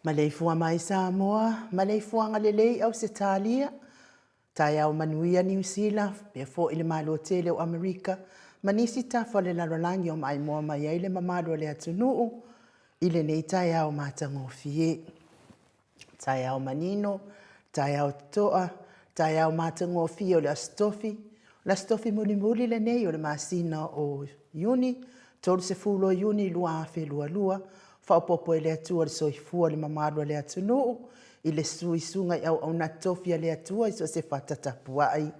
Maleifua mai Samoa, maleifuaga lelei Ausetalia, taeao manuia Niu Sila, faapea foi le Malo tele o Amerika ma nisi tafa o le lalolagi o maimoa mai ai le mamalu o le atunuu i lenei taeao matagofie. Taeao manino, taeao totoa, taeao matagofie o le Aso Tofi, o le Aso Tofi mulimuli lenei o le masina o Iuni, 30 o Iuni 2022, faaopoopo e le Atua le soifua o le mamalu o le atunuu i le susu i susuga i auauna totofi a le Atua i so o se fata tapuai.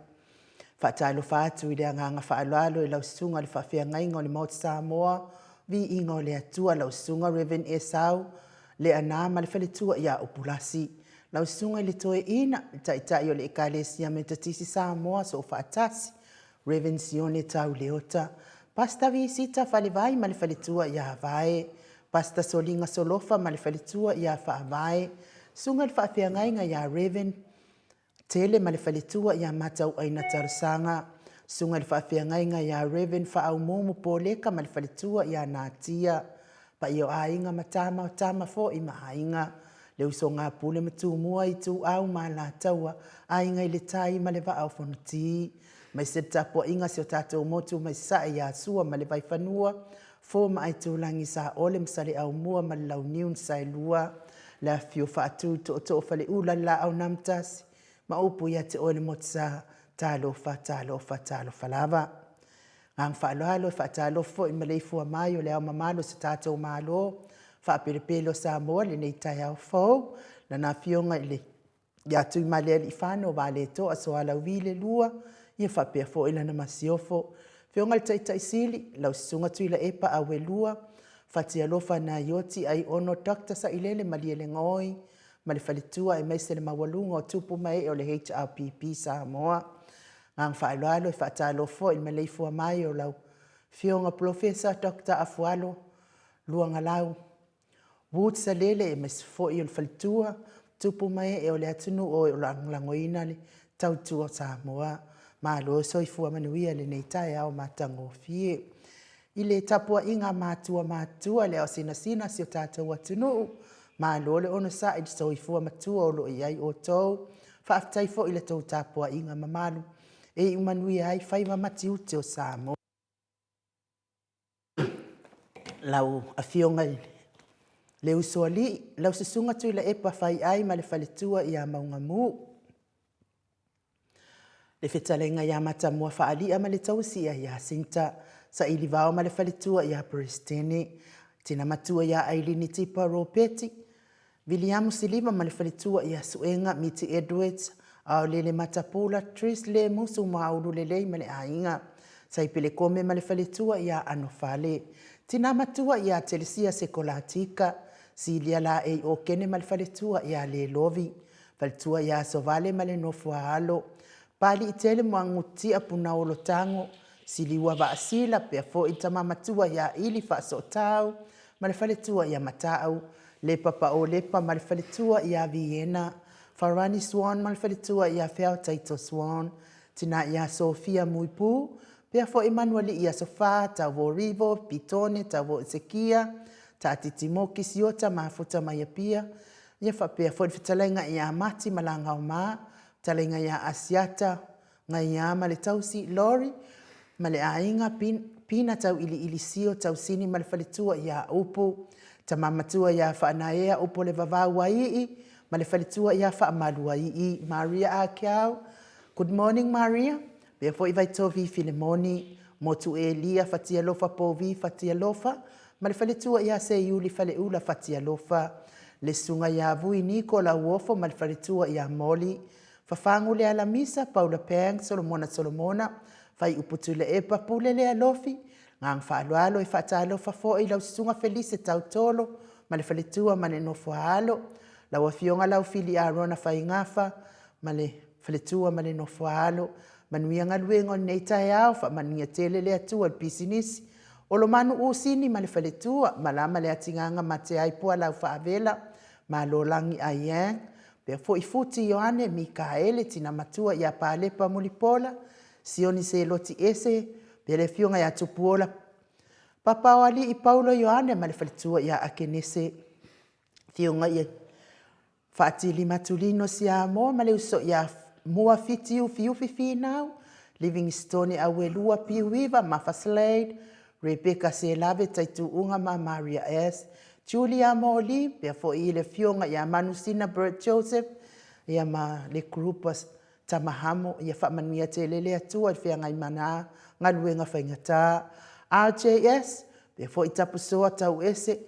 Faatalofa atu i le agaga faaaloalo i lau Susuga i le Faafeagaiga o le Maota Samoa, Viiga o le Atua, lau Susuga Rev Esau Leaana ma le faletua ia Upulasi. Lau Susuga i le Toeaina, le Taitai o le Ekalesia Metotisi Samoa Soofaatasi, Rev Sione Tau Leota, Pastor Visita Falevai ma le faletua ia Vae, Pastor Soliga Solofa ma le faletua ia Faavae, Susuga i le Faafeagaiga ia Rev Tele ma le faletua ia Matauaina Talosaga, Susuga i le Faafeagaiga ia Rev Faaumuumu Poleka ma le faletua ia Natia, paia o Aiga ma Tama o Tama foi ma Aiga, le usoga a Pule ma Tumua, Ituau ma Alataua, Aiga i le Tai ma le Vaa o Fonoti, aemaise le tapuaiga a si o tatou motu mai Sasae ia Sua ma le Vaifanua, Fofo ma Aitulagi, Saole ma Saleaaumua ma le Launiu na Saelua, le afifio Faatū Tootoo o Faleula le Laau na Amotasi ma upu ia te oe le Motusa, talofa, talofa, talofa lava. Agaga faaaloalo e faatalofa foi i le maleifua mai o le Ao Mamalu o si o tatou Malo faapelepele o Samoa i lenei taeao fou, Lana Afioga ia Tuimalealiifano Vaaletoa Sualauvi II, ia faapea foi lana Masiofo. Afioga i le Taitai Sili, lau Susuga Tuilaepa Auelua Fatialofa Naioti Aiono Dr. Sailele Malielegaoi ma le faletua, aemaise le maualuga o tupu ma ee o le HRPP Samoa. Agaga faaaloalo e faatalofa foi i le maleifua mai o lau Afioga Polofesa Dr. Afualo Luagalau Woods Salele, aemaise foi o le faletua, tupu ma ee o le atunuu o lagolagoina le tautua Samoa. Malo le soifua manuia i lenei taeao matagofie. I le tapuaiga a matua matutua le aosinasina o si o tatou atunuu, malo le onosai i le soifua matua o lo o i ai outou. Faafetai foi i le tou tapuaiga mamalu e iu manuia ai faiva ma tiute o Samoa. Lau Afioga i le Usoalii, lau Susuga Tuilaepa Faiai ma le faletua ia Maugamu, le fetalaiga ia Matamua Faalia ma le tausi ia Iasinta, Sailivao ma le faletua ia Peresetene, Tina Matua ia Ailini Tipa Ropeti, Viliamu Siliva ma le faletua ia Suega Miti Edwards, Aolele Matapula, Tris Le Musu Maulu Lelei ma le aiga, Saipele Kome ma le faletua ia Anofale, Tina Matua ia Telesia Sekolatika, Silia Laei Okene ma le faletua ia Lelovi, faletua ia Sovale ma le nofo a alo, Paliitele Muagututia Punaolo Tago, Siliua Vaasila, pea foi le tama matua ia Ili Faasootau ma le faletua ia Matau, Lepa Paolepa ma le faletua ia Viena, Farani Swan ma le faletua ia Feao Taito Swan, tina ia Sofia Muipu, pea foi Manualii Aso Fa, Tauvo Rivo, Pitone, Tauvo Esekia, Taatiti Moki Siota Mafuta mai Apia, ia faapea foi le fetalaiga ia Mati Malagaoma, fetalaiga ia Asiata Gaiā ma le tausi, Lori ma le aiga, Pina Tauiliili Sio Tausini ma le faletua ia Upu, Tama matua ia Faanaea Upu le Vavau Aii ma le faletua ia Faamaluaii, Maria Akiau, Good morning Maria, pea foi Vaitovi Filemoni, Motu Elia Fatialofa Povi Fatialofa ma le faletua ia Seiuli Faleula Fatialofa, le susuga ia Vui Niko Lauofo ma le faletua ia Moli, Fafagu Lealamisa, Paula Pang, Solomona Solomona, Faiupu Tuilaepa, Pule Lealofi, Agaga faaaloalo e faatalofa foi i lau Susuga Felise Tautolo ma le faletua ma le nofo a alo, lau Afioga Laufili Arona Faigafa ma le faletua ma le nofo a alo. Manuia galuega o lenei taeao, faamanuia tele le Atua i le pisinisi. Olomanu Usini ma le faletua, malama le atigaga mateai Pualau Faavela, Malolagi Aiyang, Pea foi Futi Ioane, Mikaele, Tina Matua ia Palepa Mulipola, Sioni Seloti Ese, pea le afioga ia Tupuola Papaoalii Paulo Ioane ma le faletua ia Akenese, afioga ia Faatili Matulino Siamoa ma le uso ia Mua Fiti Ufiufi Finau, Livingstone Auelua Piuiva Mafa Slade, Rebecca Selave Taituuga ma Maria S. Julia Moli, pea foi i le afioga ia Manusina Bert Joseph, ia ma le group o Tamahamo, ia faamanuia tele le Atua i le feagai ma na galuega faigata. RJS, pea foi Tapusoa Tauese,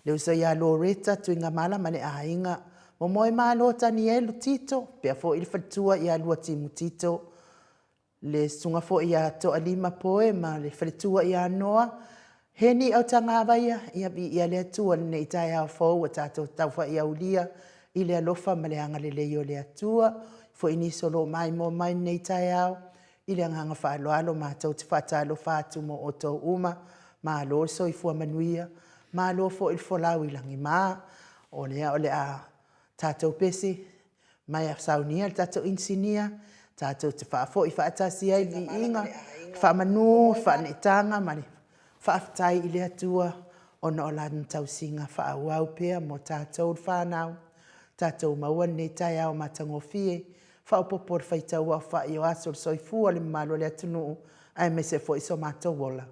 le uso ia Loreta Tuigamala ma le aiga, Momoemalo Tanielu Tito, pea foi le faletua ia Luatimu Tito, le susuga foi ia Toalima Poe ma le faletua ia Noa Heni Autagavaia, ia viia le Atua i lenei taeao fou ua tatou taufaiaulia i le alofa ma le agalelei o le Atua. Foi nisi o lo o maimoa mai i lenei taeao, i le agaga faaaloalo matou te faatalofa atu mo outou uma, malo le soifua manuia, malo foi le folau i lagima. O lea o le a tatou pese ma e saunia le tatou inisinia tatou te faafoi faatasi ai le viiga, faamanu, faaneetaga ma le faafetai i le Atua ona o lana tausiga faaauau pea mo tatou le fanau. Tatou maua lenei taeao matagofie, faaopoopo o le faitau aofai o aso o le soifua o le mamalu o le atunuu aemaise foi so matou ola.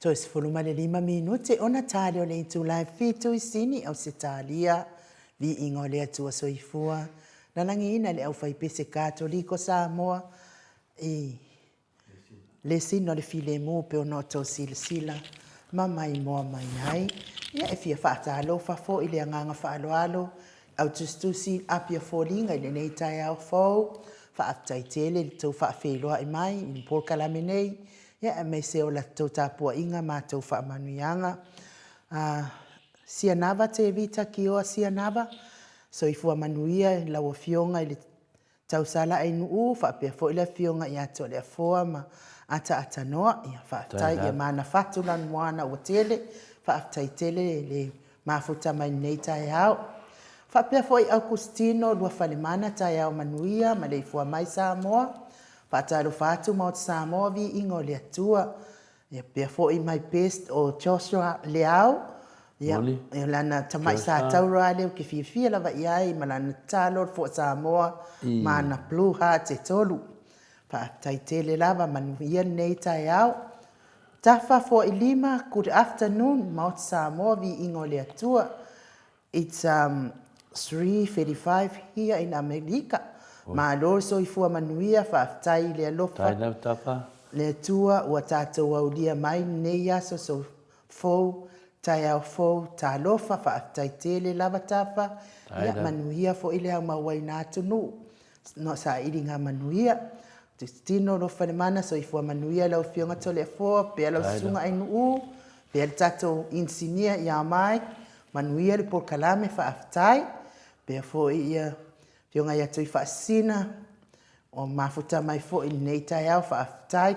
Toe 15 minute ona tali o le itula e 7 i Sini, Ausetalia. Viiga o le Atua Soifua, lalagiina le aufaipese Katoliko Samoa i le sina o le filemu pei ona outou silasila ma maimoa mai ai. Ia, e fia faatalofa foi i le agaga faaaloalo au tusitusi Apia Foliga i lenei taeao fou. Faafetai tele i le tou faafeiloai mai i le polokalame nei, ia aemaise o la tou tapuaiga ma tou faamanuiaga. Sianava Tevita Kioa Sianava, soifua manuia i lau Afioga i le Tausala Ainuu faapea foi le Afioga ia Toleafoa ma Ataatanoa. Ia faafetai ia manafatu lanumoana ua tele. Faafetai tele le mafuta mai lenei taeao. Faapea foi Aukustino Luafalemana, taeao manuia, maleifua mai Samoa. Faatalofa atu Maota Samoa, viiga o le Atua. Ia pea foi my best o Joshua Leao. Ia, o lana tamai sa taura lea ou te fiafia lava i ai ma lana tatalo le Fua Samoa ma ana blue hearts e tolu. Faafetai tele lava, manuia lenei taeao. Tafa Foailima, good afternoon, Maota Samoa, viiga o le Atua. It's 3:35 here in Amerika. Malo le soifua manuia, faafetai i le alofa. Faafetai lau Tafa. Le Atua ua tatou aulia mai lenei aso so fou, taeao fou, talofa, faafetai tele lava Tafa. Ia manuia foi le aumauaina atunuu. No sailiga manuia. Tino Alofalemana, soifua manuia lau Afioga Toleafoa, pea lau Susuga Ainuu, pea le tatou inisinia ia Mike, manuia le polokalame, faafetai. Pea foi ia Afioga ia Tuifaasisina, o mafuta mai foi i lenei taeao, faafetai.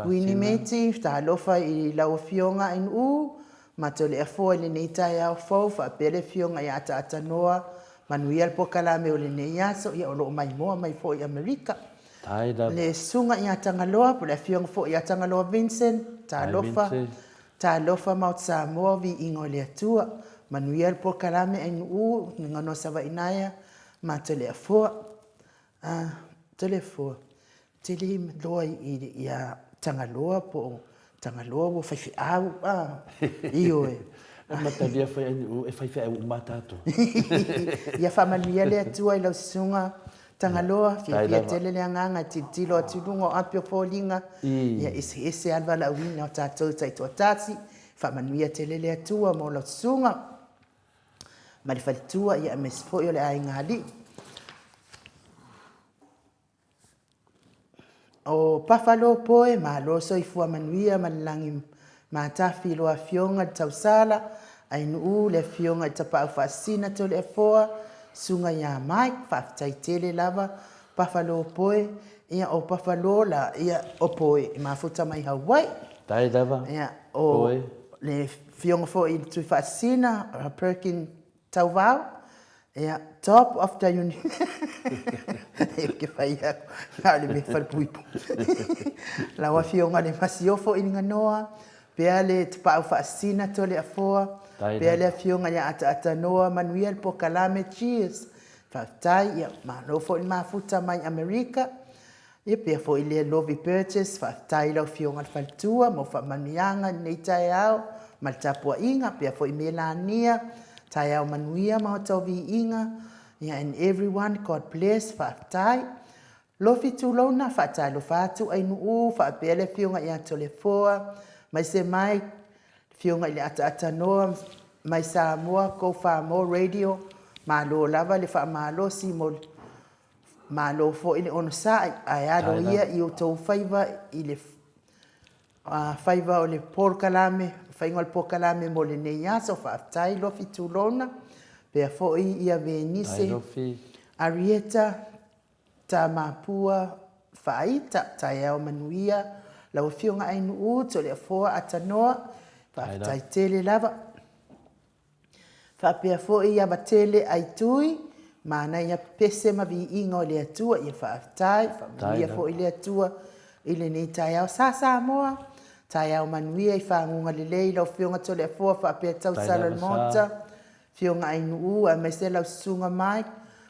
Kuini Meti, talofa i lau Afioga Ainuu, ma Toleafoa i lenei taeao fou, faapea le Afioga ia Ataatanoa, manuia le polokalame o lenei aso, ia o lo o maimoa mai foi i Amerika. Le Susuga ia Tagaloa, po o le Afioga foi ia Tagaloa Vincent, talofa, talofa Maota Samoa, viiga o le Atua. Manuia le polokalame Ainuu, Gaganoa Savainaea ma Toleafoa. Toleafoa, ou te le iloa ia Tagaloa po o Tagaloa ua faifeau, a? Ioe. E matalia fai Ainuu, e faifeau uma lava tatou. Ia faamanuia le Atua i lau susuga Tagaloa, fiafia tele le agaga e tilotilo atu i luga o api o foliga, ia eseese lava le valaauina o tatou taitoatasi. Faamanuia tele le Atua mo lau susuga ma le faletua, ia aemaise foi o le aiga alii. O Buffalo Poe, malo soifua manuia ma le lagi matafi i lua afioga i le Tausala, Ainuu, le afioga i Tapaau Faasisina Toleafoa, Susuga ia Mike, faafetai tele lava Buffalo Poe, ia o Buffalo la, ia o Poe e mafuta mai Hawaii. Faafetai lava Ia, o Poe. le afioga foi i le Tuifaasisina, Perkin Tauvao, ia, top of the uni ou te fai atu, na o le mea falepuipui. Lau Afioga i le Masiofo i Liganoa, pea le Tapaau Faasisina Toleafoa, pea le Afioga ia Ataatanoa, manuia le polokalame, cheers. Faafetai, ia, malo foi le mafuta mai Amerika. Ia pea foi lea Lovi Burgess, faafetai i lau Afioga i le Faletua mo faamanuiaga i lenei taeao ma le tapuaiga, pea foi Melania, taeao manuia ma outou viiga, ia and everyone, God bless, faafetai. Lofi Tulouna, faatalofa atu Ainuu, faapea le Afioga ia Toleafoa, maise mai le Afioga i le Ataatanoa mai Samoa, Go Far More Radio, malo lava le faamalosi mo le Malo foi le onosai, ae alo ia i outou faiva i le faiva o le polokalame, faiga o le polokalame mo lenei aso. Faafetai Lofi Tulona, pea foi ia Venise, Arieta, Tamapua, Faaita, taeao manuia, lau Afioga Ainuu, Toleafoa Atanoa, faafetai tele lava. Faapea foi i Avatele Aitui, manaia pese ma viiga o le Atua, ia faafetai, faamanuia foi le Atua i lenei taeao. Sa Samoa, taeao manuia i faguga lelei lau Afioga Toleafoa faapea tausala o le Maota, Afioga Ainuu aemaise lau Susuga Mike,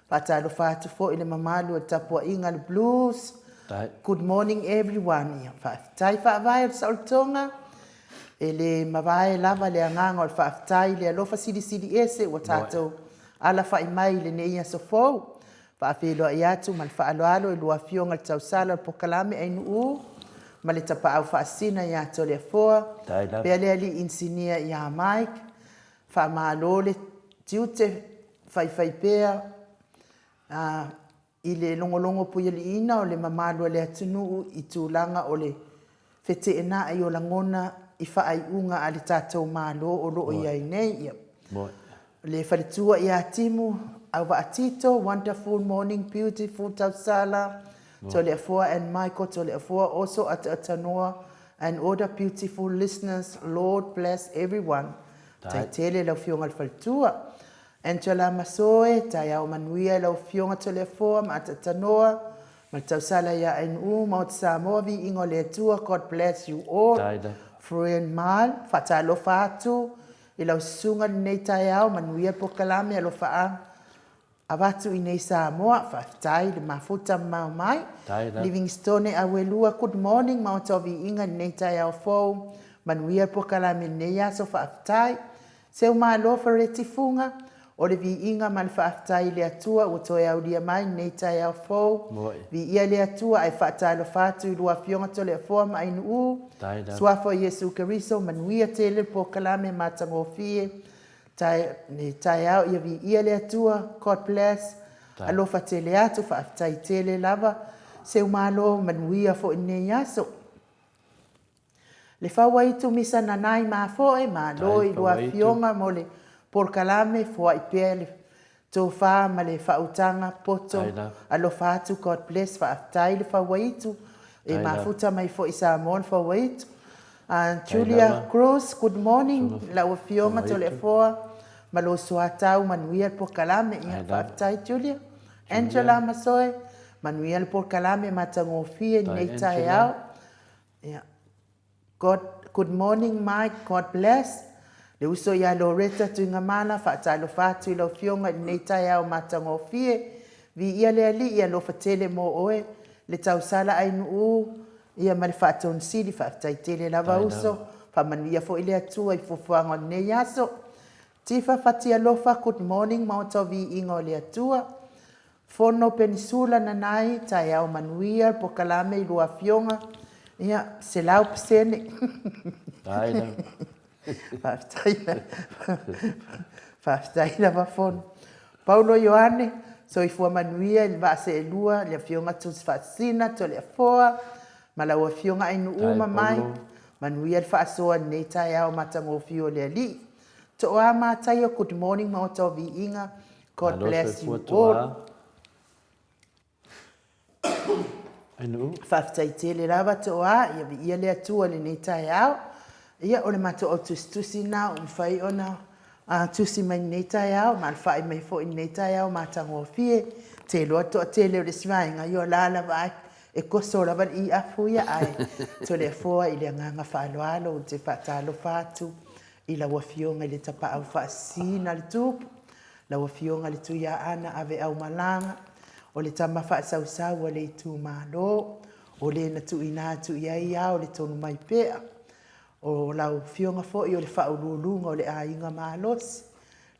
faatalofa atu foi i le mamalu o le tapuaiga a le Blues. Good morning everyone. Ia faafetai faavae o le saolotoga. E le mavae lava le agaga o le faafetai i le alofa silisili ese ua tatou alafai mai i lenei aso fou. Faafeiloai atu ma le faaaloalo i lua Afioga i le Tausala o le Pokalame Ainuu ma le Tapaau Faasisina ia Toleafoa, pea le Alii Inisinia ia Mike. Faamalo le tiute faifaipea i le logologo puialiiina o le mamalu o le atunuu i tulaga o le feteenai o lagona i faaiuga a le tatou Malo o lo o i ai nei. Le faletua ia Timu Auvaa Tito, wonderful morning, beautiful Tausala, Toleafoa and Michael Toleafoa also Ataatanoa and all the beautiful listeners, Lord bless everyone. Tai tele lau Afioga i le faletua. Angela Masoe, taeao manuia i lau Afioga Toleafoa ma Ataatanoa ma le tausala ia Ainuu, Maota Samoa, viiga o le Atua, God bless you all. Friend Mal, faatalofa atu I lau susuga lenei taeao, manuia le polokalame alofaaga avatu i nei Samoa, faafetai le mafuta mamao mai. Livingstone Auelua, good morning Maota o Viiga i lenei taeao fou, manuia le polokalame i lenei aso, faafetai. Seumalo Fereti Fuga, o le viiga ma le faafetai i le Atua ua toe aulia mai lenei taeao fou. Viia le Atua ae faatalofa atu i lua Afioga Toleafoa ma Ainuu, Suafa o Iesu Keriso, manuia tele le polokalame matagofie le taeao ia viia le Atua. God bless. Alofa tele atu, faafetai tele lava. Seumalo, manuia foi lenei aso. Le Fauaitu Misa Nanai Mafoe, malo i lua afioga mo le polokalame, foai pea le tofa ma le faautaga poto, alofa atu, God bless, faafetai le Fauaitu, e mafuta mai foi i Samoa le Fauaitu. Julia Cruz, good morning, lau afioga Toleafoa ma lou soatau, manuia le polokalame, ia faafetai Julia. Angela Masoe, manuia le polokalame matagofie i lenei taeao. Yeah. God, good morning Mike, God bless. Le uso ia Loretta Tuigamala, faatalofa atu i lau Afioga i lenei taeao matagofie. Viia le Alii, alofa tele mo oe, le tausala ainuu, ia ma le faatonisili, faafetai tele lava uso. Faamanuia foi le Atua i fuafuaga o lenei aso. Tifa Fatialofa, good morning, Maota o Viiga o le Atua. Fono Penisula Nanai, taeao manuia, pokalame i lua afioga, ia, 100%. Ai lava. Faafetai, faafetai lava Fono. Paulo Ioane, soifua manuia i le vaa seelua, le afioga Tusi Faasisina, Toleafoa, ma lau afioga Ainuu ma Mike, manuia le faasoa i lenei taeao matagofie o le Alii. Toa Mataia, good morning Maota o Viiga, God bless you all. Faafetai tele lava Toa, ia viia le Atua i lenei taeao. Ia, o le matou au tusitusi lena ua mafai ona tusi mai i lenei taeao, ma alafai mai foi i lenei taeao matagofie. Ou te iloa le toatele o le isi vaega, ia o la lava e koso lava le iafu ia, ae Toleafoa i le agaga faaaloalo ou te faatalofa atu i lau Afioga i le Tapaau Faasisina le Tupu, lau Afioga le Tuiaana Aveaumalaga, o le tama faasausau a le itumalo, o le na tuuina atu i ai ao le tonu mai pea, o lau Afioga foi o le Faauluuluga o le Aiga Malosi,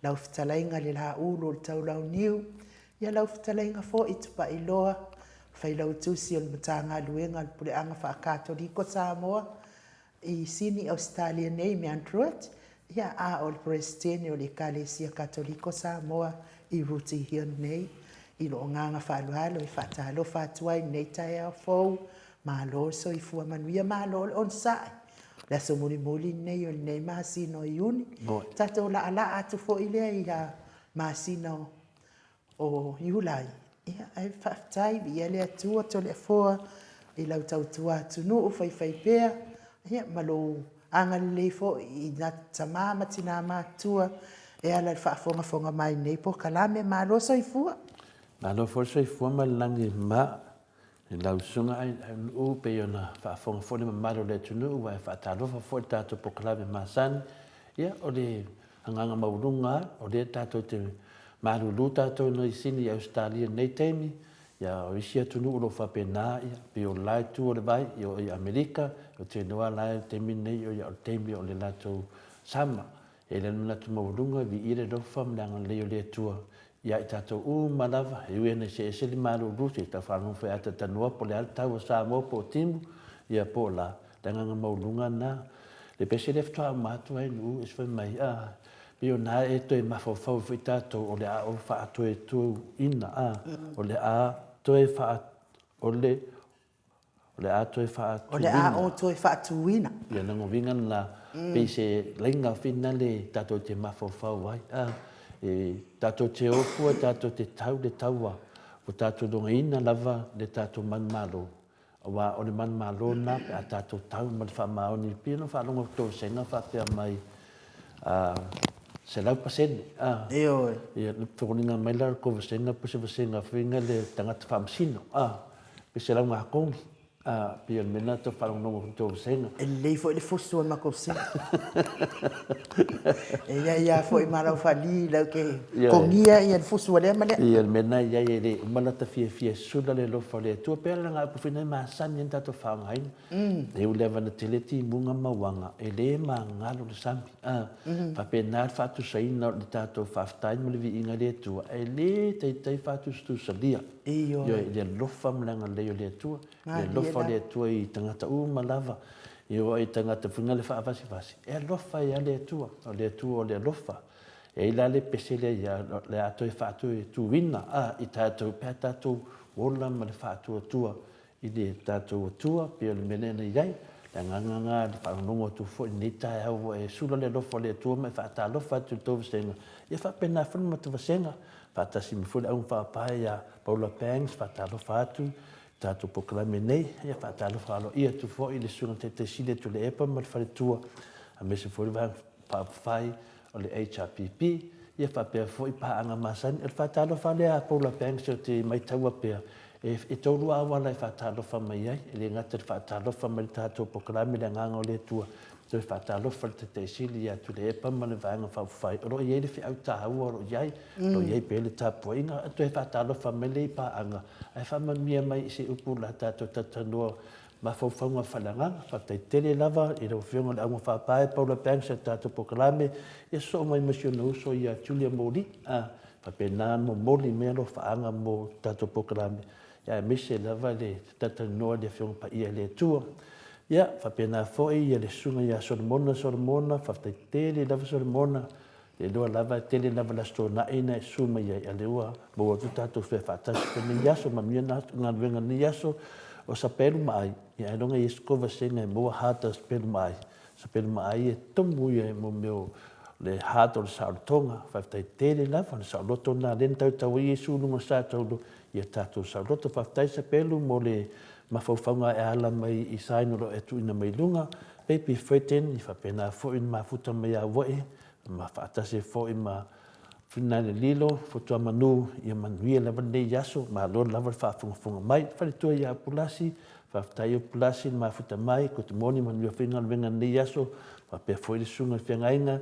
lau Fetalaiga le Laulu o le Taulauniu, ia lau Fetalaiga foi Tupailoa, Failautusi o le Matagaluega o le Puleaga Faa-Katoliko Samoa, i Sini Ausetalia nei i Mount Druitt, ia, a o le Peresetene o le Ekalesia Katoliko Samoa i Rooty Hill nei. I lou agaga faaaloalo e faatalofa atu ai i lenei taeao fou, malo le soifua manuia, malo le onosai. O le aso mulimuli lenei o lenei masina o Iuni. Tatou laalaa atu foi lea i le masina o o Iulai, ia, ae faafetai, viia le Atua Toleafoa i lau tautua atunuu faifaipea, ia, ma lou agalelei foi i na tama ma tina matutua e ala i le faafogafoga mai i lenei polokalame. Malo soifua! Malo foi le soifua ma le lagi e mama i lau susuga Ainuu, pei ona faafofoga foi le mamalu o le atunuu ae faatalofa foi i le tatou polokalame masani. Ia, o le agaga maualuga lava, o lea tatou te malulu tatou i Sini i Ausetalia i lenei taimi, Ia, o isi atunuu o lo o faapena, ia, pei o le la itu o le vai, ia, o i Amerika, ou te iloa la i le taimi lenei, ia, o le taimi o le latou sama. E i ai le manatu maualuga, viia le alofa ma le agalelei o le Atua ia i tatou uma lava, e ui ina eseese le malulu, se i tau faalogo foi a talatalanoa po o le a le tau a Samoa po o timu, ia po o la, le agaga maualuga lena. Le pese lea faatoa uma atu ai Nu'u e fai mai, a, pei o na e toe mafaufau ai foi tatou o le a ou faatoetoina, a, o le a toe faa, o le, o le a toe faatuina. O le a ou toe faatuina. Ia, lona uiga lena, pei se laina foi lena le tatou te mafaufau ai, a, e tatou te o fua tatou te tau le taua, ua tatou ilogaina lava le tatou manumalo, aua o le manumalo lena pe a tatou tau ma le faamaoni, pei ona faalogo atu i vasega faapea mai, a, 100%, a. Ioe. Ia, foliga mai la o le tou vasega po o se vasega foi lena le tagata faamasino, a. Pe 100 kogi, a, pei o le mea lena tau faalogologo atu i tou vasega. E lelei foi le fusu o le matou vasega. E i ai lava foi ma lau fali lau te kogia ia le fusu a lea ma lea. Ia, le mea lena e i ai e le uma lata fiafia e sula le alofa o le Atua. Pei o lana upu foi lena e masani ai ona tatou faaaogaina. E ui lava ina tele timuga ma uaga, e le magalo le sami. A, faapena le faatusaina o le tatou faafetai ma le viiga i le Atua, e le taitai faatusatusalia. Ioe. Ioe, i le alofa ma le agalelei o le Atua, le alofa o le Atua i tagata uma lava, e oo i tagata foi le faavasivasi, e alofa ai lava le Atua, o le Atua o le alofa. E i ai la le pese lea ia, o le a toe faatuina a, i tatou, pe a tatou ola ma le faatuatua i le tatou Atua, pei o le mea lea na i ai. Le agaga lena i le faalogologo atu foi i lenei taeao ua e sula le alofa o le Atua ma e faatalofa atu i le tou vasega, ia faapena foi le matou vasega, faatasi mai foi le augafaapae ia Paula Banks, faatalofa atu i le tatou polokalame nei, ia faatalofa aloaia atu foi i le Susuga Taitaisili a Tuilaepa ma le faletua, aemaise foi le Vaega Faaupufai o le HRPP, ia faapea foi paaga masani. O le faatalofa lea a Paula Banks ou te maitaua pea, e toalua auala e faatalofa mai ai, e le gata i le faatalofa mai i le tatou polokalame Le Agaga o le Atua, toe faatalofa i le Taitaisili ia Tuilaepa ma le Vaega Faaupufai, o lo o i ai le feau taua o lo o i ai, o lo o i ai pea le tapuaiga, toe faatalofa mai lea i paaga, ae faamanuia mai i se upu o le a tatou talatalanoa mafaufauga faaleagaga. Faafetai tele lava i lau Afioga i le Augafaapae Paula Banks i le tatou polokalame, ia sosoo mai ma si ona uso ia Julia Moli, a faapena ona momoli mai alofaaga mo le tatou polokalame, ia aemaise lava le talatalanoa i le Afioga Paia i le Atua. Ia faapena foi ia le Susuga ia Solomona Solomona, faafetai tele lava Solomona, E iloa lava e tele lava le Aso Toonai na e susu mai ai, a lea ua maua atu tatou fea faatasi i lenei aso. Manuia galuega i lenei aso. O Sapelu ma ai, ia ailoga e i ai se kovasega e maua hard a Sapelu ma ai. Sapelu ma ai e tumu ia i mo mea o le hard o le saolotoga. Faafetai tele lava, o le saoloto lena lea na tautau ai Iesu i luga o le sa taulo ia tatou saoloto. Faafetai Sapelu mo le mafaufauga e ala mai i sign o lo o e tuuina mai i luga. Baby Fredden, ia faapena foi ona mafuta mai ia Auae ma faatasi ai foi ma Finale Lilo, Fotuamanu, ia manuia lava lenei aso, malo lava le faafogafoga mai. Faletua ia Pulasi, faafetai o Pulasi le mafuta mai, good morning, manuia foi galuega i lenei aso, faapea foi le susuga i le feagaiga,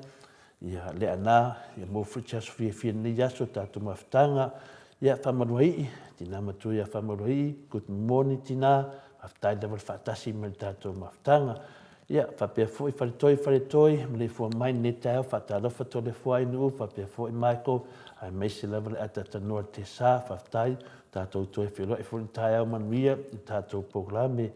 ia Leaana, ia maua foi se aso fiafia i lenei aso, tatou mafutaga, ia Faamaluaii, tina matua ia Faamaluaii, good morning tina, faafetai lava le faatasi mai i le tatou mafutaga. Ia, faapea foi Faletoi, Faletoi, maleifua mai lenei taeao, faatalofa Toleafoa Ainuu, faapea foi Michael, aemaise lava le ataatanoa i le Tesa, faafetai, tatou toe feiloai foi i le taeao manuia i le tatou polokalame.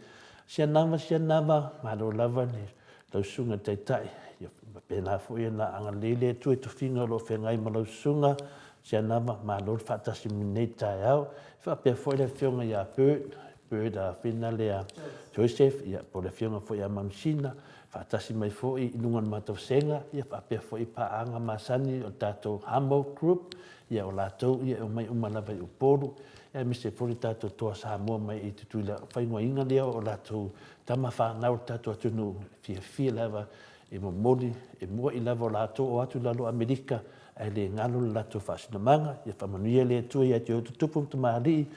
Sianava, Sianava, malo lava i lau Susuga i le Taitai, ia faapena foi ona agalelei le Atua i tofiga o lo o feagai ma lau Susuga, Sianava, malo le faatasi mai lenei taeao. Faapea foi le Afioga ia Bert, Bert Finalea Joseph, ia, po o le Afioga foi ia Manusina, faatasi mai foi i luga o le matou vasega, ia faapea foi paaga masani o le tatou Hamo Group, ia o latou ia e omai uma lava i Upolu, aemaise foi le tatou Toa Samoa mai i Tutuila, o faaigoaina lea o latou tama fanau o le tatou atunuu, e fiafia lava e momoli, e mua'i lava o latou o atu i lalo o Amerika, ae le galo le latou faasinamaga, ia faamanuia le Atua ia te outou tupu ma tamalii,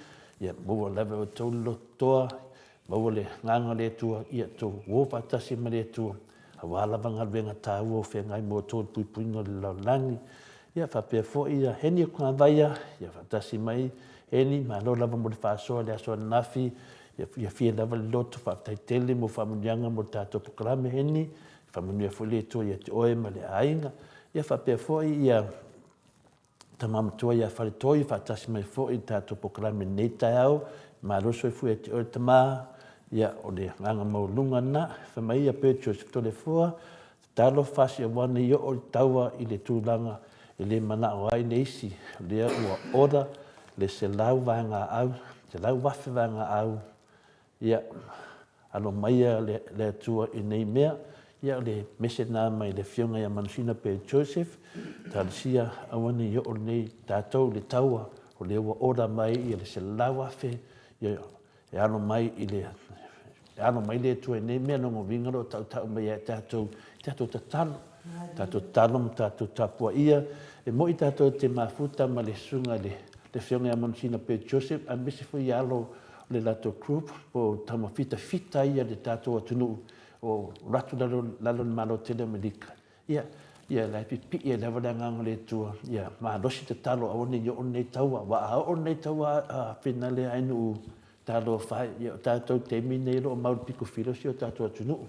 ia maua lava e outou le lototoa, maua le agaga o le Atua, ia outou o faatasi ma le Atua, aua lava galuega taua o feagai ma outou i le puipuiga o le lalolagi. Ia faapea foi ia Heni Okagawaia, ia faatasi mai Eni, malo lava mo le faasoa i le aso ananafi, ia fia lava le loto, faafetai tele mo faamanuiaga mo le tatou polokalame Eni, faamanuia foi le Atua ia te oe ma le aiga. Ia faapea foi ia Tama Matua ia Faletoi faatasi mai foi i le tatou polokalame i lenei taeao. Malo le soifua ia te oe le tama, ia o le agaga maualuga lena. Fai mai ia Bert Joseph Toleafoa, Tatalo fasi aua ne i oo le taua i le tulaga e le manao ai le isi, o lea ua order le 100 vaegaau, 100,000 vaegaau, ia, alo maia le Atua i nei mea. Ia, o le mese lena mai le Afioga ia Manusina Bert Joseph, talosia aua ne i oo lenei tatou i le taua, o lea ua order mai le 100,000, ia, E alo mai i le e alo mai le Atua i nei mea, lona uiga o lo o tautau mai ia i tatou, i tatou tatalo, tatou tatalo ma tatou tapuaia. E moi tatou te mafuta ma le susuga i le Afioga ia Manusina Bert Joseph, aemaise foi i alo o le latou group po o taumafitafita ia le tatou atunuu o alu atu lalo lalo le Malo tele o Amerika. Ia, ia la e pipii ai lava le agaga o le Atua, ia malosi tatalo aua ne i oo lenei taua, aua a oo lenei taua a finale ai nuu talofa e, ia o tatou taimi nei o lo o mau i le pito filo si o tatou atunuu.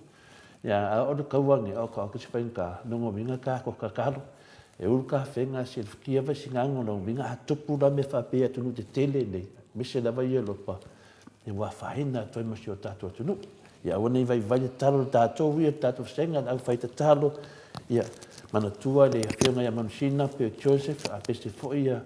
Ia, a oo le taua nei, o ka se faigata, lona uiga tatou tatalo, e ulu ka fega se fukia vai sinago, lona uiga a tupu la mea faapea i atunuu tetele nei, aemaise lava Ieropa, ia ua afaina atu ai ma si o tatou atunuu. Ia aua ne i vaivai le tatalo a tatou ia, le tatou vasega, le aufaitatalo, ia manatua le Afioga ia Manusina pe o Joseph, a pese foi ia,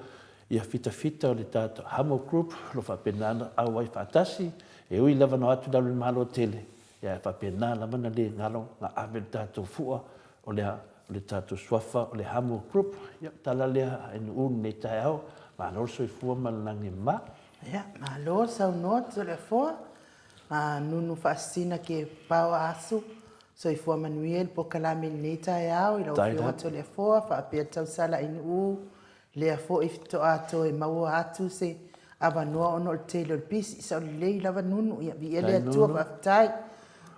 ia fitafita o le tatou Hamo Group, o lo o faapena ona auai faatasi, e ui lava na o atu i lalo i le Malo tele, ia e faapena lava na le galo na ave le tatou fua o le, o le tatou suafa o le Hamo Group. Ia, tala lea a NU lenei taeao, malo le soifua ma le lagi e mama. Ia, malo saunoa Toleafoa. A nunu faasisina ke pao asu, soifua manuia i le polokalame i lenei taeao i lau Afioga Toleafoa faapea le tausala i Nu'u, lea foi faatoa toe maua atu se avanoa ona o le tele o le pisi. Sao lelei lava Nunu, ia viia le Atua faafetai.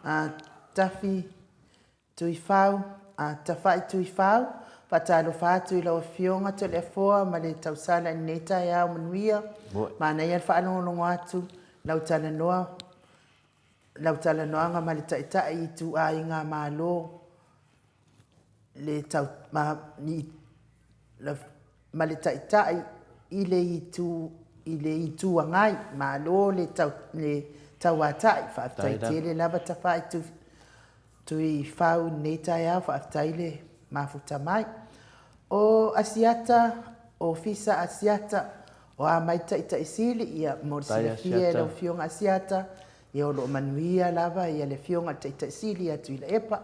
A Tafi Tuifau, a Tafai Tuifau, faatalofa atu i lau Afioga Toleafoa ma le tausala i lenei taeao manuia. Manaia le faalogologo atu lau talanoa, lau talanoaga ma le Taitai i ituaiga Malo le tau, ma, i, la, ma le Taitai i le itu, i le Itu Agai. Malo le tau, le tauatai. Faafetai tele lava Tafai Tuifau i lenei taeao, faafetai le mafuta mai. O Asiata, Ofisa Asiata, o a mai Taitai Sili, ia mo le silafia e lau Afioga Asiata, ia o lo o manuia lava ia le Afioga i le Taitai Sili ia Tuilaepa.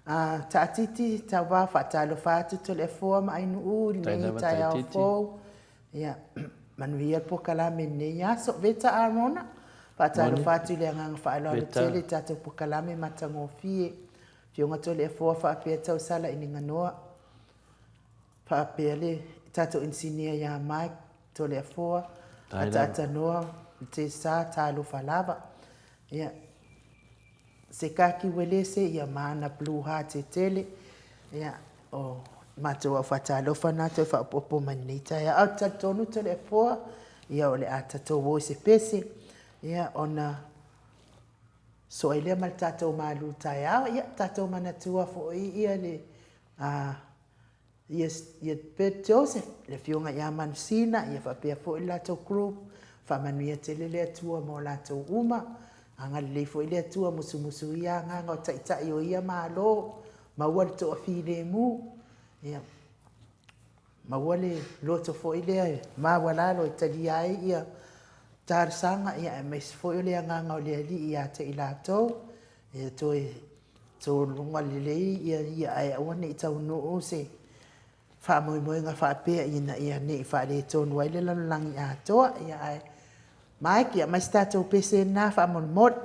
A Taatiti Tauva, faatalofa atu Toleafoa ma Ainuu i lenei taeao fou. Ia, manuia le polokalame i lenei aso. Veta Arona, faatalofa atu i le agaga faaaloalo tele i tatou polokalame matagofie. Afioga Toleafoa faapea Tausala i Niganoa, faapea le tatou inisinia ia Mike Toleafoa, Ataatanoa, Tesa, talofa lava. Ia, Sekaki Uelese, ia ma ana Blue Heart e tele. Ia, o matou au faatalofa na toe faaopoopo mai lenei taeao. Ae ou te talitonu Toleafoa, ia o le a tatou o i se pese, ia ona soa ai lea ma le tatou malu taeao. Ia, tatou manatua foi ia le a Ia, ia Bert Joseph, le afioga ia Manusina, ia faapea foi le latou group, faamanuia tele le Atua mo latou uma, agalelei foi le Atua musumusu ia agaga o taitai o ia Malo, maua le toafilemu, ia, maua le loto foi lea e maualalo e talia ai ia talosaga, ia aemaise foi o le agaga o le Alii ia te i latou, ia toe Toluga lelei ia ia ae aua ne i taunuu se faamoemoega faapea ina ia ne i faaletonu ai le lalolagi atoa. Ia ae Mike, ia aumai se tatou pese lena faamolemole.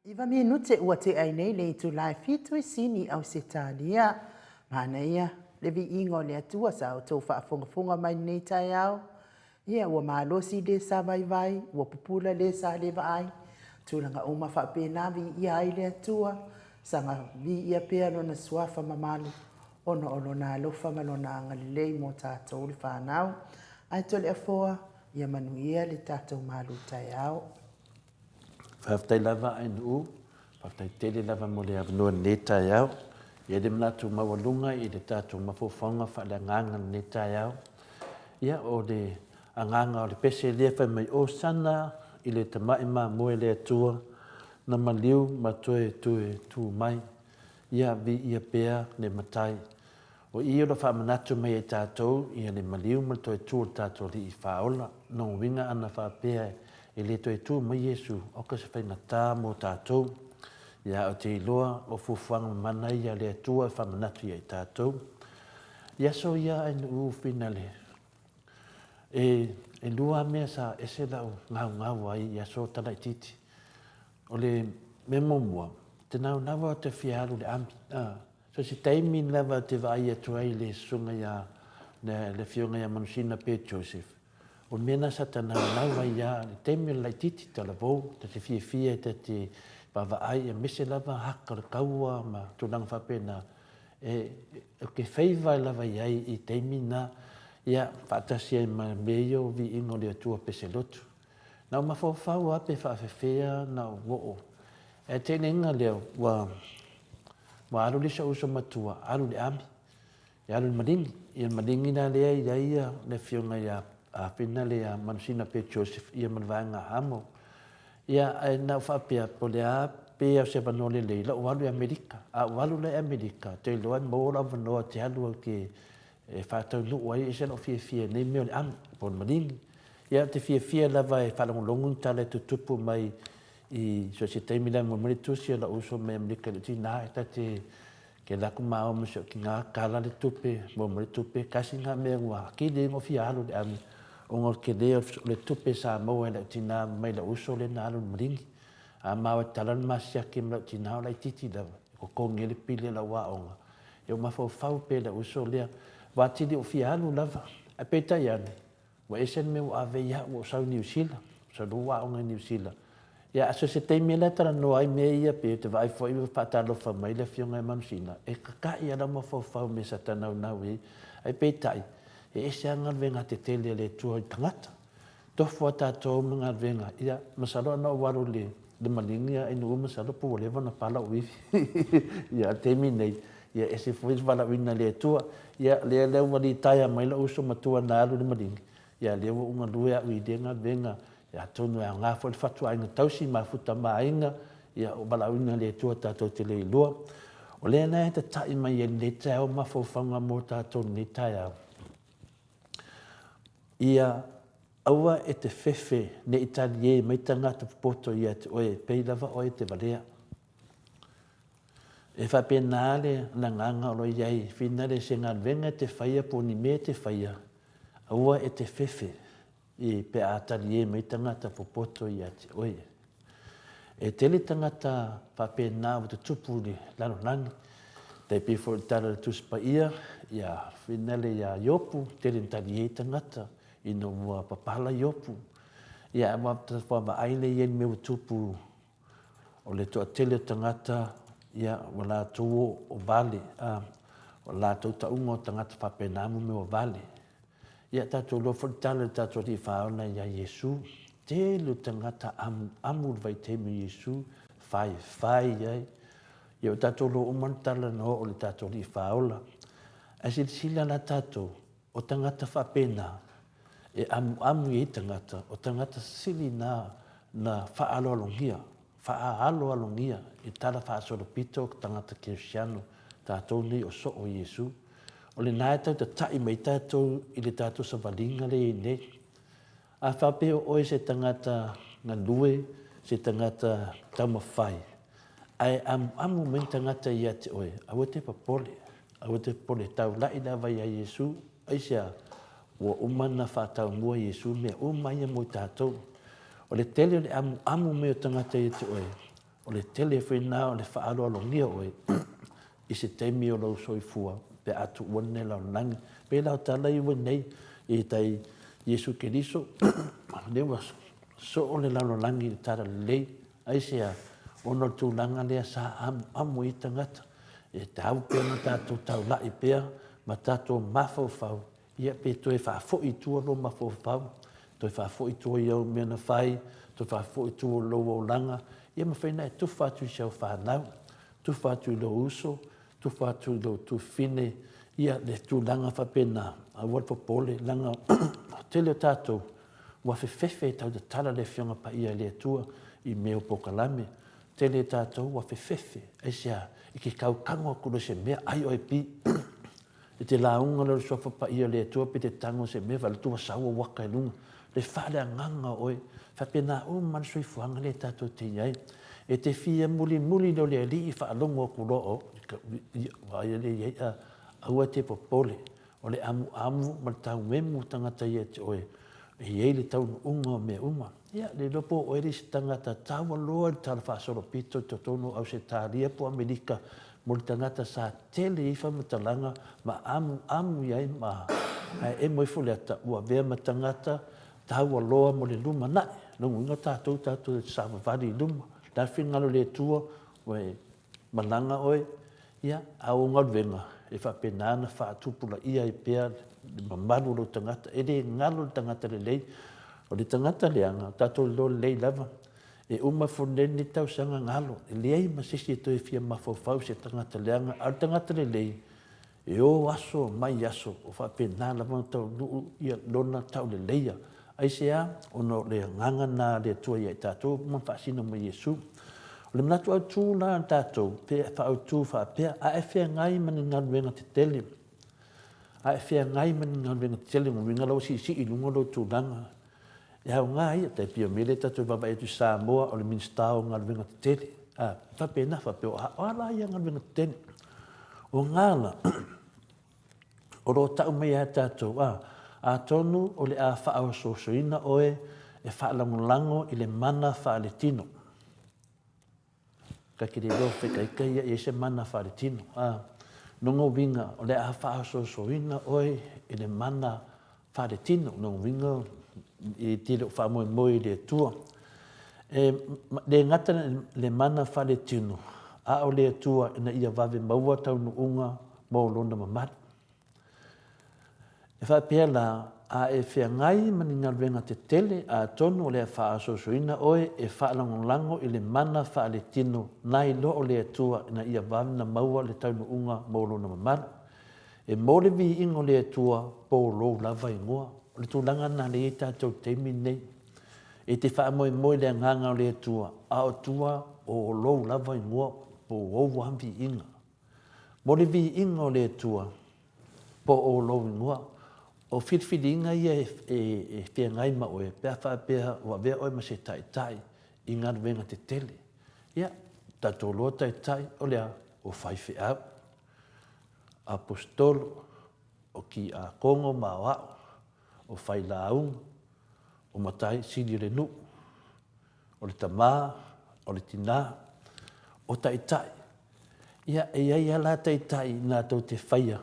Iva minute ua tea ai nei le itula e fitu i Sini, Ausetalia. Manaia le viiga o le Atua sa outou faafogafoga mai lenei taeao. Ia, ua malosi le sa vaivai, ua pupula le sa le vaai. Tulaga uma faapena viia ai le Atua, saga viia pea Lona Suafa mamalu ona o Lona alofa ma Lona agalelei mo tatou le fanau. Ae Toleafoa, ia manuia le tatou malu taeao. Faafetai lava Ainuu, faafetai tele lava mo le avanoa i lenei taeao. E i ai le manatu maualuga i le tatou mafaufauga faaleagaga i lenei taeao. Ia, o le agaga o le pese lea fai mai, Osana i le tamai mamoe le Atua, na maliu ma toe toe tu mai. Ia, viia pea le Matai. O i o lo o faamanatu mai e tatou ia le maliu ma le toe tu o le tatou Alii Faaola. Lona uiga ana faapea e le toe tu mai Iesu, oka se faigata mo tatou. Ia ou te iloa o fuafuaga mamana ia a le Atua e faamanatu ia i tatou. I aso ia ai nuu finale, e e lua a mea sa ese lau gaugau ai i aso talaitiiti. O le mea muamua, te naunau au te fia alu i le army. So se taimi lava ou te vaai atu ai i le susuga ia le afioga ia Manusina pe Joseph, o le mea lena sa ta naunau ai lava i le taimi o le laitiiti, talavou, ta te fiafia ta te vaavaai aemaise lava haka o le kaua ma tulaga faapena, e, ou te favour lava i ai i taimi na, ia, faatasi ai ma mea ia o viiga o le Atua peselotu. Na ou mafaufau lava pe faafefea ona ou oo. Ae tele ina lea ua ua alu le isi ou uso matua, alu i le army, ia alu i le maligi. Ia le maligi la lea e i ai le afioga ia Finale ia Manusina pe Joseph ia ma le vaega Hamo. Ia ae na ou faapea po o le a pe o se avanoa lelei lou alu i Amerika. A ou alu la i Amerika, ou te iloa e maua lou avanoa ou te alu au te e faataunuu ai, e ese lou fiafia i nei mea o le army po o le maligi. Ia ou te fiafia lava e faalogologo ni tala e tutupu mai i so o se taimi la e momoli le tusi a lou uso mai Amerika i lou tina e ta te ke laku ma o ma si ou tina kala le tupe momoli le tupe kasi na mea ua atili ai ona ou fia alu i le army ona o le tele o le tupe sa maua e lau tina mai lou uso lea na alu i le maligi. A ma o e tala le ma siaki ma lau tina o laitiiti lava e totogi ai le pili o lau aoga. Ia ua mafaufau pea i lou uso lea ua atili ou fia alu lava ae peitai ane Ua ese le mea ua ave ai au, ua ou sau i Niu Sila, sau loa ua aoga i Niu Sila. Ia, a so se taimi la e talanoa ai mea ia, pei ou te vaai foi ua faatalofa mai le Afioga ia Manusina, e kaka'i lava lau mafaufau i mea sa ta naunau i ai. Ae peitai, e ese lava galuega tetele a le Atua i tagata. Tofu lava tatou ma galuega, ia, masalo ana ou alu i le maligi a inu masalo po ua leva ona pa lou ivi. Ia, a o le taimi nei, Ia ese foi le valaauina e le Atua. Ia, lea lea ua litaea mai lou uso matua na alu i le maligi, ia lea ua ou galue au i lea galuega, ia atonu e aoga foi le fatuaiga tausi mafuta ma aiga, ia o valaauina e le Atua tatou te le iloa. O lea la e tata'i mai ai lenei taeao mafaufauga mo tatou i lenei taeao, ia aua e te fefe ne i talie mai tagata popoto ia te oe e pei lava oe e te valea. E faapena le agaga o lo o i ai, finale se galuega e te faia po o ni mea e te faia, aua e te fefe i pe a talie mai tagata popoto ia te oe. E tele tagata faapena ua tutupu i le lalolagi, tai pei foi o le tala o le Tusi Paia, ia finale ia Iopu, tele ina talie tagata ina ua papala Iopu. Ia ua vaai lea i ai i le mea ua tupu O le toatele o tagata, ia, ua latou o vale, a, o latou tauga o tagata faapena mo mea ua vale. Ia, tatou iloa foi le tala i le tatou Alii Faaola ia Iesu, tele o tagata amuamu i le vaitaimi o Iesu, faifai ai. Ia, ua tatou iloa uma le tala na oo i le tatou Alii Faaola. Ae silasila la tatou, O tagata faapena, e amuamu i ai tagata, o tagata sili na na faaaloalogia, faaaloalogia i tala faasolopito o tagata kerisiano, tatou nei o soo o Iesu. O lena e tau tata'i mai ai tatou i le tatou savaliga lea e i ai nei. A faapea o oe se tagata galue, se tagata taumafai, ae amuamu mai ni tagata ia te oe, aua te popole, aua te popole, taula'i lava ia Iesu, aisea? Ua uma ona faataumua Iesu mea uma ia mo i tatou. O le tele o le amuamu mai o tagata ia te oe, O le tele foi lena o le faaaloalogia oe i se taimi o lou soifua pe a tuua lenei lalolagi. Pei la o tala ia ua nei i tai Iesu Keriso, lea ua soo le lalolagi i le talalelei. Aisea? Ona o le tulaga lea sa amuamu ai tagata. E tatau pea ona tatou taulai pea ma tatou mafaufau, ia pe toe faafoi i tua lou mafaufau, toe faafoi i tua i au mea na fai, toe faafoi i tua i lou olaga, ia mafai ona e tufa atu i si au fanau, tufa atu i lou uso, tufa atu i lou tuafafine, ia le tulaga faapena, aua le popole, leaga o le tele o tatou ua fefefe e tautatala le Afioga Paia i le Atua i mea o polokalame. Tele tatou ua fefefe, aisea? E te tau tago atu loa i se mea, ai oe e pi. E te lauga loa i le Suafa Paia o le Atua pe te tago i se mea, vaai atu ua sau ou ata i luga. Le faaleagaga o oe. Faapena uma lava le soifuaga lea tatou te i ai. E te fia mulimuli loa i le Alii faalogo atu loa, oh, ia, vaai lea i ai, a, aua e te popole. O le amuamu ma le tauemu o tagata ia te oe, e i ai le taunuuga o mea uma. Ia, le iloa po o oe le isi tagata taua loa i le talafaasolopito i totonu o Ausetalia po o Amerika mo le tagata sa tele i ai faamatalaga ma amuamu i ai ma ae emo ifo le ata ua avea ma tagata taua loa mo le lumanai. Lona uiga tatou, tatou te savavali i luma. O le a le finagalo o le Atua ua e malaga oe, ia, a o galuega e faapena ona faatupulaia ai pea le mamalu o lou tagata. E le galo le tagata lelei. O le tagata leaga, tatou iloa lelei lava, e uma ifo nei lenei tausaga galo, e leai ma se isi e toe fia mafaufau i se tagata leaga, a o le tagata lelei, E o aso mai aso o faapena lava ona taunuu lona tauleleia. Aisea? Ona o le agaga lena a le Atua ia i tatou ma faasino mai Iesu. O le manatu autu la a tatou, pe faaautu faapea, a e feagai ma ni galuega tetele, a e feagai ma ni galuega tetele, lona uiga la ua siisii i luga lou tulaga, E aoga ia, tai pei o mea lea tatou te vaavaai atu i Samoa o le Minisita o Galuega Tetele, a, faapena, faapea o a la ia galuega tetele. O gala, o lo o tau mai ia tatou, a, atonu o le a faaosoosoina oe e faalagolago i le mana faaletino. Ta te le iloa fekai ia i ai se mana faaletino. A, lona uiga, o le a faaosoosoina oe i le mana faaletino, lona uiga e te le o faamoemoe i le Atua. E le gata le mana faaletino, a o le Atua ina ia vave maua taunuuga mo lona mamalu. E faapea la, a e feagai ma ni galuega tetele, atonu o le a faaosoosoina oe e faalagolago i le mana faaletino nai loa o le Atua ina ia vave ona maua le taunuuga mo Lona mamalu. E mo le viiga o le Atua po lou lava igoa. O le tulaga lena lea e i ai tatou i le taimi lenei. E te faamoemoe i le agaga o le Atua, a o tua o lou lava igoa po o ou lava viiga. Mo le viiga o le Atua, po o lou igoa. O filifiliga ia e feagai ma oe pe a faapea ua avea oe ma se taitai i galuega tetele. Ia, tatou loa taitai, o le a? O faifeau, aposetolo, o kiakono ma aoao, o failauga, o matai sili o le nuu. o le tama, o le tina, o taitai. Ia, e i ai lava la taitai latou te faia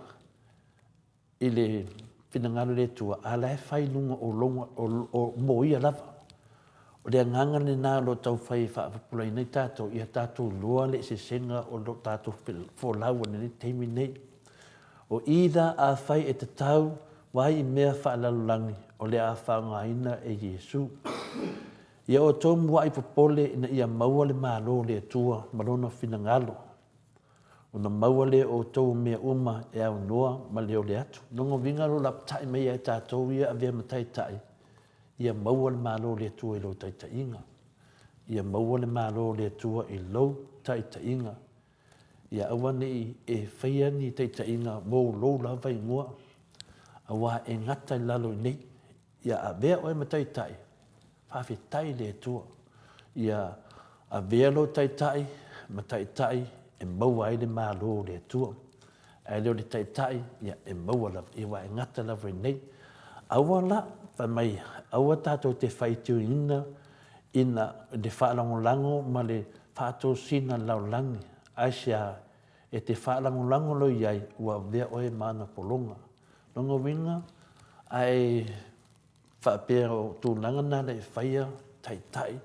i le finagalo o le Atua, a o la e fai i luga o lona, o, mo ia lava. O le agaga lena o lo o taufai e faapupulaina ai tatou, ia tatou iloa le eseesega o lo tatou folau i lenei taimi lenei. O i la afai e tatau vai i mea faalelalolagi o le a faaaogaina e Iesu. Ia outou mua'i popole ina ia maua le Malo o le Atua ma Lona finagalo, ona maua lea o outou o mea uma e aunoa ma le ole atu. Lona uiga o lo o lapatai mai ia i tatou ia avea ma taitai, ia maua le Malo o le Atua i lou taitaiga. Ia maua le Malo o le Atua i lou taitaiga. Ia aua ne i e faia ni taitaiga mo lou lava igoa, aua e gata i lalo i nei. Ia avea oe ma taitai, faafetai i le Atua. Ia avea lou taitai ma taitai e maua ai le Malo o le Atua. Ae le o le taitai, ia e maua lava, ia aua e gata lava i inei. Aua la, fai mai, aua tatou te faitioina ina le faalagolago ma le faatosina a le lalolagi, aisea e te faalagolago loa i ai ua avea oe ma ana pologa. Lona uiga, a e faapea o tulaga na le i faia taitai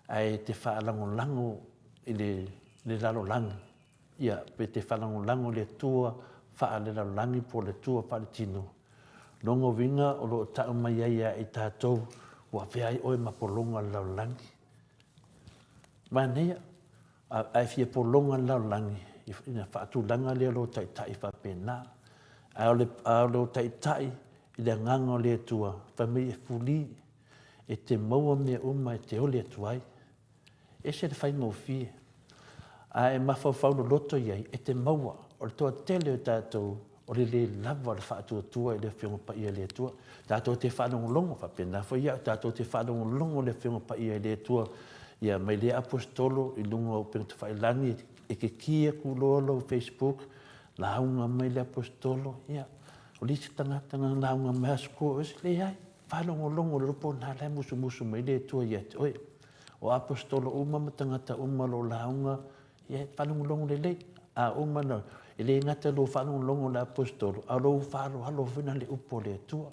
ae te faalagolago i le lalolagi, ia pe te faalagolago i le Atua faalelalolagi po o le Atua faaletino, lona uiga o lo o tau mai ai ia i tatou ua avea ai oe ma pologa o le lalolagi. Manaia, a e fia pologa i le lalolagi, ona faatulaga lea o lou taitai faapena. A o lou taitai i le agaga o le Atua, fai mai e fuli, e te maua mea uma e te oli atu ai. E ese le faigofie. A e mafaufau loloto i ai, e te maua. O le toatele o tatou, o le le lava o le faatuatua i le Afioga Paia a le Atua. Tatou te faalogologo, faapena foi au, tatou te faalogologo i le Afioga Paia i le Atua, ia mai lea Aposetolo i luga o upega tafailagi, e te ki atu loa lou Facebook, lauga mai le Aposetolo, ia, o le isi tagata na lauga mai Aso Toese, leai, faalogologo loloto po o na la e musumusu mai le Atua ia te oe. O Aposetolo uma ma tagata uma o lo o lauga, ia faalogologo lelei. A uma na, e le gata i lou faalogologo i le Aposetolo, a o lou faaaloalo foi na le upu a le Atua.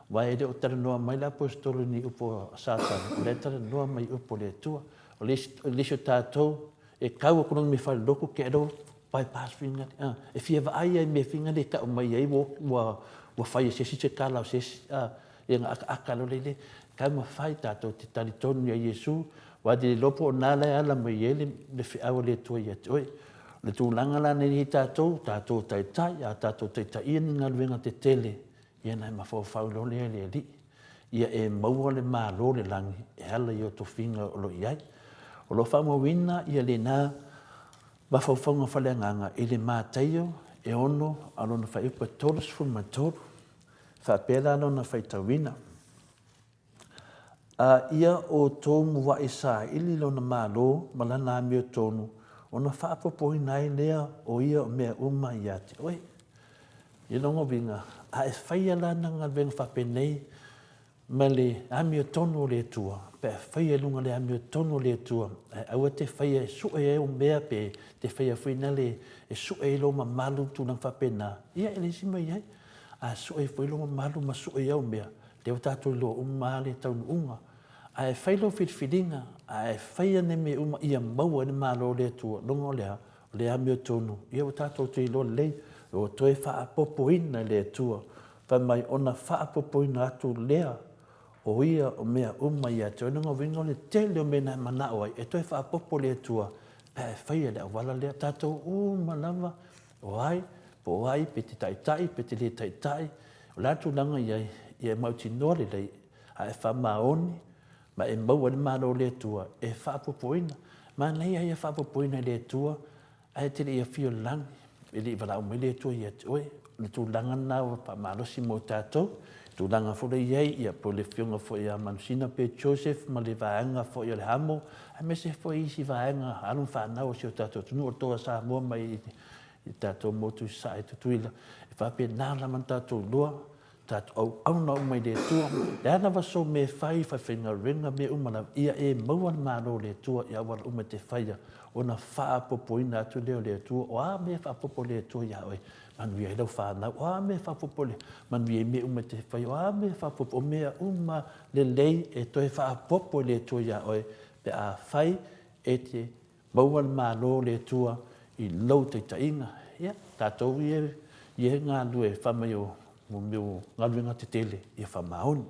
Aua e le o talanoa mai le Aposetolo i ni upu a Satani, o lea e talanoa mai i upu a le Atua. O le isi o tatou, e tau atu loa mea faale-lotu, te i loa bypass fingale. E fia vaai lava i mea fingale e tau mai ai ua fai e se isi se tala o se isi. Ia ona akaaka loa lea i le taumafai tatou te talitonu ia Iesu, aua te le iloa po o na la e ala mai ai le feau a le Atua ia te oe. O le tulaga la nei i tatou, tatou taitai, a tatou taitaia ni galuega tetele, ia ona e mafaufau loa lea i le Alii, ia e maua le Malo o le lagi e ala i ou tofiga o lo o i ai. O lo o faamauina ia lena mafaufauga faaleagaga i le Mataio e 6 a lona fuaiupu e 33. Faapea la lona faitauina, A ia outou muaʻi saili lona Malo ma lana amiotonu, ona faaopoopoina ai lea o ia mea uma ia te oe. I lona uiga, a e faia la na galuega faapenei ma le amiotonu o le Atua, pe a faia i luga o le amiotonu o le Atua, ae aua te faia e sue ai au mea pe te faia foi nale e sue ai lou mamalu tulaga faapena, ia e leai se mea o i ai. A sue foi lou mamalu ma sue au mea, lea ua tatou iloa uma lava le taunuuga. Ae fai lau filifiliga, ae faia nei mea uma ia maua ai le Malo o le Atua, luga o le a? O le amiotonu, ia ua tatou te iloa lelei, ua toe faaopoopoina e le Atua, fai mai, ona faaopoopoina atu lea o ia o mea uma ia te oe. Lona uiga o le tele o mea na e manao ai, e toe faaopoopo le Atua pe a e faia le auala lea. Tatou uma lava O ai, po o ai, pe te taitai, pe te le taitai, o le a le tulaga i ai, ia e mautinoa lelei, a e faamaoni ma e maua ai le Malo o le Atua e faaopoopoina. Manaia ia faaopoopoina e le Atua ae te le i afio i le lagi, e le i valaau mai le Atua ia te oe. O le tulaga lena ua faamalosi mo tatou, tulaga foi lea i ai, ia po o le afioga foi ia Manusina pe Joseph ma le vaega foi o le Hamo, aemaise foi isi vaega alo ma fanau o si o tatou atunuu o le Toa Samoa mai i tatou motu i Sasae i Tutuila, e faapena lava ona tatou iloa, tatou auauna uma i le Atua. O le a lava sou mea e fai, faifaigaluega, mea uma lava, ia e maua le Malo o le Atua i auala uma e te faia, ona faaopoopoina atu lea o le Atua. O a mea e faaopoopo e le Atua ia oe, manuia ai lau fanau. O a mea e faaopoopo, manuia ai mea uma e te faia. O a mea e faaopoopo, o mea uma lelei e toe faaopoopo e le Atua ia oe, pe a fai e te Maua le Malo o le Atua i lou taitaiga. Ia, tatou ia e galulue fai mai o mea o galuega tetele, ia faamaoni,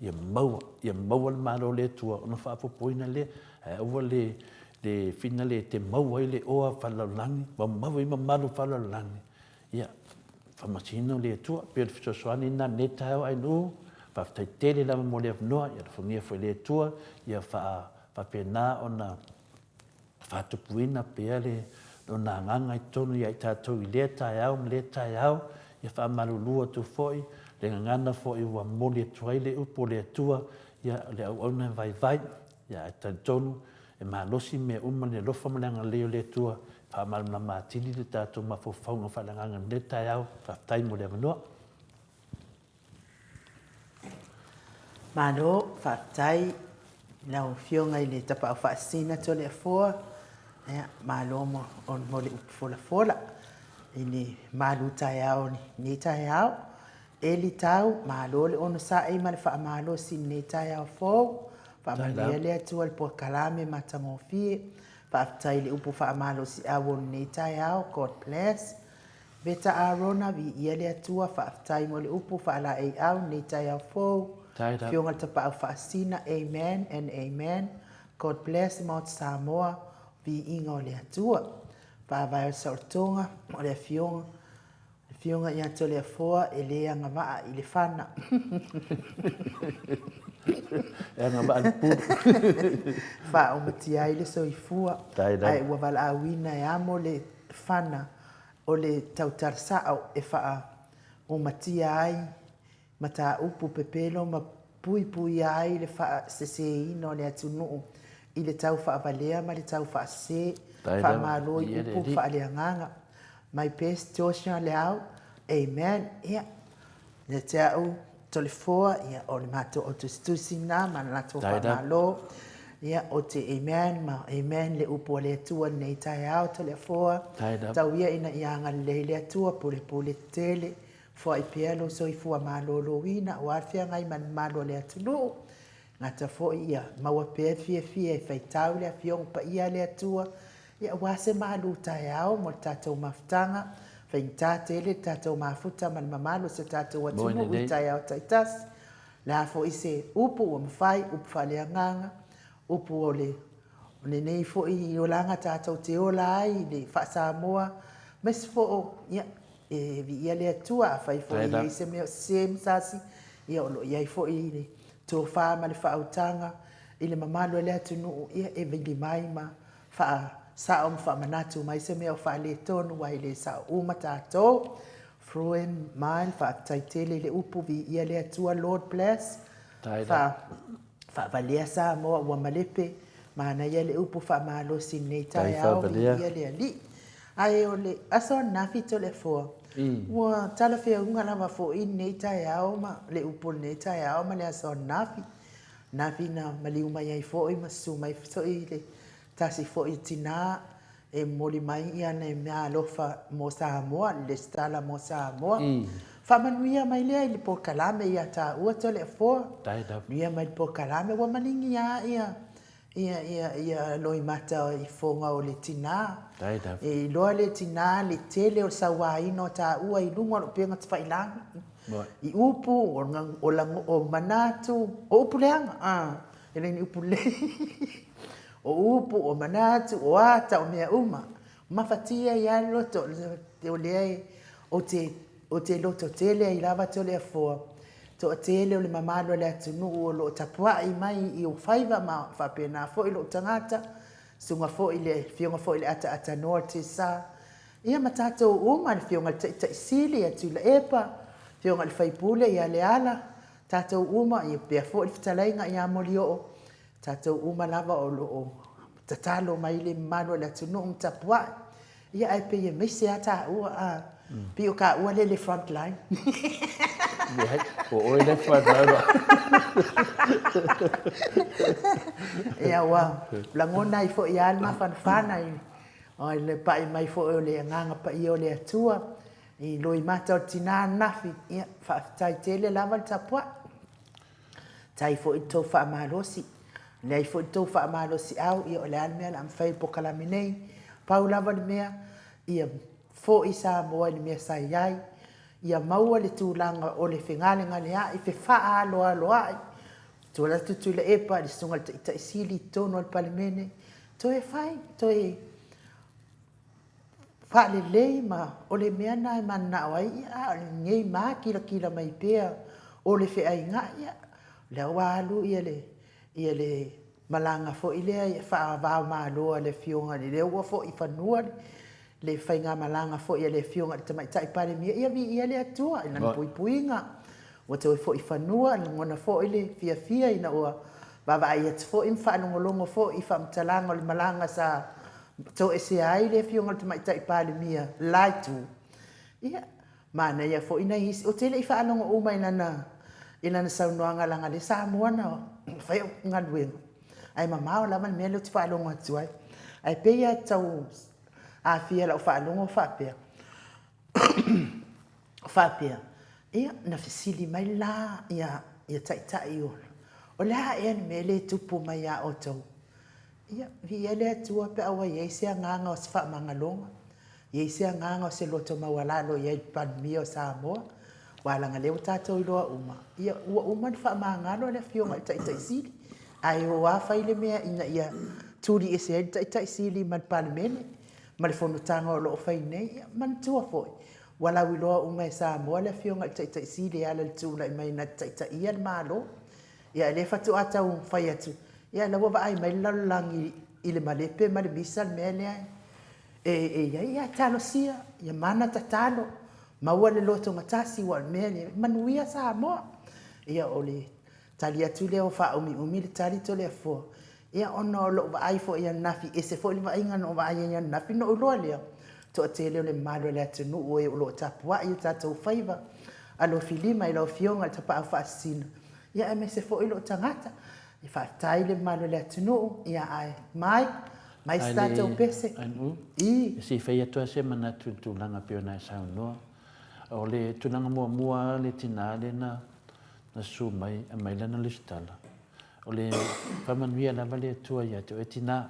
ia maua, ia maua le Malo o le Atua ona faaopoopoina lea, ae aua le le finagalo e te maua ai le oa faalelalolagi ma maua ai mamalu faalelalolagi. Ia, faamasino le Atua. E pei o le fesoasoani lena i lenei taeao Ainuu. Faafetai tele lava mo le avanoa. Ia alofagia foi e le Atua ia faapena ona faatupuina pea le Lona Agaga i totonu ia i tatou i lea taeao ma lea taeao. Ia faamalulu atu foi le gagana foi ua momoli atu ai le upu a le Atua, ia o le auauna e vaivai, ia ae talitonu e malosi mea uma le alofa ma le agalelei o le Atua e faamalamalama atili le tatou mafaufauga faaleagaga i lenei taeao. Faafetai mo le avanoa. Malo faafetai i lau Afioga i le Tapaau Faasisina Toleafoa. Ia, malo mo, mo le upu folafola i le malu taeao i lenei taeao. Eli Tau, malo le onosai ma le faamalosi i lenei taeao fou. Faamanuia le Atua i le polokalame matagofie. Faafetai i le upu faamalosiau o lenei taeao. God bless. Veta Arona, viia le Atua, faafetai mo le upu faalaeiau i lenei taeao fou. Afioga i le Tapaau Faasisina, Amen and Amen. God bless Maota Samoa, viiga o le Atua. Faavae o le Saolotoga, o le Afioga, le Afioga ia Toleafoa e le agavaa i le fana. E agavaa i le pulu. Faaomatia ai le soifua, ae ua valaauina e amo le fana o le tautala sao e faaomatia ai mataupu pepelo ma puipuia ai le faaseseina o le atunuu i le tau faavalea ma le tau faasese, faamalo i upu faaleagaga. My best Joshua Leao, Amen. Ia, ia te au Toleafoa, ia, o le matou autusitusi lena ma le latou faamalo. Ia, o te amen ma amen le upu a le Atua i lenei taeao Toleafoa. Tau ia ina ia agalelei le Atua, pulepule tetele, Foai pea lou soifua maloloina aua le feagai ma le mamalu o le atunuu. Gata foi ia maua pea le fiafia e faitau le Afioga Paia a le Atua, ia aua se malu taeao mo le tatou mafutaga. Faigata tele le tatou mafuta ma le mamalu o si o tatou atunuu i taeao taitasi. O le a foi se upu ua mafai, upu faaleagaga, upu o le O lenei foi olaga tatou te ola ai i le faa-Samoa, aemaise foi o, ia, e viia le Atua, afai foi e i ai se mea o sese ma sasi, ia o lo o i ai foi le tofa ma le faautaga i le mamalu o le atunuu, ia e vili mai ma faasao ma faamanatu mai se mea o faaletonu, aua e le sao uma tatou. Fruen Mile, faafetai tele i le upu, viia le Atua, Lord bless. Fa, Faavalea Samoa ua malepe, manaia le upu faamalosi i lenei taeao, viia le Alii. Ae o le aso ananafi Toleafoa, ua talafeauga lava foi lenei taeao ma le upu o lenei taeao ma le aso ananafi. Ananafi na maliu mai ai foi ma susu mai foi le tasi foi o tina e momoli mai ana meaalofa mo Samoa, le lesitala mo Samoa. Faamanuia mai lea i le polokalame ia taua Toleafoa. Manuia mai le polokalame, ua maligi lava ia ia ia ia loimata i fofoga o le tina. E iloa le tina le tele o le sauaina o taua i luga o le upega tafailagi. I upu, o manatu, o upu leaga, e le ni upu lelei. O upu, o manatu, o ata, o mea uma, mafatia ai lava le loto, o lea ou te, ou te lototele ai lava Toleafoa, toatele o le mamalu o le atunuu o lo o tapuai mai i ou faiva ma faapena foi lou tagata, susuga foi i le Afioga foi i le Ataatanoa o le Tesa, ia ma tatou uma, le Afioga i le Taitai Sili ia Tuilaepa, Afioga i le Sui Usufono ia Leala, tatou uma, ia pea foi le fetalaiga ia Molioo, Tatou uma lava o lo o tatalo mai le mamalu o le atunuu ma tapuai, ia ae pei e maise lava taua a, pei o taua lea i le front line. Leai, o oe le front line. Ia ua lagona ai foi lava le mafanafana i le pai mai foi o le Agaga Paia o le Atua i loimata o le tina ananafi, ia faafetai tele lava le tapuai. Tai foi i le tou faamalosi. Leai foi le tou faamalosiau, ia o le a le mea o le a mafai e le polokalame nei. Pau lava le mea, ia foi Samoa i le mea sa i ai, ia maua le tulaga o le fegalegaleai, fefaaloaloai, tuu atu Tuilaepa i le Susuga i le Taitai Sili i totonu o le Palemene, toe fai, toe faalelei ma o le mea lena e mananao ai, ia, a o lenei makilakilaina mai pea o le feaiga, ia, o lea ua alu ia le, ia le malaga foi lea faava-o-Malo a le Afioga i le, lea ua foi i fanua le faigamalaga foi a le Afioga i le Tamaitai Palemia, ia viia le Atua i Lana puipuiga, ua toe foi i fanua, lagona foi le fiafia ina ua vaavaai atu foi ma faalogologo foi i faamatalaga o le malaga sa Toesea ai le Afioga i le Tamaitai Palemia la itu, ia, manaia foi nai isi, ou te le i faalogo uma i lana, i lana saunoaga leaga o lea sa mua ona fai au galuega, ae mamao lava le mea lea ou te faalogo atu ai. Ae pei lava e tau aafia i lau faalogo faapea, faapea, ia, na fesili mai la ia taitai o, o le a ea le mea lea e tupu mai ia outou? Ia, viia le Atua pe a ua i ai se agaga o se faamagaloga, i ai se agaga o se loto maualalo i ai i le Palemia o Samoa, aua leaga o lea ua tatou iloa uma, ia ua uma ona faamagalo le Afioga i le Taitai Sili, ae o lava fai le mea ina ia tuli ese ai le Taitai Sili ma le Palemene ma le fonotaga o lo o fai nei. Ia manatua foi, ua lauiloa uma e Samoa le Afioga i le Taitai Sili e ala i le tulai mai na te taitaia le Malo. Ia lea faatoa tau fai atu, ia la ua vaai mai le lalolagi i le malepe ma le misa le mea lea e i ai. Ia talosia, ia mana tatalo, maua le lotogatasi aua o le mea lea e manuia Samoa. Ia o le tali atu lea ua faaumiumi le tali Toleafoa, ia ona o lou vaai foi ananafi, e ese foi le vaaiga na ou vaai ai ananafi ona ou iloa lea, o le toatele o le mamalu o le atunuu e o lo o tapuai o tatou faiva alofilima i lau Afioga i le Tapaau Faasisina, ia aemaise foi lou tagata. Faafetai le mamalu o le atunuu, ia ae mai, mai se tatou pese. I. Se i fai atu lava se manatu i le tulaga e pei ona e saunoa. O le tulaga muamua lava le tina lea na susu mai aumai lana lesitala, o le faamanuia lava le Atua ia te oe tina.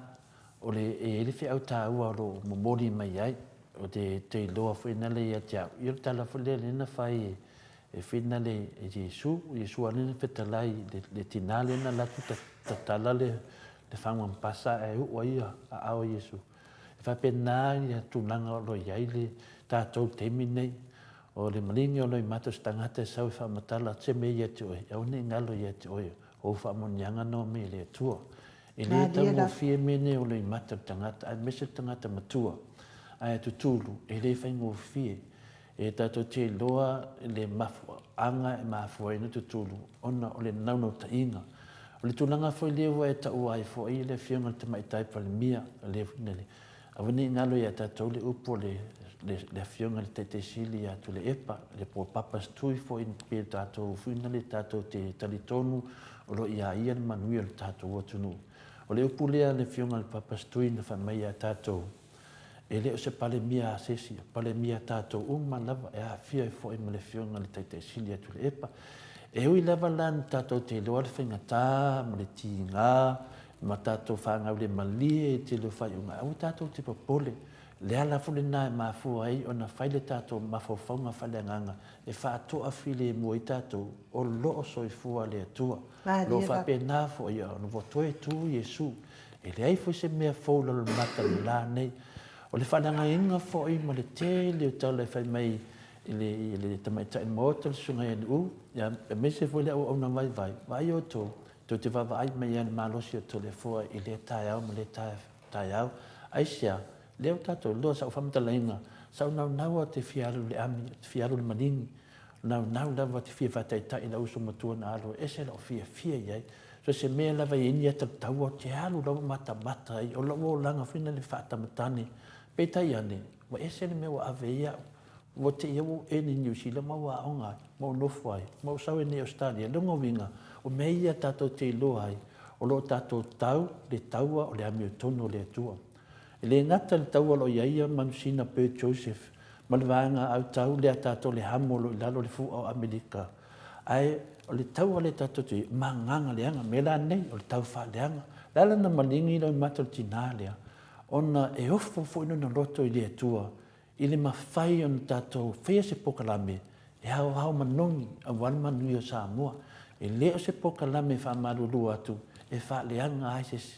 O le, e i ai le feau taua o lo o momoli mai ai, ou te iloa foi lea ia te au, ia o le tala foi lea na fai e whina le e Iesu, o Iesu lava lea na fetalai i le tina lea na alu atu tatala le fagu ampasa ae uu ai aao o Iesu. E faapena ia tulaga o lo o i ai le tatou i le taimi lenei. O le maligi o loimata o se tagata e sau e faamatala atu se mea ia te oe, aua ne i galo ia te oe, o ou faamanuiaga na omai e le Atua. E le taugofie mea nei o loimata o le tagata, aemaise le tagata matua, ae tutulu, e le faigofie. E tatou te iloa le mafuaaga e mafua ai ona tutulu ona o le naunautaiga. O le tulaga foi lea ua e taua ai foi le Afioga i le Tamaitai Palemia, aua ne i galo ia tatou le upu a le Afioga i le Taitai Sili ia Tuilaepa, le po o Papas Tui foi pe tatou foi lea tatou te talitonu o lo o ia ia le manuia o le tatou atunuu. O le upu lea a le Afioga i le Papas Tui na fai mai ia tatou, E le o se Palemia a se isi, o Palemia a tatou uma lava, e aafia ai foi ma le Afioga i le Taitai Sili ia Tuilaepa. E ui lava la ina tatou te iloa le faigata ma le tiga ma tatou faagaulemalie i le tele o faaiuga, aua tatou te popole. O le ala foi lena e mafua ai ona fai le tatou mafaufauga faaleagaga e faatoafilemu ai tatou o lo o soifua le Atua. O lo o faapena foi ona ua toe tu Iesu. E leai foi se mea fou i lalo o le mata i le la nei. O le faaleagaina foi ma le tele o tala e fai mai i le tamaitai Maota, le Susuga ia Nu'u, aemaise foi le auauna vaivai, vaai outou, tou te vaavaai mai i le malosi o Toleafoa i lea taeao ma lea taeao. Aisea? Lea ua tatou iloa, sau faamatalaina, sa ou naunau lava ou te fia alu i le ami, ou te fia alu i le maligi, Naunau lava te fia faataitai i lau uso matua na alu e ese lou fiafia i ai. So se mea lava e i ai ni ata taua ou te alu lava matamata ai. O lou olaga foi lena i le faatamatane. Peitai ane, ua ese le mea ua ave ai au. Ua te i au ua ou eni i Niu Sila ma ua aoga ai, ma ou nofo ai, ma ou sau ai nei i Ausetalia. Lona uiga, o mea ia tatou te iloa ai, o lo o tatou tau le taua o le amiotonu o le Atua. E le gata i le taua o lo o i ai ia manusina Bert Joseph ma le vaega autau lea tatou le hamo o lo o i lalo o le fu'a o Amerika, ae o le taua lea tatou te i ai, magaga leaga. O le mea la lenei, o le tau faaleaga. O le a la na maligi lau mata o le tina lea? Ona e ofo foi lona loto i le Atua i le mafai ona tatou faia se polokalame e aoao manogi aua le manuia o Samoa. E le o se polokalame e faamalulu atu e faaleaga ai se isi.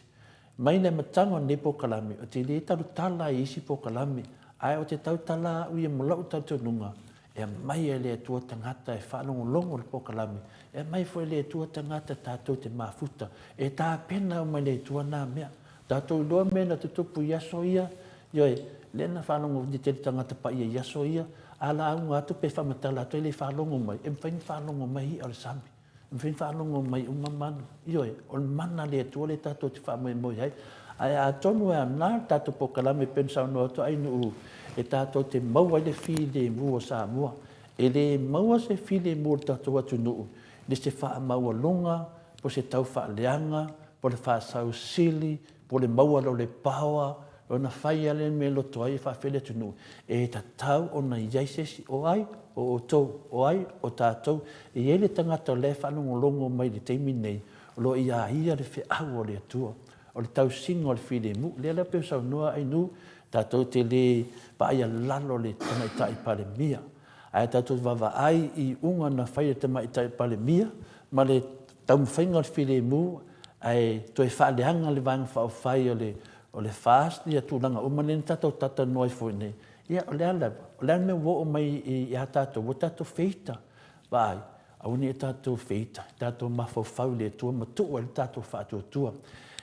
Mai le amataga o lenei polokalame, ou te le talutala i isi polokalame, ae ou te tautala au ia ma lou talitonuga, e aumai e le Atua tagata e faalogologo i le polokalame, e aumai foi e le Atua tagata tatou te mafuta, e tapena uma e le Atua na mea. Tatou iloa mea na tutupu i aso ia, ioe, lea na faalogo i le tele tagata paia i aso ia, a lauga atu pe faamatala atu e le faalogo mai, e mafai ona faalogo mai i'a o le sami. E mafai ona faalogo mai uma manu. Ioe, o le mana a le Atua lea tatou te faamoemoe ai. Ae atonu e ana le tatou polokalame e pei ona saunoa atu Ainuu e tatou te maua ai le filemu o Samoa. E le maua se filemu o le tatou atunuu i se faamaualuga po o se tau faaleaga po o le faasau sili, po o le maua loa o le power, ona fai lava lea mea e loto ai e faafefea le atunuu, e tatau ona i ai se isi, o ai? O outou, o ai? O tatou. E i ai le tagata o la e faalogologo mai i le taimi lenei, o lo o ia ia le feau o le Atua, o le tausiga o le filemu. Lea la pei ona saunoa Ainuu, tatou te le vaaia lalo le Tamaitai Palemia, ae tatou vaavaai i iuga na fai e le Tamaitai Palemia ma le taumafaiga o le filemu ae toe faaleaga le Vaega Faaupufai o le o le FAST, ia tulaga uma nei na tatou talatalanoa ai foi nei, ia o le a lava? O le a le mea ua oo mai ia tatou? Ua tatou feita. Vaai, aua ne i tatou feita, tatou mafaufau i le Atua ma tuu ai le tatou faatuatua.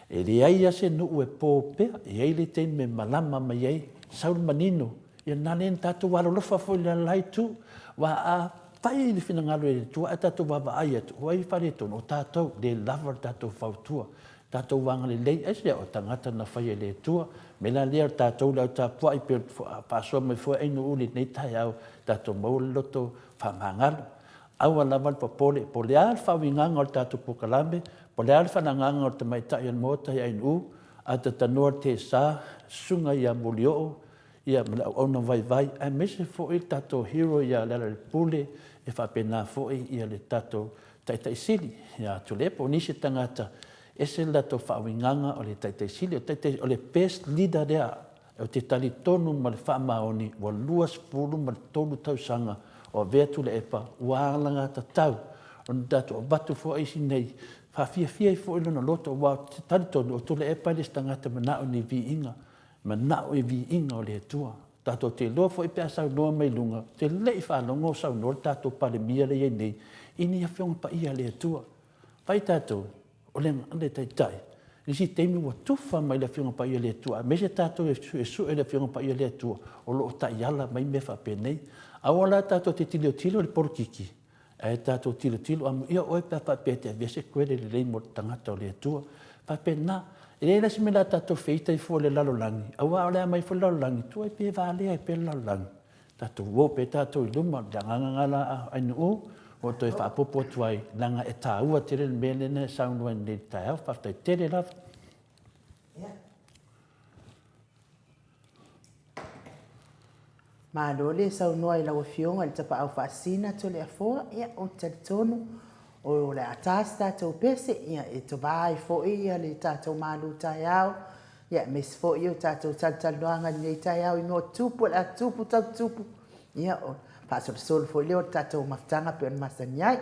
E leai lava se nuu e po pea, e i ai le taimi e malama mai ai, sau le manino, ia lena lea na tatou alolofa foi i le la itu. Aua a fai le finagalo e le Atua ae tatou vaavaai atu, o ai e faaletonu? O tatou, le lava le tatou fautua. Tatou agalelei, aisea? O tagata na faia e le Atua. O le mea la lea o tatou le au tapuai pei ona faasoa mai foi Ainuu i lenei taeao, tatou maua le loto faamagalo. Aua lava le popole, po o le a le faauigaga o le tatou polokalame, po o le a le faanagaga o le tamaitai o le Maota ia Ainuu, a talanoa le Tesa, Susuga ia Molioo, ia ma le auauna vaivai, aemaise foi le tatou hero ia Lealailepule, e faapena foi le tatou Taitai Sili ia Tuilaepa. O nisi tagata, ese le latou faauigaga o le Taitai Sili, o le Taitai, o le best leader lea. Ou te talitonu ma le faamaoni ua 23 tausaga o avea Tuilaepa ua alagatatau ona tatou avatu foi isi nei faafiafia ai foi lona loto aua ou te talitonu o Tuilaepa e le o se tagata manao i ni viiga, manao i viiga o le Atua. Tatou te iloa foi pe a saunoa mai luga, ou te le i faalogo o saunoa le tatou Palemia lea e i ai nei i ni Afioga Paia a le Atua. Vaai tatou, o le, le Taitai, i isi taimi ua tufa mai le Afioga Paia a le Atua, aemaise tatou e suesue le Afioga Paia a le Atua, o lo o taiala mai mea faapenei. Aua la tatou te tilotilo i le polokiki, ae tatou tilotilo, amuia oe pe a faapea e te avea se kuele lelei mo le tagata o le Atua. Faapena, e leai la se mea o le a tatou feita ai fua i le lalolagi, aua o le a aumai foi le lalolagi, tuai pe valea ai pea le lalolagi. Tatou o pea tatou i luma, le agaga lena la Ainuu, ua toe faaopoopo atu ai, leaga e taua tele le mea lea na e saunoa ai nei i le taeao. Faafetai tele lava. Malo le saunoa i lau Afioga i le Tapaau Faasisina Toleafoa. Ia, ou te talitonu o le a ta se tatou pese, ia, e tova ai foi ia le tatou malu taeao, ia, aemaise foi o tatou talatalanoaga i lenei taeao i mea o tupu, o le a tupu tau tupu, ia, o faasolosolo foi lea o le tatou mafutaga pei ona masani ai.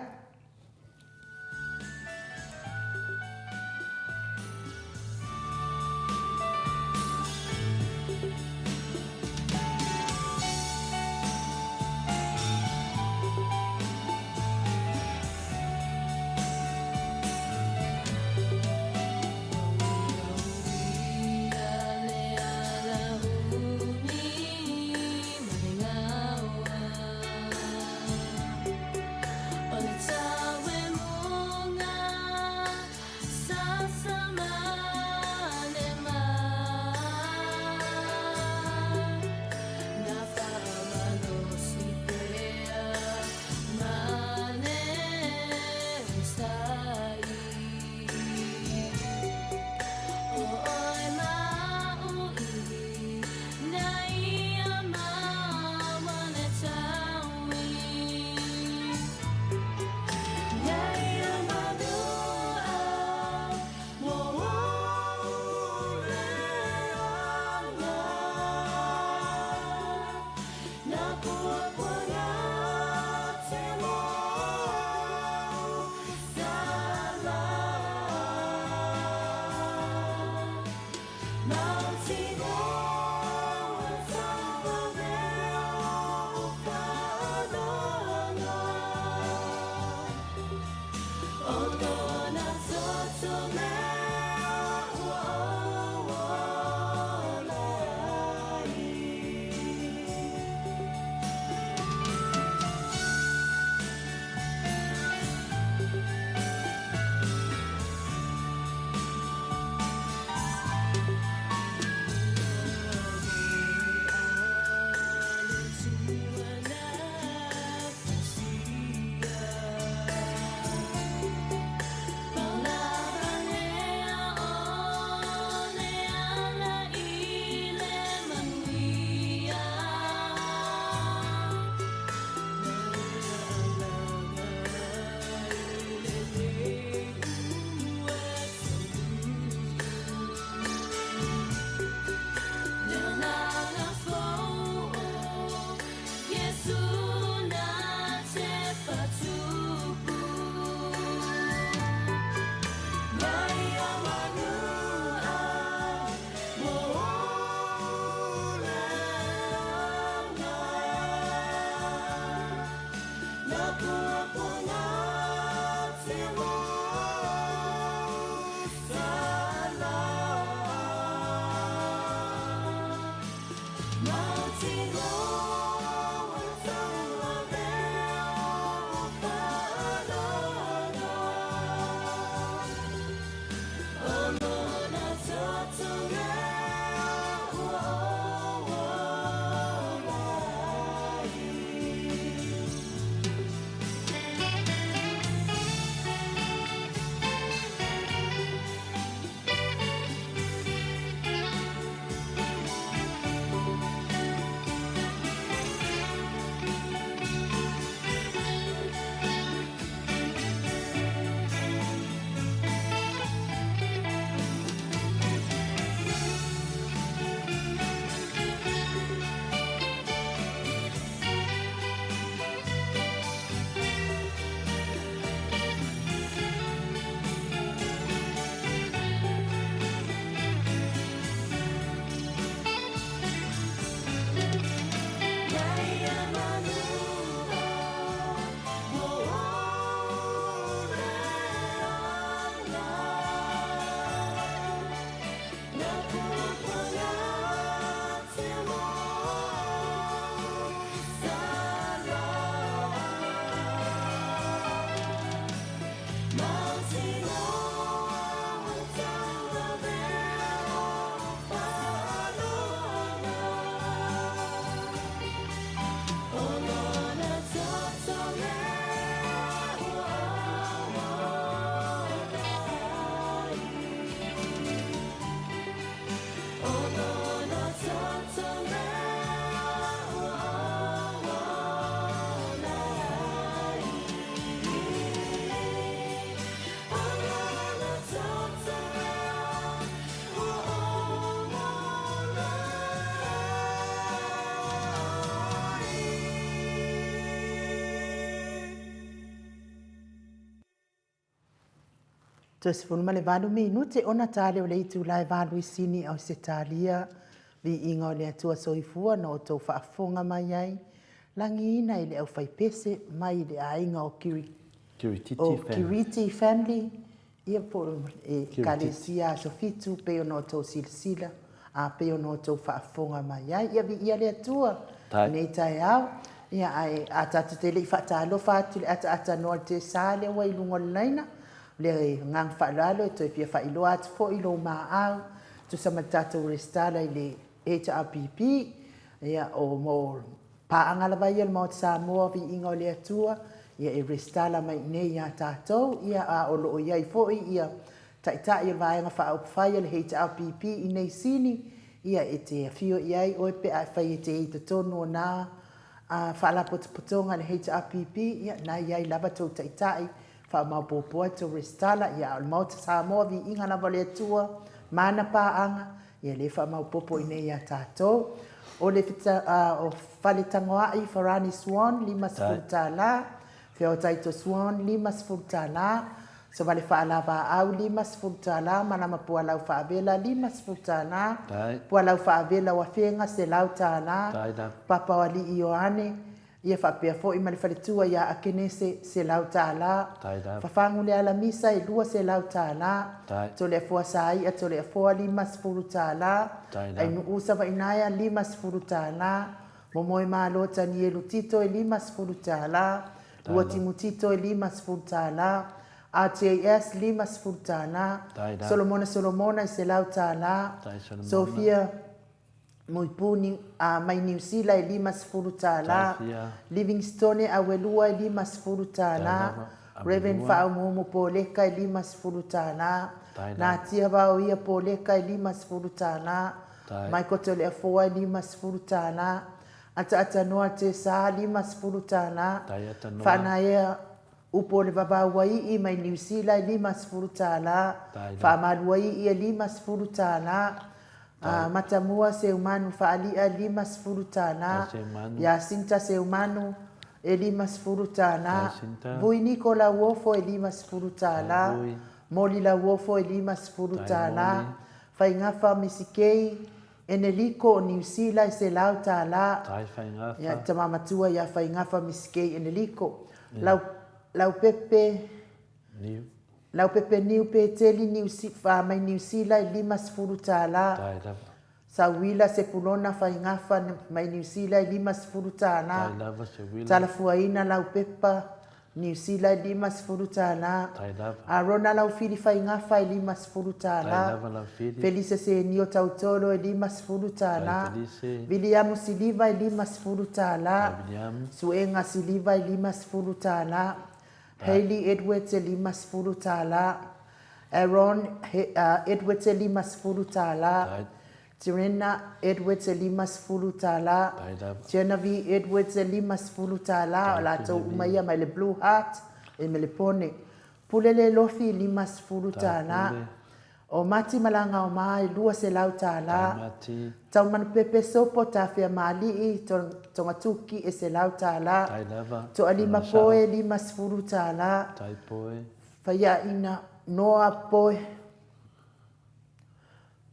Toe 18 minute ona tale o le itula e 8 i Sini, Ausetalia. Viiga o le Atua Soifua na outou faafofoga mai ai, lagiina i le aufaipese mai le aiga o Kiri, Kirititi o Family. Kiriti Family, ia po o le Ekalesia Aso Fitu, pei ona outou silasila, a pei ona outou faafofoga mai ai. Ia viia le Atua Tai. lenei taeao. Ia, ae a tatou te le i faatalofa atu i le ataatanoa o le tesa lea ua i luga o le laina, o le agaga faaaloalo e toe fia faailoa atu foi lou maau, tusa ma le tatou resitala i le HRPP, ia, o mo paaga lava ia a le Maota Samoa, viiga o le Atua, ia e resitala mai i inei ia tatou, ia, a o lo o i ai foi ia Taitai o le Vaega Faaupufai a le HRPP i nei Sini, ia e te afio i ai oe pe a e fai e te i i totonu o nā Faalapotopotoga a le HRPP, ia na i ai lava tou Taitai, faamaopoopo ai tou resitala, ia a o le Maota Samoa, viiga lava o le Atua ma ana paaga, ia lea e faamaopoopo i inei ia tatou. O le Faletagoai Farani Swan, $50, Feotaito Swan, $50, Savale Faalavaau, $50, Malama Pualau Faavela, $50, Pualau Faavela o Afega, $100, Papaoalii Ioane, ia faapea foi ma le faletua ia Akenese, $100, Fafagu le Alamisa, e $200, Toleafoa Saia Toleafoa, $50, Ainuu Savainaea, $50, Momoemalo Tanielu Tito, e $50, Luatimutito e $50, RJS $50, Solomona Solomona e $100, Sofia Muipuni mai Niu Sila e $50, Livingstone Auelua e $50, Reverend Faaumuumu Poleka e $50, Natia Vaoia Poleka e $50, Michael Toleafoa e $50, Ataatanoa Tesa, $50. Faanaea Upu o le Vavauaii mai Niu Sila e $50. Faamaluaii e $50. Matamua Seumanu Faalia e $50. Yasinta Seumanu e $50. Vui Niko Lauofo e $50. Moli Lauofo e $50. Faigafa Misikei Eneliko o Niu Sila e $100. Tai Faigafa. Ia, tama matua ia Faigafa Misikei Eneliko. Lau, Laupepe... Niu. Laupepe Niu Peteli Niu, mai Niu Sila e $50. Tai lava. Sauila Sepulona Faigafa mai Niu Sila e $50. Tai lava Seuila. Talafuaina Laupepa, Niu Sila e $50. Tai lava. Arona Laufili Faigafa e $50. Tai lava Laufili. Felise Senio Tautolo e $50. Tai Felise. Viliamu Siliva e $50. Tai Viliamu. Suega Siliva e $50. Hayley Edwards e $50. Aaron Edwards e $50. Tirena Edwards e $50. Genevieve Edwards e $50. O latou uma ia mai le Blue Heart i Melepone. Pule le Lofi e $50. O Mati Malagaoma e $200. Taumanupepe Sopo Tafeamaalii Togatuki e $100. Toalima Poe e $50. Faiaina Noa Poe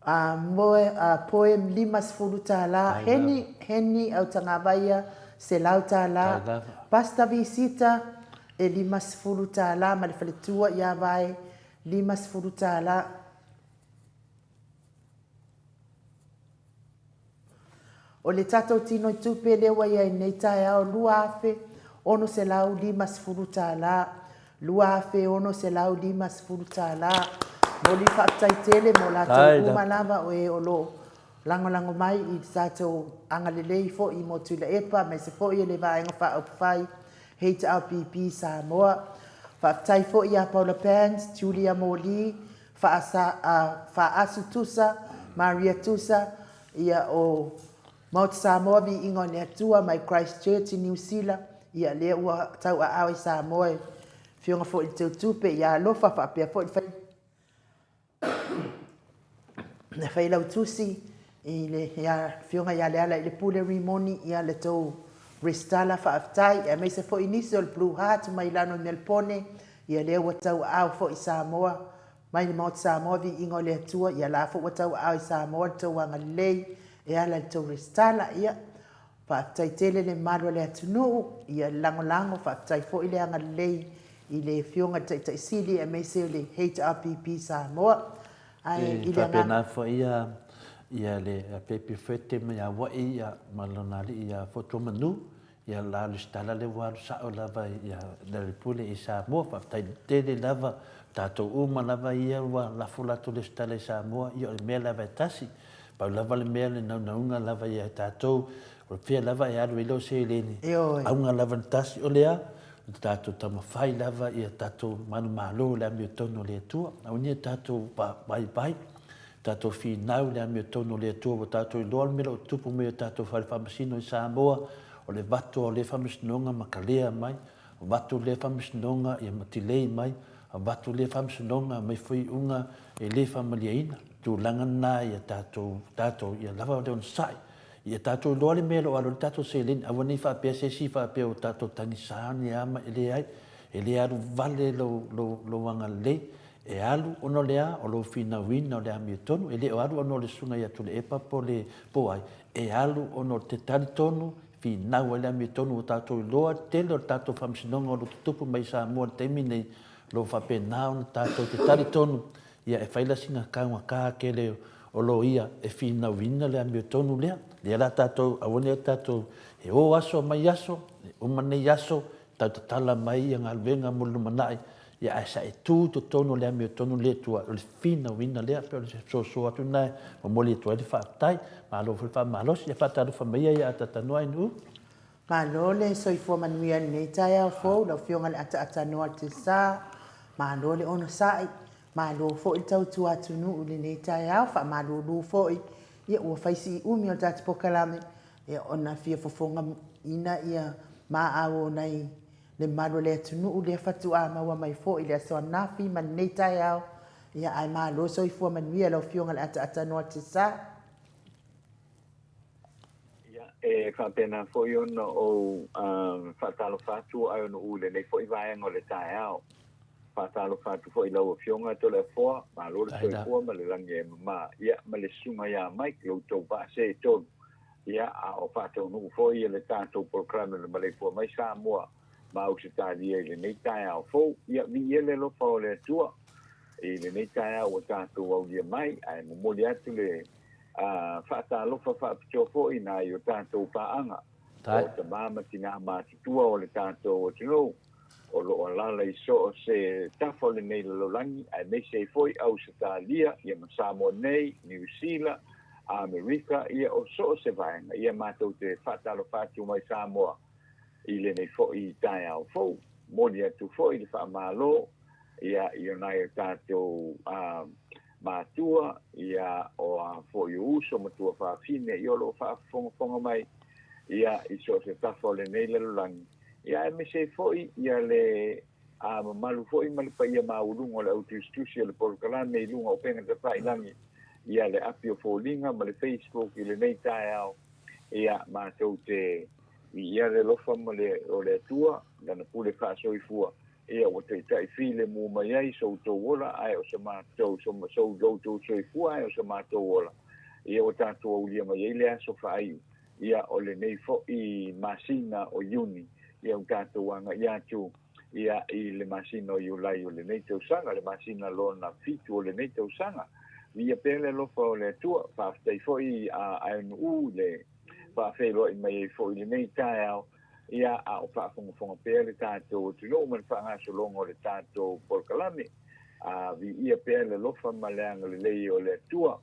Moe Poe $50. Heni Heni Autagavaia $100. Pasta Visita e $50 ma le faletua ia Vae $50. O le tatou tino i tupe lea ua i ai nei taeao $2,650, $2,650. Momoli faafetai tele mo latou uma lava o e o lo o lagolago mai i le tatou agalelei foi mo Tuilaepa aemaise foi o le Vaega Faaupufai HRPP Samoa. Faafetai foi ia Paula Pans, Julia Moli, Faasu Tusa, Maria Tusa, ia o Maota Samoa Viiga o le Atua mai Christchurch i Niu Sila, ia lea ua tauaao i Samoa e Afioga foi i le Teutupe ia Alofa faapea foi le Failautusi i le Afioga ia Lealailepule Rimoni ia le tou resitala faafetai aemaise foi nisi o le Blue Heart mai lano i Melpone ia lea ua tauaao foi i Samoa mai le Maota Samoa Viiga o le Atua ia la foi ua tauaao i Samoa le tou agalelei e ala i le tou resitala ia faafetai tele le mamalu o le atunuu ia le lagolago faafetai foi le agalelei i le Afioga i le Taitai Sili aemaise o le HRPP Samoa. Ae i le faapena foi ia ia le Pepe Fete mai Hawaii ia ma lona alii ia Fotuamanu ia la resitala lea ua alu sao lava ia Lealailepule i Samoa. Faafetai tele lava tatou uma lava ia ua lafo latou resitala i Samoa ia o le mea lava e tasi. Pau lava le mea le naunauga lava ia tatou o fea lava e alu ai lau seleni auga lava le tasi o le a? O le tatou taumafai lava ia tatou manumalo i le amiotonu o le Atua. Aua ne i tatou vaivai, tatou finau i le amiotonu o le Atua ua tatou iloa le mea o lo o tutupu mai i o tatou fale faamasino i Samoa, o le vato o lea faamasinoga ma kalea mai, avatu lea faamasinoga ia ma tilei mai, avatu lea faamasinoga aumai fuiuga e le faamalieina. Tulaga lena ia tatou, tatou ia lava le onosai. Ia tatou iloa le mea o lo o alu ai le tatou seleni, aua ne i faapea se isi faapea ua tatou tagisa ni a ma, e leai, e le alu vale lou, lou, lou agalelei, e alu ona o le a? O lou finauina o le amiotonu, e le o alu ona o le susuga ia Tuilaepa po o le, po o ai, e alu ona o te talitonu, finau ai le amiotonu ua tatou iloa le tele o le tatou faamasinoga o lo o tutupu mai i Samoa i le taimi nei, o lo o faapena ona tatou te talitonu Ia e fai la sina taugata tele o loia e finauina le amiotonu lea. Lea la tatou, aua ne i tatou, e o aso mai aso, e uma nei aso, tau tatala mai ia galuega mo le lumanai, ia ae sa e tu i totonu o le amiotonu le Atua, o le finauina lea, pei o le fesoasoa atu lena e momoli atu ai le faafetai. Malo foi le faamalosi, ia faatalofa maia ia Atatanoa NU. Malo le soifua manuia i lenei taeao fou, lau Afioga i le Ataatanoa Tesa, malo le onosai, malo foi le tautua atunuu i lenei taeao, faamalulu foi, ia ua fai si umi o le tatou polokalame, ia ona fia fofogaina ia maau o nai le mamalu o le atunuu lea faatoa maua mai foi i le aso ananafi ma lenei taeao, ia ae malo soifua manuia lau Afioga i le Ataatanoa Tesa. Ia, e faapena foi ona ou faatalofa atu ai ona u i lenei foi vaega o le taeao. Faatalofa atu foi i lau Afioga Toleafoa, malo le soifua ma le lagi e mama, ia, ma le susuga ia Mike, lo outou vaa se tolu, ia, a o faataunuu foi le tatou polokalame o le Maleifua Mai Samoa ma Ausetalia i lenei taeao fou. Ia, viia le alofa o le Atua i lenei taeao ua tatou aulia mai, ae momoli atu le Faatalofa faapitoa foi i nai o tatou paaga, o tama ma tinā matutua o le tatou atunuu o lo o alaala i so o se tafa o lenei lalolagi, aemaise ai foi Ausetalia, ia ma Samoa nei, Niu Sila, Amerika, ia o so o se vaega. Ia matou te faatalofa atu mai Samoa i lenei foi taeao fou. Momoli atu foi le faamalo ia i o nai o tatou matua, ia o a foi o uso ma tuafafine ia o lo o faafofogafoga mai ia i so o se tafa o lenei lalolagi, ia aemaise ai foi ia le mamalu foi ma le paia maualuga o le au tusitusi o le polokalame i luga o upega tafailagi, ia le api o foliga ma le Facebook i lenei taeao, ia matou te viia le alofa ma le o le Atua, Lana pule faasoifua, ia ua taitai filemu mai ai so outou ola, ae o se matou, so, so outou soifua ae o se matou ola, ia ua tatou aulia mai ai le aso faaiu, ia o lenei foi masina o Iuni, ia ua tatou agai atu, ia i le masina o Iulai o lenei tausaga, le masina lona fitu o lenei tausaga. Viia pea le alofa o le Atua. Faafetai foi a Aenu'u i le faafeiloai mai ai foi i lenei taeao, ia a o faafogafoga pea le tatou atunuu ma le faagasologa o le tatou polokalame. A viia pea le alofa ma le agalelei o le Atua.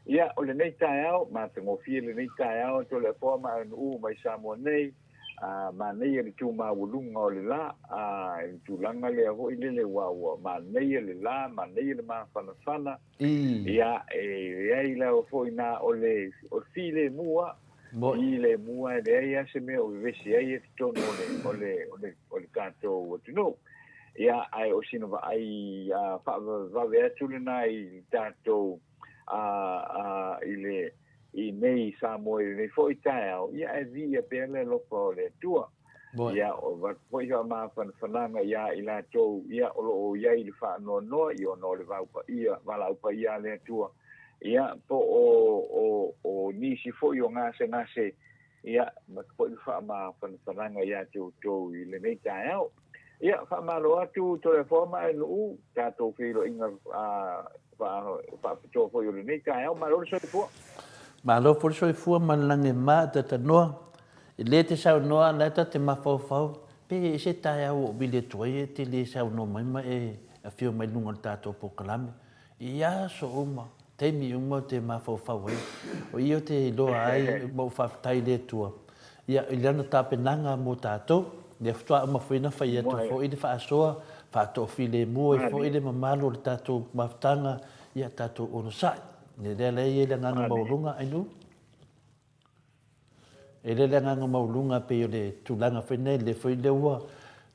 Ia, o lenei taeao, matagofie lenei taeao Toleafoa ma Aenu'u mai Samoa nei, A manaia le tu maualuga o le la, a i le tulaga lea foi lele ua ua manaia le la, manaia le mafanafana. Ia, e leai lava foi na o le o le filemu lava. Filemu lava e leai lava se mea o vevesi ai i totonu o le o le o le o le tatou atunuu. Ia, ae o sina vaai faavavevave atu lena i le tatou a a i le i nei Samoa i lenei foi taeao, ia ae viia pea le alofa o le Atua. Ia, o avatu foi faamafanafanaga iā i latou, ia, o lo o i ai i le faanoanoa, ia ona o le vau paia, valaau paia a le Atua, ia, po o, o, o nisi foi o gasegase, ia, avatu foi le faamafanafanaga iā te outou i lenei taeao. Ia, faamalo atu Toleafoa ma Aenuu, tatou feiloaiga faapitoa foi o lenei taeao. Malo le soifua. Malo foi le soifua ma le lagi e ma Tatanoa. E le te saunoa la e ta te mafaufau pe e se taeao ua ou vili atu ai e te le saunoa mai ma e afio mai luga o le tatou polokalame. I aso uma, taimi uma ou te mafaufau ai. O i ou te iloa ai ma ou faafetai i le Atua, ia, i Lana tapenaga mo tatou. Lea faatoa uma foi ona fai atu foi le faasoa, faatoafilemu ai foi le mamalu o le tatou mafutaga, ia tatou onosai. Lea la e i ai le agaga maualuga, Ainuu. E le le agaga maualuga pei o le tulaga foi lenei, lea foi lea ua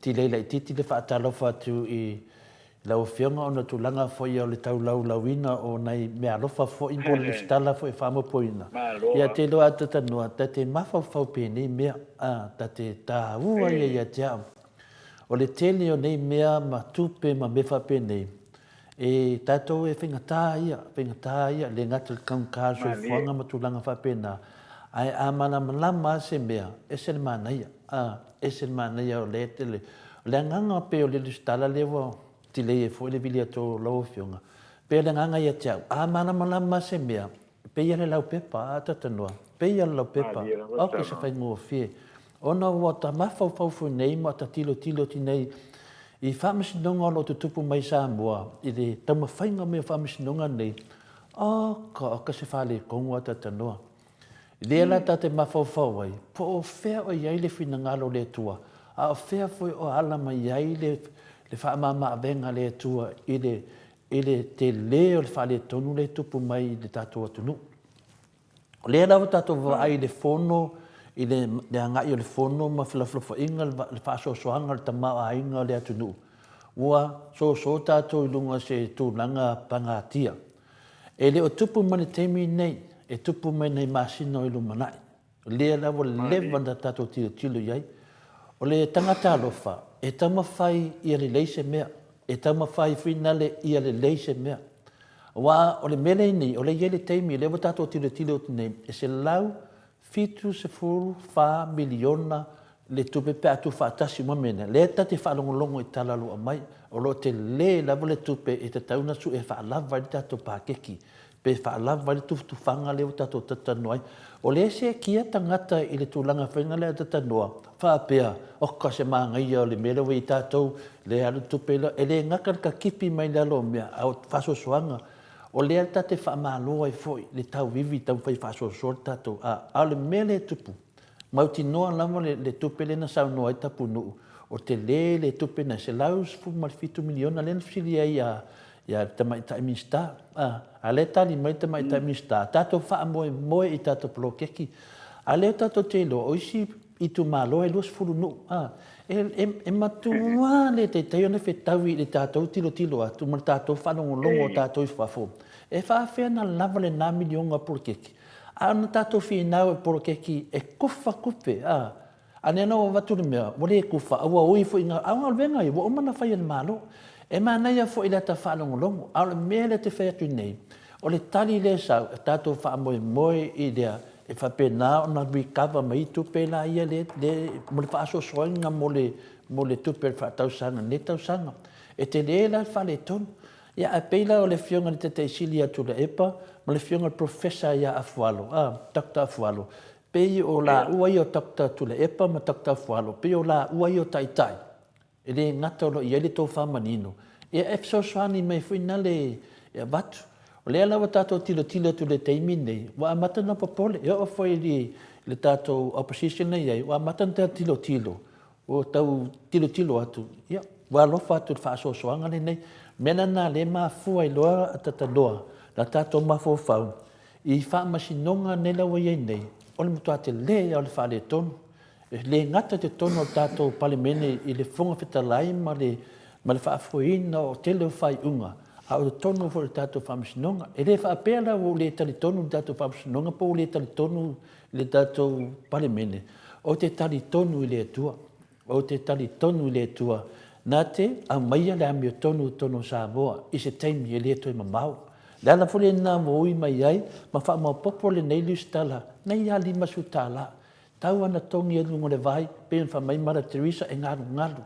tilei laitiiti le faatalofa atu i lau Afioga ona o tulaga foi o le taulaulauina o nai meaalofa foi po o le lesitala foi e faamoepoina. Ia te iloa atu tanoa, ta te mafaufau penei mea, a, ta te taua ia ia te au. O le tele o nei mea ma tupe ma mea faapenei, E tatou e faigata ia, faigata ia, le gata i le taugata o le soifuaga ma tulaga faapena, ae a malamalama lava se mea, ese le manaia, a, ese le manaia o lea tele. O le agaga pei o le lesitala lea ua tilei ai foi le vili atu o lau Afioga, pei o le agaga ia te au, a malamalama lava se mea, pei lava le laupepa, a talanoa, pei lava le laupepa, ok, se faigofie. Ona ua ta mafaufau foi nei ma ta tilotilo atu nei i faamasinoga o lo o tutupu mai i Samoa i le taumafaiga mai o faamasinoga nei, oka oka se faaletonu a talanoa. Lea la ta te mafaufau ai, po o fea o i ai le finagalo o le Atua, a o fea foi o ala mai ai le faamama-avega a le Atua i le i le tele o le faaletonu lea e tupu mai i le tatou atunuu. O lea lava tatou vaai i le fono, i le, le agai o le fono ma felafolafoaiga, le faasoasoaga o le tamaoaiga o le atunuu, ua soso tatou i luga o se tulaga pagatia. E le o tupu mai le taimi nei, e tupu mai nai masina o i lumanai. O lea la ua leva ona tatou tilotilo i ai. O le tagata alofa, e taumafai ia lelei se mea, e taumafai finale ia lelei se mea. Aua o le mea lea nei, o lea e i ai le taimi, lea ua tatou tilotilo atu nei, e $174 miliona le tupe pe a tuufaatasi uma mea nei. Lea ta te faalogologo i tala o lo o aumai, o lo o tele lava le tupe e tatau ona sue e faalava ai le tatou paketi. pe faalava ai le tufatufaga lea ua tatou talatalanoa ai. O lea e seetia tagata i le tulaga faiga lea a talatalanoa, faapea, oka se manaia o le mea lea ua i ai tatou, lea e alu le tupe lea. E le gata le tatipi mai lalo o mea, a o faasoasoaga. O lea ta te faamalo ai foi le tauivi taumafai e faasoasoa le tatou, a o le mea lea e tupu, mautinoa lava le tupe lea na saunoa ai Tapunuu, o tele le tupe na $117 miliona lea na fesili ai ia le Tamaitai Minisita, a o lea e tali mai le Tamaitai Minisita, tatou faamoemoe i tatou poloketi. A o lea tatou te iloa, o isi itumalo e 20 nuu, a, e matua le taitai ona fetaui i le tatou tilotilo atu ma le tatou faalogologo o tatou i fafo, e faapefea ona lava lena miliona o poloketi? A ona tatou finau e poloketi e kufa tupe, a, a lea la ua avatu le mea, ua le kufa, a ua ui foi ina, a o galuega ia ua uma ona fai e le Malo. E manaia foi i le ata faalogologo, a o le mea lea ou te fai atu nei, o le tali lea e sau, e tatou faamoemoe i lea e faapena ona recover mai tupe la ia le, mo le faasoasoaina mo le, mo le tupe faatausaga i lenei tausaga. E tele la le faaletonu. Ia ae pei la o le Afioga i le Taitai Sili ia Tuilaepa ma le Afioga i le Professor ia Afualo, a, Doctor Afualo, pei o laua ia o Doctor Tuilaepa ma Doctor Afualo, pei o laua ia o Taitai, e le gata o lo o i ai le tofa manino, ia e fesoasoani mai foi nale e avatu. O lea la ua tatou tilotilo atu i le taimi lenei, ua amata ona popole, e oo foi i le tatou opposition lea e i ai, ua amata ona tilotilo, ua tau tilotilo atu, ia, ua alofa atu i le faasoasoaga lenei. O le mea la lena o lea e mafua ai loa a ta tanoa, na tatou mafaufau i faamasinoga nei la ua i ai nei, o le matua tele lava o le faaletonu. E le gata i totonu o le tatou Palemene i le Fofoga Fetalai ma le ma le faafoeina o tele o faaiuga, a o totonu foi o le tatou Faamasinoga. E le faapea la ua ou le talitonu i le tatou Faamasinoga po ua le talitonu i le tatou Palemene, ou te talitonu i le Atua. Ou te talitonu i le Atua na te aumaia le amiotonu i totonu o Samoa i se taimi e le toe mamao. Le ala foi lena ua ui mai ai ma faamaopoopo lenei lusitala nei lava $50. Tau ana togi i luga o le vai, pei ona fai mai Mother Teresa e galugalu.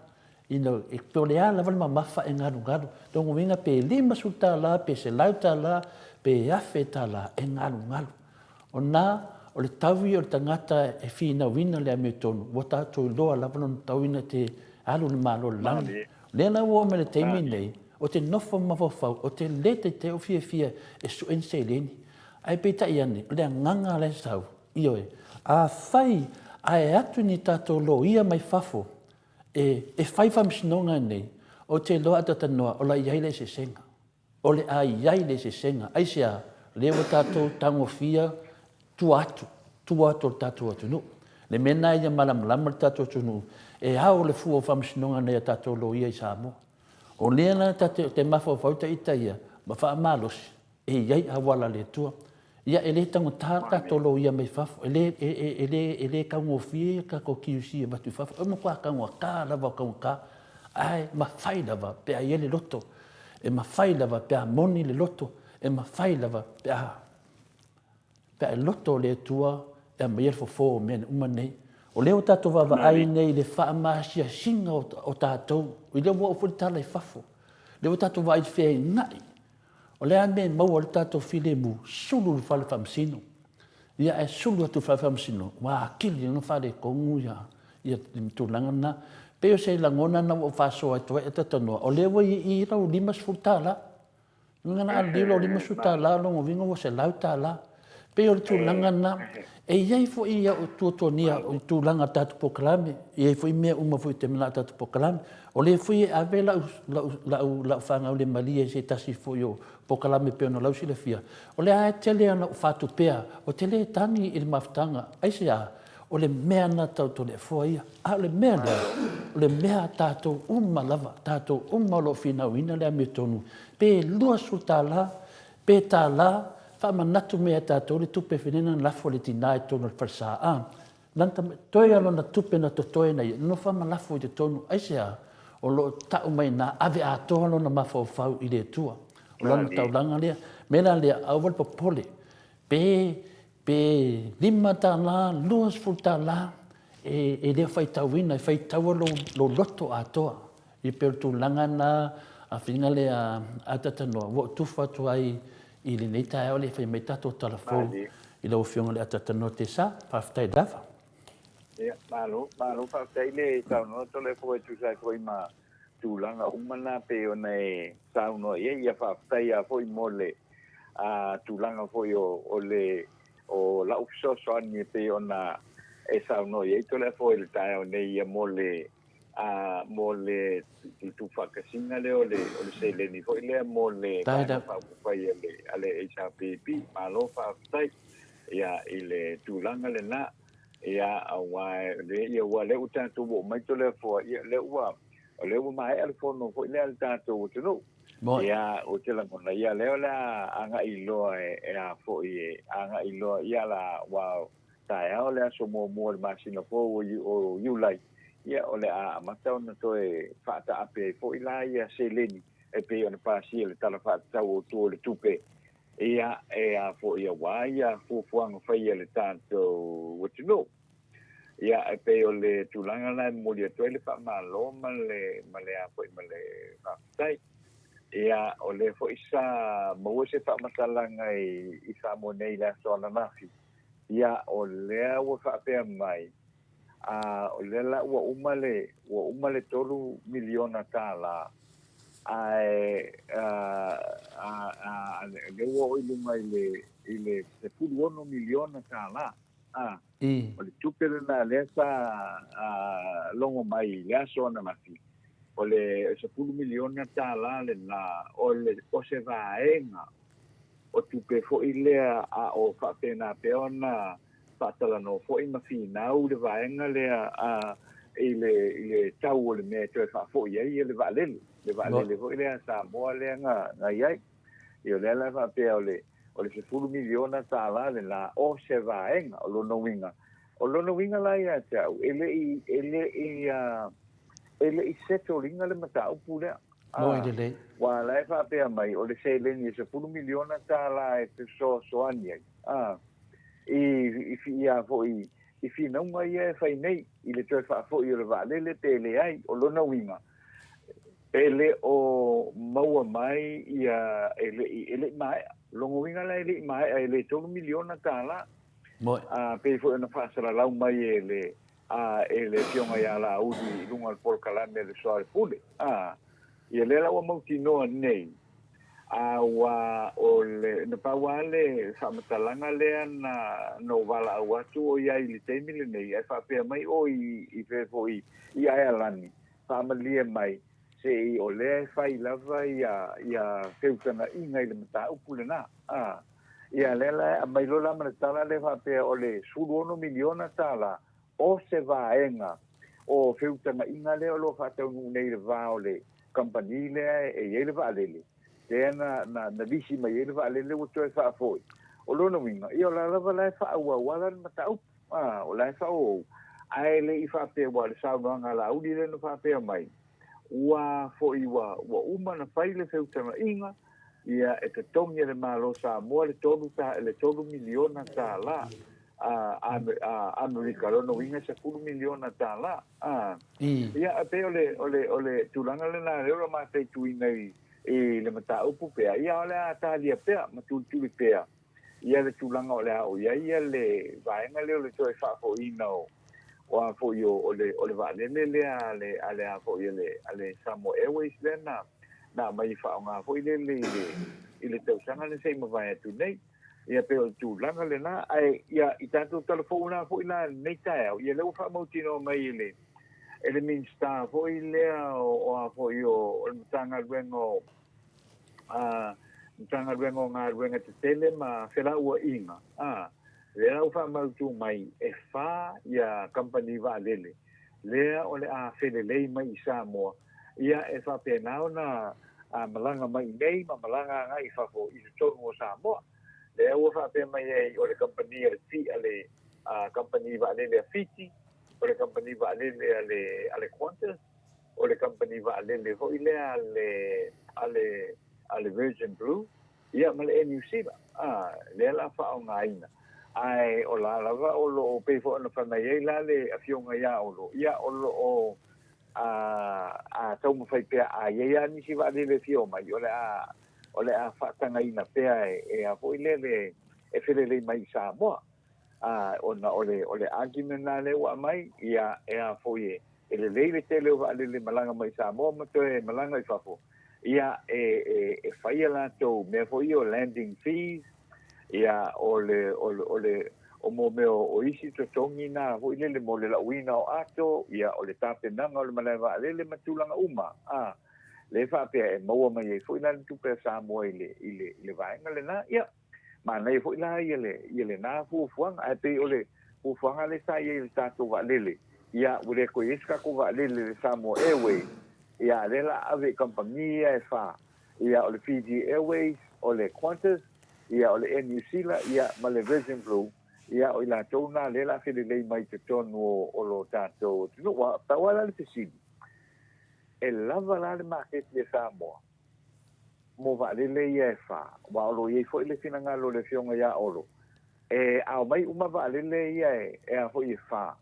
You know, e po o le a lava le mamafa e galugalu. Lona uiga pe $50, pe $100, pe $1000, e galugalu. O na, o le taui o le tagata e finauina le amiotonu, ua tatou iloa lava lona tauina te alu i le Malo o le lagi. O lea la ua oo mai i le taimi lenei, ou te nofo ma mafaufau, ou te le taitai ou fiafia e sue ni seleni. Ae peitai ane, o le agaga la e sau, Ioe, afai ae atu ni tatou loia mai fafo e e fai faamasinoga nei, ou te iloa a talanoa o la i ai le eseesega. O le a i ai le eseesega. Aisea? Lea ua tatou tagofia tua atu, tua atu o le tatou atunuu. Le mea lena ia malamalama le tatou atunuu, e ao le fua o faamasinoga nei a tatou loia i Samoa. O lea la ta te mafaufau ita ia ma faamalosi, e i ai auala a le Atua. Ia, e le taugata le tatou loia mai fafo, e le, e, e, e le, e le taugofie le tatou QC e avatu i fafo, e matua taugata lava o taugata, ae mafai lava pe a i ai le loto, e mafai lava pe a moni le loto, e mafai lava pe a, pe a e loto le Atua e aumaia le fofo o mea uma nei. O lea ua tatou vaavaai nei i le faamaasiasiga o tatou, i lea ua oo foi le tala i fafo, lea ua tatou vaai i le feainai. O le a le mea e maua ai le tatou filemu? Sulu i le fale faamasino. Ia ae sulu atu i le fale faamasino, ua atili ona faaletonu ia, ia le tulaga lena. E pei o se lagona lena ua ou faasoa atu ai ae talanoa, o lea ua i i lau $50. Uiga na a lilo $50, lona uiga ua $100. Pei o le tulaga lena. E i ai foi au tuatuagia i tulaga o tatou polokalame, e i ai foi mea uma foi ou te manao i tatou polokalame. O lea foi e ave lau, lau, lau, lau fagaulemalie i se tasi foi o polokalame pei ona lausilafia. O lea lava e tele ona ou faatupea, ou te le tagi i le mafutaga. Aisea? O le mea lena tau Toleafoa ia. A o le mea lea, o le mea a tatou uma lava, tatou uma o lo o finauina le amiotonu, pe $20, Pe $1, faamanatu mai ia tatou le tupe fenena na lafo e le tina i totonu o le falesa. A, lana tama, toe a lona tupe na totoe na ia, nofo ma lafo i totonu. Aisea? O lo o tau mai ina, ave atoa lona mafaufau i le Atua. O lana taulaga lea. Mea la lea, aua le popole. Pe, pe $5, $20, e, e le faitauina, e faitaua lou, lou loto atoa. E pei o le tulaga lena a faiga lea a Tatanoa, ua ou tufa atu ai i lenei taeao le fai mai tatou tala fou i lau Afioga i le Atatanoa Tesa. Faafetai lava. Ia, malo, malo faafetai le saunoa Toleafoa e tusa ai foi ma tulaga uma na pei ona e saunoa i ai. Ia faafetai lava foi mo le tulaga foi o, o le o lau fesoasoani e pei ona e saunoa i ai Toleafoa i le taeao nei ia mo le a mo le tuufaatasiga lea o le o le seleni foi lea mo le Vaega Faaupufai a le a le HRPP. Malo faafetai ia i le tulaga lena. Ia aua le ia ua lea ua tatou oo mai Toleafoa ia lea ua o lea ua maea le fono foi lea a le tatou atunuu. Ia ou te lagona ia lea o le a agai loa e, e a foi e agai loa ia la ua Taeao le aso muamua o le masina fou o Iulai, ia o le a amata ona toe faataape ai foi la ia seleni e pei ona pasia i le Tala Faatatau Autu o le Tupe, ia e a foi aua ia fuafuaga fai a le tatou atunuu. Ia e pei o le tulaga la e momoli atu ai le faamalo ma le ma le a foi ma le faafetai. Ia o lea foi sa maua se faamatalaga i Samoa nei i le aso ananafi, Ia, o lea ua faapea mai, a, o lea la ua uma le, ua uma le $3 miliona, ae, a, a, a, lea ua oo i luga i le, i le $16 miliona, a. O le tupe lena lea sa, a, logo mai i le aso ananafi, o le $10 miliona lena, o le, o se vaega O tupe foi lea a o faapena pea ona faatalanoa foi ma finau le vaega lea a i le i le tau o le mea e toe faafoi ai le vaalele, le vaalele foi lea a Samoa lea na na i ai. Ia o lea la e faapea o le o le $10 miliona lena o se vaega. O lona uiga, o lona uiga la ia te au, e le i e le i e le i settle ina le mataupu lea. Moe lelei. Aua la e faapea mai, o le seleni e $10 miliona e fesoasoani ai, a, i, i, ia foi, i finauga ia e fai nei, i le toe faafoi o le vaalele pe leai. O lona uiga, e le o maua mai ia, e le i, e le i maea. O lona uiga la e le i maea, e le $3 miliona. Moe. A, pei foi ona faasalalau mai e le, a e le Afioga ia Laauli i luga o le polokalame a le Soalepule. A, ia lea la ua mautinoa nei, a ua o le, na pau lava le faamatalaga lea na, na ou valaau atu o i ai i le taimi lenei, ae faapea mai o i, i fea foi i Aealani, faamalie mai, se i o lea e fai lava ia, ia feutagaiga i le mataupu lena. A, ia lea la e aumai loa la ma le tala lea faapea o le $16 miliona o se vaega o feutagaiga lea o lo o faataunuu nei i le va o le kamupani lea e i ai le vaalele, lea na, na, na lisi mai ai le vaalele ua toe faafoi. O lona uiga, ia o la lava la e faaauau lava la le mataupu, a, o la e faaauau, ae le i faapea, aua o le saunoaga a Laauli lea na faapea mai, ua foi ua, ua uma ona fai le feutagaiga, ia e totogi e le Malo o Samoa le $3, le $3 miliona a, a Amerika, lona uiga e $10 miliona. A, ia, e pei o le, o le, o le tulaga lena lea o lo o mataituina i, i le mataupu pea, ia o le a talia pea ma tulituli pea ia le tulaga o le a oo i ai ia le vaega lea o le toe faafoiina o, o a foi o, o le, o le vaalele lea a le, a le a foi a le, a le Samoa Airways lea na, na aumai e faaaoga foi lele i le, i le tausaga lea se i mavae atu nei. Ia pei o le tulaga lena, ae ia i tatou tala fou la foi la i lenei taeao, ia lea ua faamautinoa mai e le, e le Minisita foi lea o, o a foi o, o le Matagaluega o, a, Matagaluega o Galuega Tetele ma Felauaiga, a, lea ua faamautu mai e fa ia kamupani vaalele lea o le a felelei mai i Samoa, ia e faapena ona malaga mai i nei ma malaga agai i fafo i totonu o Samoa. Lea ua faapea mai ai o le kamupani a le a le kamupani vaalele a Fiti, o le kamupani vaalele a le a le Qantas, o le kamupani vaalele foi lea a le a le a le Virgin Blue, ia ma le Air New Zealand, a, lea la faaaogaina. Ae o la lava o lo o pei foi ona fai mai ai la le Afioga ia Olo, ia o lo o a, a taumafai pea a i ai lava nisi vaalele e fia omai, o le a o le a faatagaina pea e, e a foi lele e felelei mai i Samoa. A, ona o le, o le argument lena lea ua aumai, ia, e a foi e, e lelei le tele o vaalele malaga mai i Samoa ma toe malaga i fafo, ia, e, e, e fai a latou mea foi ia o landing fees, ia, o le, o le, o le, o mo mea o isi totogi na foi lele mo le lauina o ato, ia, o le tapenaga o le malae vaalele ma tulaga uma, a, lea faapea e maua mai ai foi la le tupe a Samoa i le, i le, i le vaega lena, ia. Manaia foi la ia le, ia lena fuafuaga, ae pei o le fuafuaga lea sa i ai i le tatou vaalele, ia ua le toe i ai se tatou vaalele i le Samoa Airways, ia a lea la ave i kamupani ia e fa, ia o le Fiji Airways, o le Qantas, ia o le Air New Zealand, ia ma le Virgin Blue, ia o i latou na lea la felelei mai i totonu o, o lo tatou atunuu. Ua pau lava la le fesili, e lava la le maketi a Samoa mo vaalele ia e fa, aua o lo o i ai foi le finagalo o le Afioga ia Olo, e ao mai uma vaalele ia e, e a foi e fa,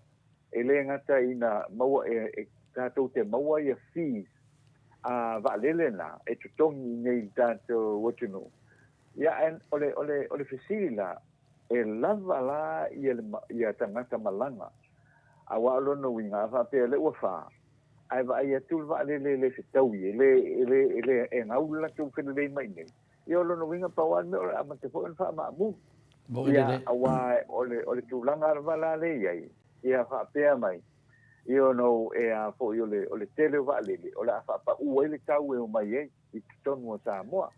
e le gata ina maua e, e tatou te maua ia fees a vaalele na e totogi i nei i le tatou atunuu. Ia, and o le, o le, o le fesili la, e lava la ia, le, ia tagata malaga, aua o lona uiga, a faapea o lea ua fa, Ae vaai atu le vaalele e le fetaui, e le, e le, e le, e gau le latou felelei mai nei. Ia o lona uiga pau lava le mea o le amata foi ona faamaamulu. Ia, aua o le, o le tulaga lava la lea e i ai, ia faapea mai, you know, e a foi o le, o le tele o vaalele, o le a faapau ai le tau e omai ai i totonu o Samoa.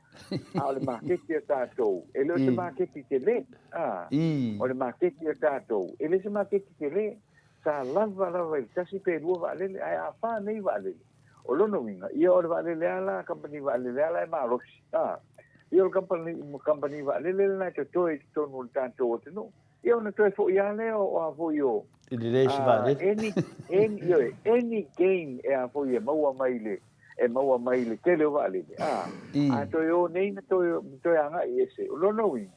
A o le maketi a tatou, e le o se maketi tele. A, o le maketi a tatou, e le o se maketi tele. Sa lava lava i le tasi pe lua vaalele, ae a fa nei vaalele, o lona uiga, ia o le vaalele a la, kamupani vaalele a la e malosi. A, ia o le kamupani, kamupani vaalele lena e totoe i totonu o le tatou atunuu. Ia ona toe foi lava lea o a foi o, I le leai se vaalele. Any, any, ioe, any gain e a foi e maua mai i le, e maua mai i le tele o vaalele, a, a toe o nei na toe, toe agai ese. O lona uiga,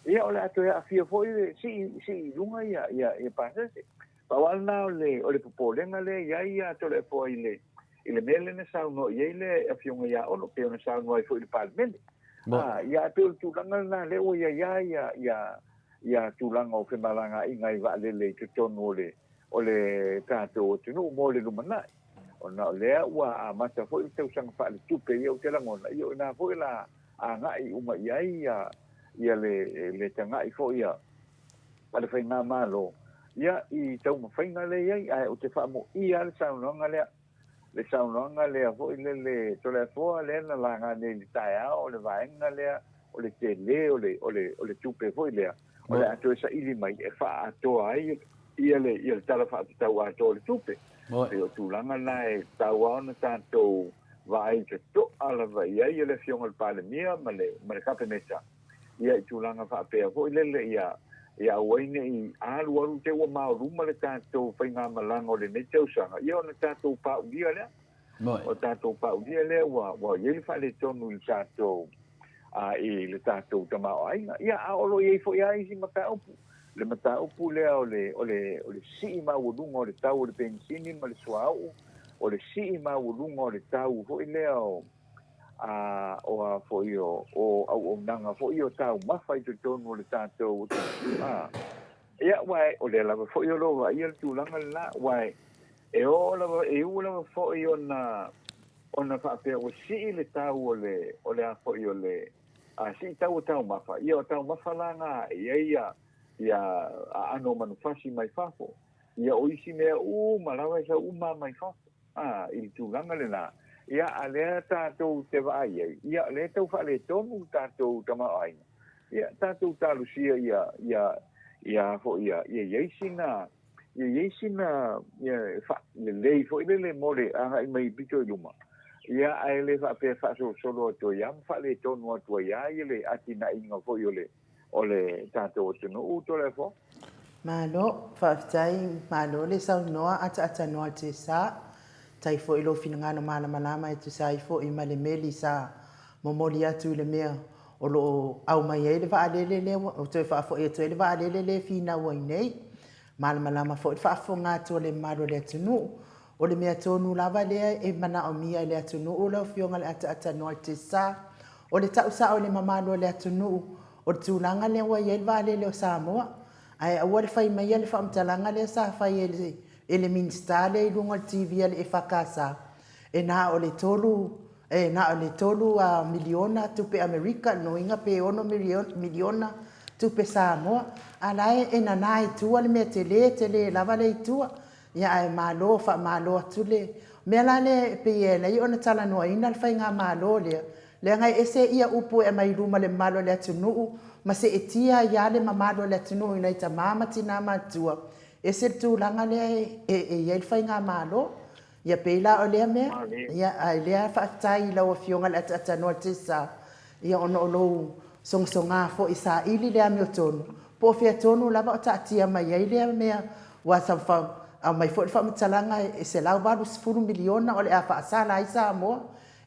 ia o le a toe aafia foi le sii, sii i luga ia, ia, ia pasese. Pau lava lena o le, o le popolega lea i ai ia Toleafoa i le, i le mea lea na saunoa i ai le Afioga ia Olo, pei ona saunoa ai foi i le Palemene. A, ia, e pei o le tulaga lena lea ua i ai lava ia, ia, ia tulaga o femalagaaiga i vaalele i totonu o le, o le tatou atunuu mo le lumanai. Ona o lea ua amata foi le tausaga faaletupe ia ou te lagona, ia o i ina foi la agai uma i ai ia, ia le, le tagai foi a, a le Faigamalo, ia i taumafaiga lea i ai, ae ou te faamoia lava le saunoaga lea, le saunoaga lea foi lele Toleafoa lea na laga nei i le taeao, o le vaega lea o le tele o le, o le, o le tupe foi lea, o le a toe saili mai e faaatoa ai ia le, ia le Tala Faatatau Atoa o le Tupe. Pei o tulaga na e tatau lava ona tatou vaai totoa lava i ai le Afioga i le Palemia ma le, ma le Kapeneta, ia i tulaga faapea foi lele ia, ia aua ai ne i alualu te ua maoluma le tatou faigamalaga o lenei tausaga, ia ona tatou paulia lea. O tatou paulia lea ua, ua i ai le faaletonu i le tatou, a, i le tatou tamaoaiga. Ia, a o lo o i ai foi lava isi mataupu. Le mataupu lea o le, o le, o le sii maualuga o le tau o le penisini ma le suauu, o le sii maualuga o le tau foi lea o, a, o a foi o, o auaunaga foi o taumafa i totonu o le tatou atunuu. A, ia, aua o lea lava foi o lo o vaaia le tulaga lena, aua e oo lava, e ui lava foi ona, ona faapea ua sii le tau o le, o le a foi o le, a sii tau o taumafa, ia o taumafa la na e i ai ia, ia aano o manufasi mai fafo, ia o isi mea uma lava e sau uma mai fafo. A, i le tulaga lena, ia, a lea tatou te vaai ai, ia, o lea e tau faaletonu le tatou tamaoaiga, ia, tatou talosia ia, ia, ia foi, ia, ia i ai sina, ia i ai sina, ia, faalelei foi lele mo le agai mai pito i luma, ia, ae le faapea e faasolosolo atu ai lava ma faaletonu atu ai lava ia le atinaeina foi o le, o le tatou atunuu Toleafoa. Malo, faafetai, malo le saunoa ataatanoa Tessa. Tai foi lou finagalo malamalama e tusa ai foi ma le meli sa momoli atu i le mea o lo o aumai ai le vaalele lea ua toe faafoi atu ai le vaalele lea e finau ai nei. Malamalama foi le faafofoga atu a le mamalu o le atunuu. O le mea tonu lava lea e manaomia e le atunuu lau Afioga i le ataatanoa Tessa. O le tau sao i le mamalu o le atunuu, o le tulaga lea ua i ai le vaalele o Samoa. Ae aua le fai maia le faamatalaga lea sa fai e le, e le Minisita lea i luga o le TV a le EFKS, e na o le 3, e na o le 3 miliona tupe Amerika, lona uiga pe 6 miliona tupe Samoa. A la e nana i tua le mea tele, tele lava lea i tua. Ia ae malo, faamalo atu le mea la lea e pei e ala ai ona talanoaina le faigamalo lea, leaga e ese ia upu e aumai i luma o le mamalu o le atunuu ma seetia ai lava le mamalu o le atunuu i nai tama ma tina matutua, ese le tulaga lea e i ai le faigamalo. Ia pei la o lea mea, ia ae lea faafetai i lau Afioga i le Ataatanoa Tessa, ia ona o lou sogasoga foi e saili le amiotonu, po o fea tonu lava o taatia mai ai lea mea, aua sa aumai foi le faamatalaga e $180 miliona o le a faasala ai Samoa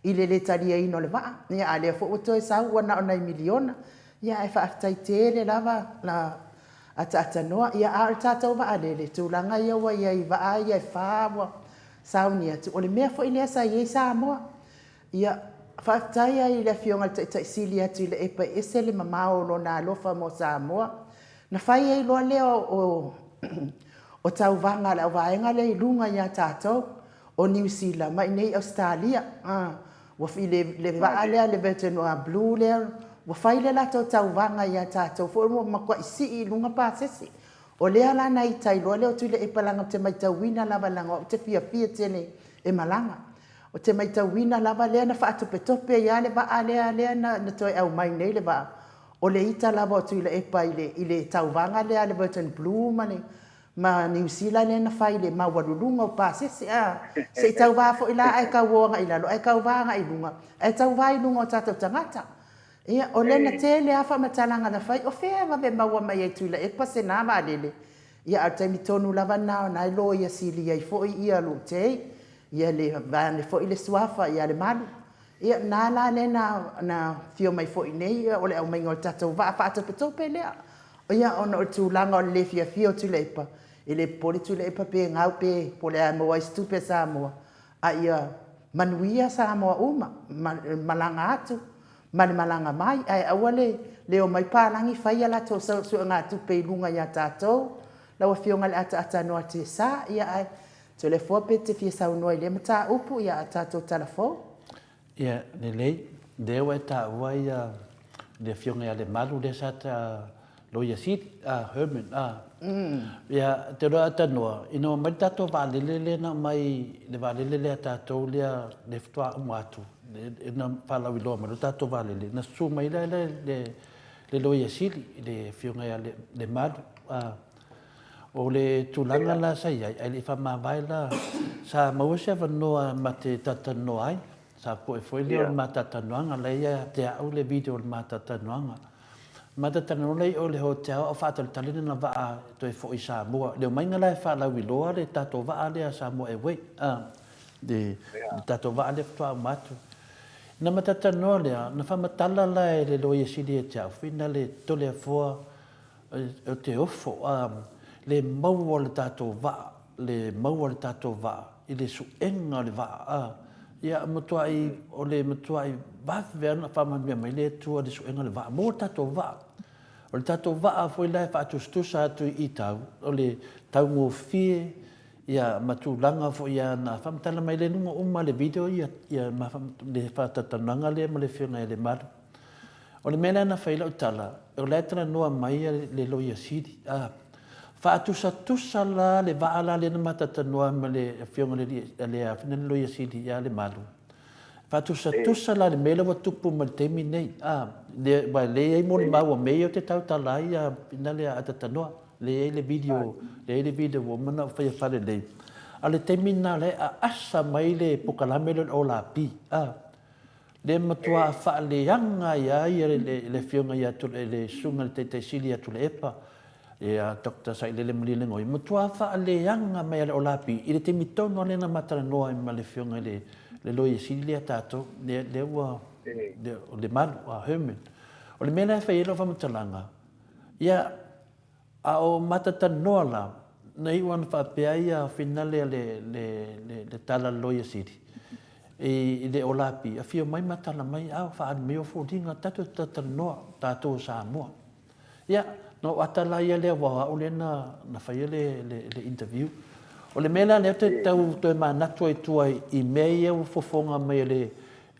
i le le taliaina o le vaa, ia a o lea foi ua toe sau ua na o nai miliona. Ia ae faafetai tele lava ataatanoa. Ia a o le tatou vaalele, tulaga ia ua i ai i vaa ia e fa ua sauni atu, o le mea foi lea sa i ai Samoa. Ia, faafetai ai i le Afioga i le Taitai Sili a Tuilaepa e ese le mamao o lona alofa mo Samoa. Na fai ai loa lea o, o tauvaga a le auvaega lea i luga ia tatou, o Niu Sila ma i inei i Ausetalia. Ua i le, le vaa lea le Virgin Blue lea, ua fai le latou tauvaga ia tatou foi ua matuai sii i luga pasese. O lea la na ita ai loa lea o Tuilaepa leaga ou te matauina lava leaga o au ou te fiafia tele e malaga. Ou te matauina lava lea na faatopetope ai lava le vaa lea lea na toe aumai nei le vaa, o le ita lava o Tuilaepa i le, i le tauvaga lea a le Virgin Blue ma le ma Niu Sila lea na fai i le maualuluga o pasese a, se i tauva foi la ae tauo agai i lalo ae tauva agai i luga, ae tauva i luga o tatou tagata. Ia, o lea na tele lava faamatalaga na fai, o fea e vave maua mai ai e Tuilaepa se na vaalele? Ia, a o le taimi tonu lava lena o na e loia sili ai foi ia Lutei, ia le vaeane foi le suafa ia Lemalu. Ia, na la lea na, na afio mai foi nei, o le aumaiga o le tatou vaa faatopetope lea. Ia, ona o le tulaga o le le fiafia o Tuilaepa, e le popole Tuilaepa pe gau pe po o le a e maua ai se tupe a Samoa, a ia manuia Samoa uma, malaga atu ma le malaga mai, ae aua le le omai palagi fai a latou suegatupe i luga ia tatou. Lau Afioga i le Ataatanoa Tesa, ia ae Toleafoa pe te fia saunoa i lea mataupu, ia a tatou tala fou. Ia, lelei, lea ua e taua ia le Afioga ia Lemalu lea sa ta Loia Sili, a, Herman, a. Ia, te iloa a tanoa, ina ua aumai le tatou vaalele lea na aumai, le vaalele lea a tatou lea, lea faatoa uma atu, na faalauiloa mai loa le tatou vaalele, na susu mai lea le Loia Sili, le Afioga ia Lemalu, a. O le tulaga la sa i ai, ae le i faamavae la, sa maua se avanoa ma te talatalanoa ai, sa poe foi lea o le ma talatalanoaga, la e ia te au le video o le ma talatalanoaga. Ma talatalanoa la i o i le hotel a o faatalitali lana vaa e toe foi i Samoa. I le omaiga la e faalauiloa le tatou vaa lea a Samoa Airways, le tatou vaa lea faatoa uma atu. Na ma talatalanoa lea, na faamatala la e le Loia Sili ia te au, Finale Toleafoa O te ofo, a, le maua o le tatou vaa, le maua o le tatou vaa i le suega o le vaa, a, ia matuai, o le matuai vave lava ona faamanuia mai le Atua i le suega o le vaa, maua le tatou vaa. O le tatou vaa foi la e faatusatusa atu i tau, o le taugofie, ia, ma tulaga foi ia na faamatala mai le luga uma le video ia, ia ma le faatalatalanoaga lea ma le Afioga ia Lemalu. O le mea lea na fai ai lau tala, o la e talanoa mai le Loia Sili, a faatusatusa la le vaa la lea na ma talatalanoa ai ma le Afioga i le, le a le Loia Sili ia Lemalu, faatusatusa la le mea lea ua tupu mai le taimi nei, a, lea, aua e leai molimau o mea ia ou te tautala ai a ina lea ataatanoa, lea e i ai le video, lea e i ai le video ua uma ona ou faia faalelei. A o le taimi lena o la e aasa mai le polokalame lea o le Ola Pi, a. Le matua faaleaga ai lava le Afioga ia le Susuga i le Taitai Sili ia Tuilaepa, ia Doctor Sailele Malielegaoi, matua faaleaga mai lava e le Olapi i le taimi tonu lava lea na ma talanoa ai ma le Afioga i le Loia Sili lea a tatou, lea ua, o Lemalu, Herman. O le mea la e fai ai lau faamatalaga, ia, A o matatanoa la, na iu lava ona faapea ia finale a le tala a le Loia Sili, I le Olapi, afio mai ma tala mai, a o faaali mai ou foliga, tatou te talatalanoa, tatou o Samoa. Ia, na ou ata la ia lea aua o au lea na, na faia le, le, le interview. O le mea la lea ou te tau toe manatu ai i tua i mea ia ua fofoga mai e le,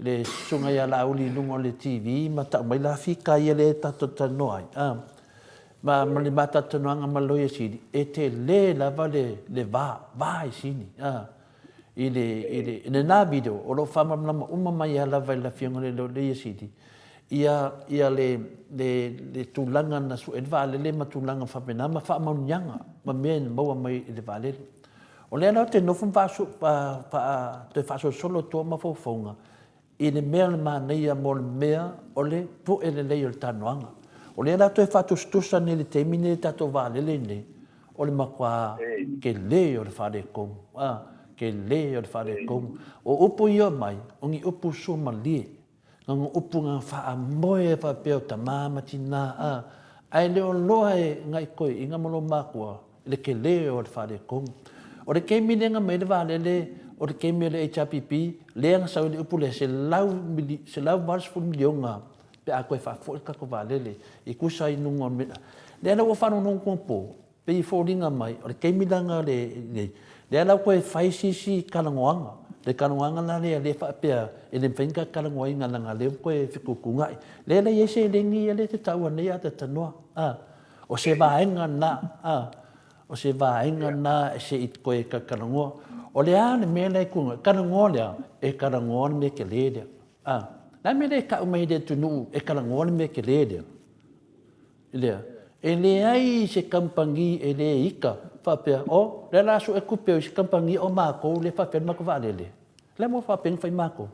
le Susuga ia Laauli i luga o le TV ma tau mai la fika ia lea tatou te talanoa ai, a, ma, ma le ma talatalanoaga ma le Loia Sili, e tele lava le, le va, va i sini, a. I le, i le, i lena video, o lo o faamalamalama uma mai lava lava e le Afioga i le Loia Sili, ia, ia le, le, le tulaga na sue ai le vaalele ma tulaga faapena ma faamanuiaga ma mea na maua mai i le vaalele. O lea la ou te nofo ma faasu, faa, faa, toe faasolosolo atu mafaufauga i le mea o le manaia mo le mea o le pue lelei o le talanoaga. O lea la toe faatusatusa nei i le taimi nei i le tatou vaalele nei, o le matua tele o le faaletonu, a, tele o le faaletonu. O upu ia mai, o ni upu suamalie, na ona upu na faamoe faapea o tama ma tina, a, ae le o loa e nai toeaiina ma lou matua le tele o le faaletonu. O le taimi lea na aumai ai le vaalele, o le taimi o le HRPP, lea na sau ai le upu lea, $180 miliona pe a toe faafoi le tatou vaalele e tusa ai i luga o le mea. Lea la ua faalogologo atu anapo, pei e foliga mai o le taimi lena le, lea la ua toe fai si isi talanoaga, le talanoaga la lea lea faapea e le mafai ona ta talanoaina leaga o lea ua toe fetuutuunai. Lea la e i ai seleni ia lea e te taua nei a ta talanoa, a. O se vaega lena, a, o se vaega lena e se i toe talatalanoa. O le a le mea lea e tu nei? Talanoa lea, e talanoa le mea tele lea. A, o le a le mea lea e tau mai ai i le atunuu e talanoa le mea tele lea? Lea, e leai se kamupani e le ita faapea, oh, lea o le a sue tupe o isi kamupani o matou lea e faapea le matou vaalele. O le a le mea ua faapea ona fai matou?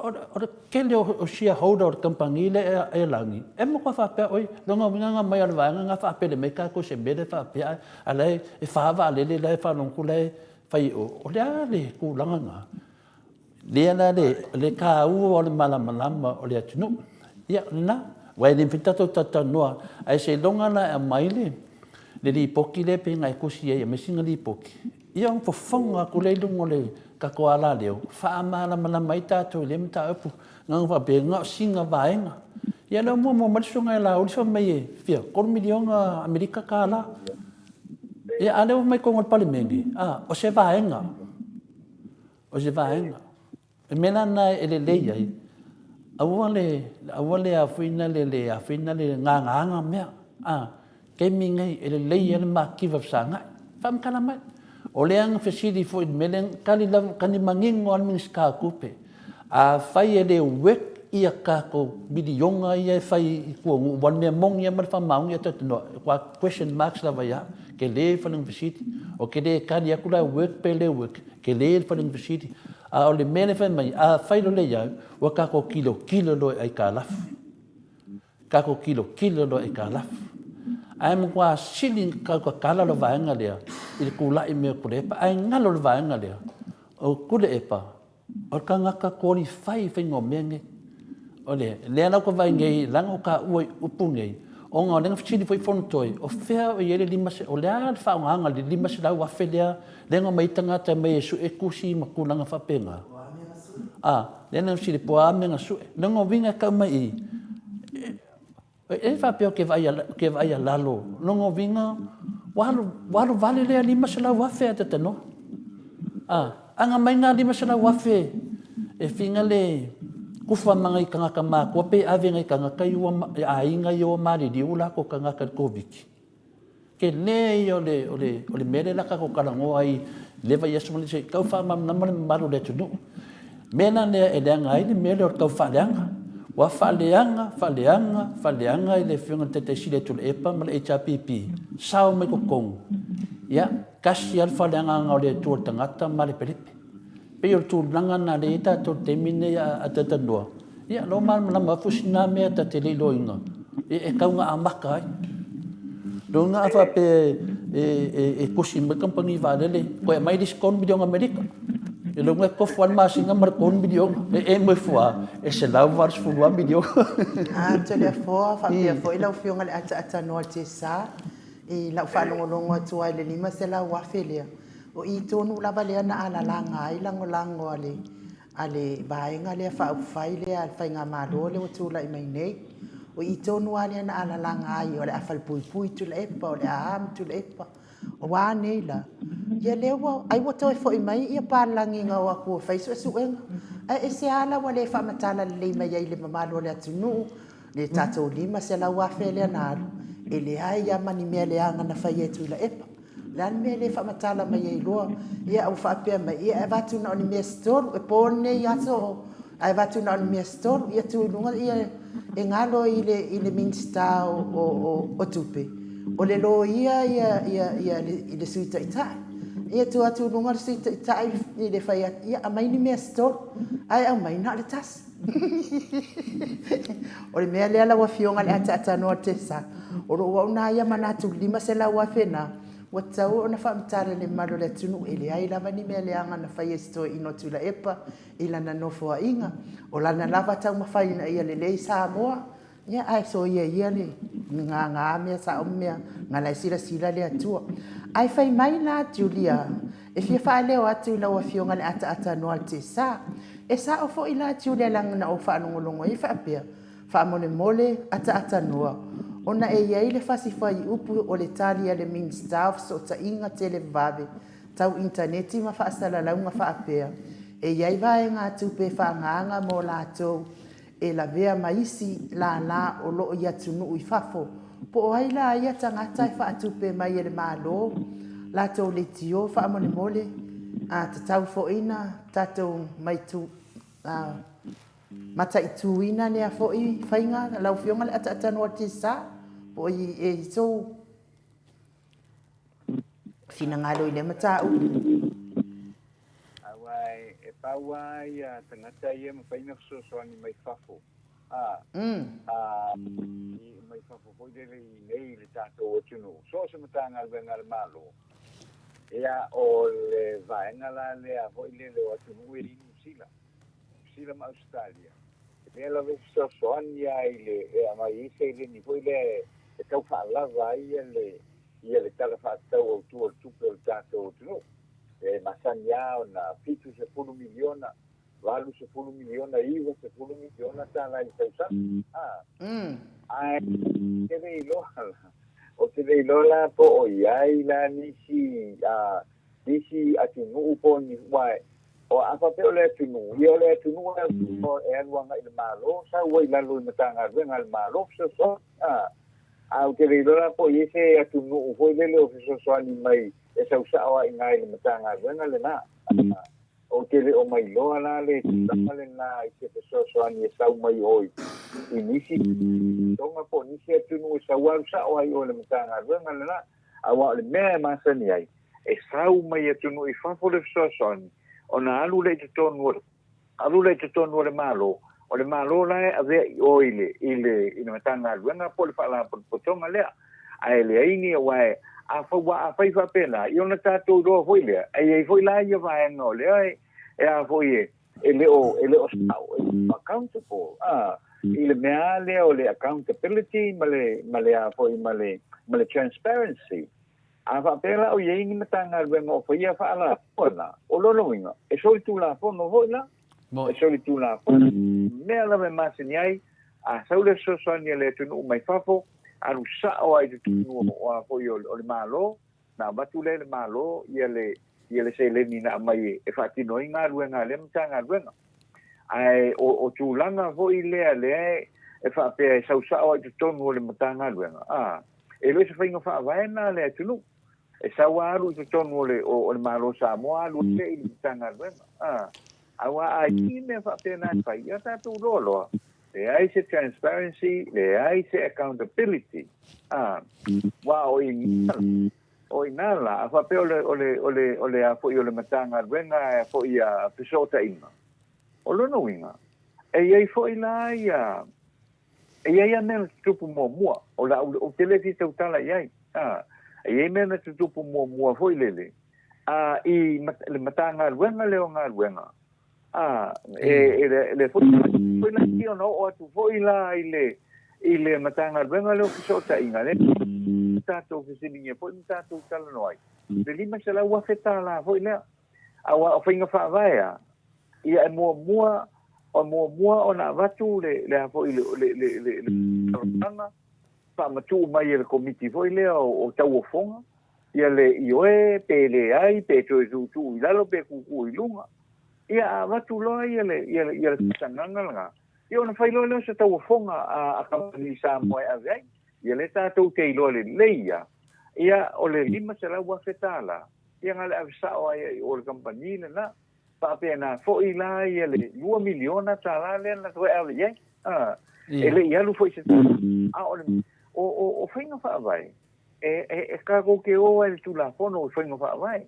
O le tele o shareholder o le kamupani lea e lagi, e matua faapea, oi, lona uiga na omai lava o le vaega lena faapele mai tatou i se mea lea faapea, a o la e fa vaalele la e faalogo atu la e fai i o. O le a le tulaga lena? Lea la le taua o le malamalama o le atunuu. Ia, o lena. Aua e le mafai ona tatou talatalanoa, ae seiloga la e aumai le lipoti lea pei ona e tusi ai e aumai sina lipoti, ia ona fofoga atu lea i luga o le tatou alaleo, faamalamalama ai tatou i lea mataupu. Na ona faapea, na o sina vaega. Ia o lea ua muamua mai le Susuga ia Laauli fai mai e fia? $3 miliona Amerika tala. Ia, a o lea ua aumai i totonu o le Palemene, a, o se vaega. O se vaega. O le mea la lena e lelei ai, aua le, aua le afuina le, le afuina le gagaaga mea, a, taimi nei e lelei ai le mativa fesagai. Faamatala mai. O lea na fesili foi i le mea lea, tali lava, tali manino lava le Minisita o Tupe, afai e le work ia tatou miliona ia e fai i tua o nuu, aua o le mea moni lava ma le faamaoni, ua question marks lava ia au, tele le fale fesili. Ou te le tali atu la e work pe le work, tele le fale fesili. A o le mea lea e fai mai, afai loa le iai, ua tatou tilotilo loa i aitalafu. Tatou tilotilo loa i aitalafu. Ae matua sili ona tau tatala le vaega lea i le tulai mai o Tuilaepa, ae galo le vaega lea, o Tuilaepa, O le tagata qualify i faiga o mea nei. O le, lea la ou te vaai nei, leaga ua taua i upu nei, ona o lea na fesili foi Fonotoe, o fea o i ai le o le a le faaaogaina o le $500,000 lea, lea na omai ai tagata e omai e sue tusi ma tulaga faapena. A, lea na fesili po o a mea na sue. O lona uiga e tau mai i i, E faapea ou te vaai ou te vaai a lalo, lona uiga ua alu, ua alu vale lea $500,000 a Tatanoa. A, aga mai na $500,000 e finga le kufa ma nai tagata matutua pe ave i nai tagata ia ua, aiga ia ua maliliu o latou tagata i le Koviti. Tele ia o le, o le, o le mea lea la tatou talanoa ai i lea vaiaso ma le isi, tau faamalamalama le mamalu o le atunuu. Mea la lea e leaga ai le mea lea o le tau faaleaga. Ua faaleaga, faaleaga, faaleaga i le Afioga i le Taitai Sili a Tuilaepa ma le HRPP, sao mai totonu, ia, tasi lava le faaleagaga o le Atua i le tagata ma lepelepe. Pei o le tulaga lena lea e i ai tatou i le taimi lenei a talanoa, ia o la ua malamalama atu si na mea ta te le iloaina e tau na amata ai. Lona a faapea e tusi mai le kamupani vaalele, toe aumai le isi $3 miliona Amerika. E lona e tofu lava le masina ma le $3 miliona. E emo ifo lava, e $180 miliona. A, Toleafoa, faapea foi lau Afioga i le ataatanoa o le TSA, i lau faalogologo atu ai i le $500,000 lea. O i tonu lava lea na alalaga ai lagolago a le a le Vaega lea Faaupufai lea a le Faigamalo lea ua tulai mai nei. O i tonu lava lea na alalaga ai o le a falepuipui Tuilaepa, o le a a ma Tuilaepa. Ua a nei la? Ia lea ua, ai ua toe foi mai ia palalagiga o atu e fai suesuega. Ae e se a la ua le faamatala lelei mai ai i le mamalu o le atunuu le tatou $500,000 lea na alu, e leai lava ma ni mea leaga na faia e Tuilaepa. O le a le mea e le faamatala mai ai loa? Ia ua faapea mai, ia e avatu na o ni mea se tolu, e po lenei aso ae avatu na o ni mea se tolu, ia tu i luga ia e galo i le, i le Minisita o, o, o, o Tupe, o le loia ia, ia, ia le, i le Sui Taitai. Ia tu atu i luga le Sui Taitai i le fai atu, ia aumai ni mea se tolu, ae aumai na o le tasi. O le mea lea lau Afioga i le ataatanoa o le Tesa, o lou au na ia manatu i le 500,000 na, ua tatau ona faamatala i le mamalu o le atunuu e leai lava ni mea leaga na faia e se toeaina o Tuilaepa i lana nofoaiga. O lana lava taumafai ina ia lelei Samoa, Ia, ae soia ia le gagā mea sao ma mea na la e silasila le Atua. Ae fai mai la Julia, e fia faaleo atu i lau Afioga le ataata noa le Tesa. E sao foi la Julia leaga na ou faalogologo ai faapea, faamolemole ataata noa, ona e i ai le fasi fuaiupu o le tali a le Minisita o Fesootaiga Televavave tau initaneti ma faasalalauga faapea, e i ai vaegatupe e faaagaaga mo latou e lavea ma isi lālā o lo o i atunuu i fafo, po o ai la ia tagata e faatupe mai e le Malo latou leitio faamolemole, a tatau foi na tatou maitu, a, mataituina lea foi faiga lau Afioga le ataatanoa o le TSA, po o i e i sou finagalo i lea mataupu. Aua e pau lava ia tagata ia e mafai ona fesoasoani mai fafo, a, a, i, mai fafo foi lele i inei i le tatou atunuu, so o se Matagaluega a le Malo, ia, o le vaega la lea foi lele o atunuu e i Niu Sila, Niu Sila ma Ausetalia, lea lava e fesoasoani lava i le, e aumai ai seleni foi lea e tau faalava ai ia le, ia le Tala Faatatau Autu o le Tupe o le tatou atunuu. E masani lava ona $70 miliona, $80 miliona, $90 miliona tala i le tausaga. A, ae ou te le iloa la, ou te le iloa la po o i ai la nisi, a, nisi atunuu po o ni, aua o a faapea o le atunuu, ia o le atunuu e alu agai i le Malo, sau ai i lalo i Matagaluega a le Malo fesoasoani. A, a ou te le iloa la po o i ai se atunuu foi lele o fesoasoani mai e sau sao lava i ina i le Matagaluega lena. Ou te le o mailoa la le tulaga lena i se fesoasoani e sau mai o i nisi toga po o nisi atunuu e sau alu sao ai o i le Matagaluega lena. Aua o le mea e masani ai, e sau mai atunuu i fafo le fesoasoani ona alu lea i totonu o alu lea i totonu o le Malo, o le Malo la e avea i o i le, i le, i le Matagaluega po o le Faalapotopotoga lea. Ae leai ni, aua e, afai, aua afai faapena, ia ona tatou iloa foi lea, e i ai foi la ia vaega o lea e, e a foi e, e le o, e le o sao, e le o accountable, a, i le mea lava lea o le accountability ma le, ma le a foi, ma le, ma le transparency. A faapea la o i ai ni Matagaluega o faia faalatoa la, o lona uiga, e solitulafono foi la, e solitulafono. Mea lava e masani ai, a sau le fesoasoani a le atunuu mai fafo, alu sao lava i totonu o a foi o le Malo, na avatu lea e le Malo ia le ia le seleni na aumai e faatino ai galuega a lea Matagaluega. Ae o tulaga foi lea lea e faapea e sau sao lava i totonu o le Matagaluega, a, E le o se faiga faavae lena a le atunuu. E sau lava alu i totonu o le, o, o le Malo o Samoa, alu ese i le Matagaluega. A, aua a i ai mea faapena e fai, ia tatou iloa loa, leai se transparency, leai se accountability. A, aua o i, o i ina la, a faapea o le, o le, o le, o le a foi o le Matagaluega a foi a fesootaiga, o lona uiga, e i ai foi la ia, E i ai lava mea na tutupu muamua, o le a ou te le fia tautala i ai, a, e i ai mea na tutupu muamua foi lele, a, i le Matagaluega lea o Galuega, a, e, e le, le foi, foi la i ona oo atu foi la i le, i le Matagaluega lea o Fesootaiga, le. tatou fesiligia foi ma tatou talanoa ai, le $500,000 foi lea. Aua o faiga faavae a, ia e muamua, o muamua ona avatu le, le a foi le, le, le, le, le talosaga faamatuu mai e le Komiti foi lea o, o tauofoga, ia le ioe pe leai, pe toe tuutuu i lalo pe tuutuu i luga. Ia a avatu loa ia le, ia le, ia le faatagaga lena, ia ona fai loa lea o se tauofoga a, a kamupani Samoa e ave ai. Ia lea tatou te iloa lelei lava, ia o le $500,000, ia na o le ave sao lava i o i le kamupani lena. Faapena foi la ia le $2 miliona lea na toe ave i ai. A, e le i alu foi se tala. A o le, o, o, o faiga faavae, e, e, e tatou te o ai i le Tulafono i faiga faavae.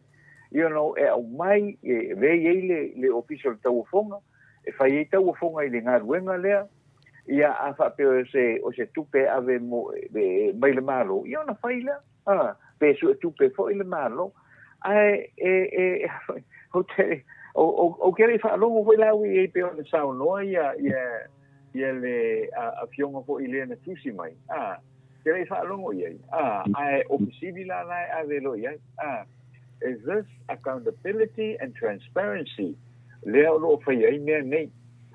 You know, e aumai, e avea i ai le, le Ofisa o le Tauofoga, e fai ai tauofoga i le galuega lea, ia a faapea o se, o se tupe e ave mo, e, mai le Malo, ia ona fai lea. A, pe suetupe foi le Malo, ae e, e, e, ou te, ou te le i faalogo foi la au i ai pei ona saunoa ia, ia, ia le afioga foi lea na tusi mai, a, te le i faalogo i ai, a, ae o fesili la la e ave loa i ai, a, is this accountability and transparency lea o lo o faia ai mea nei?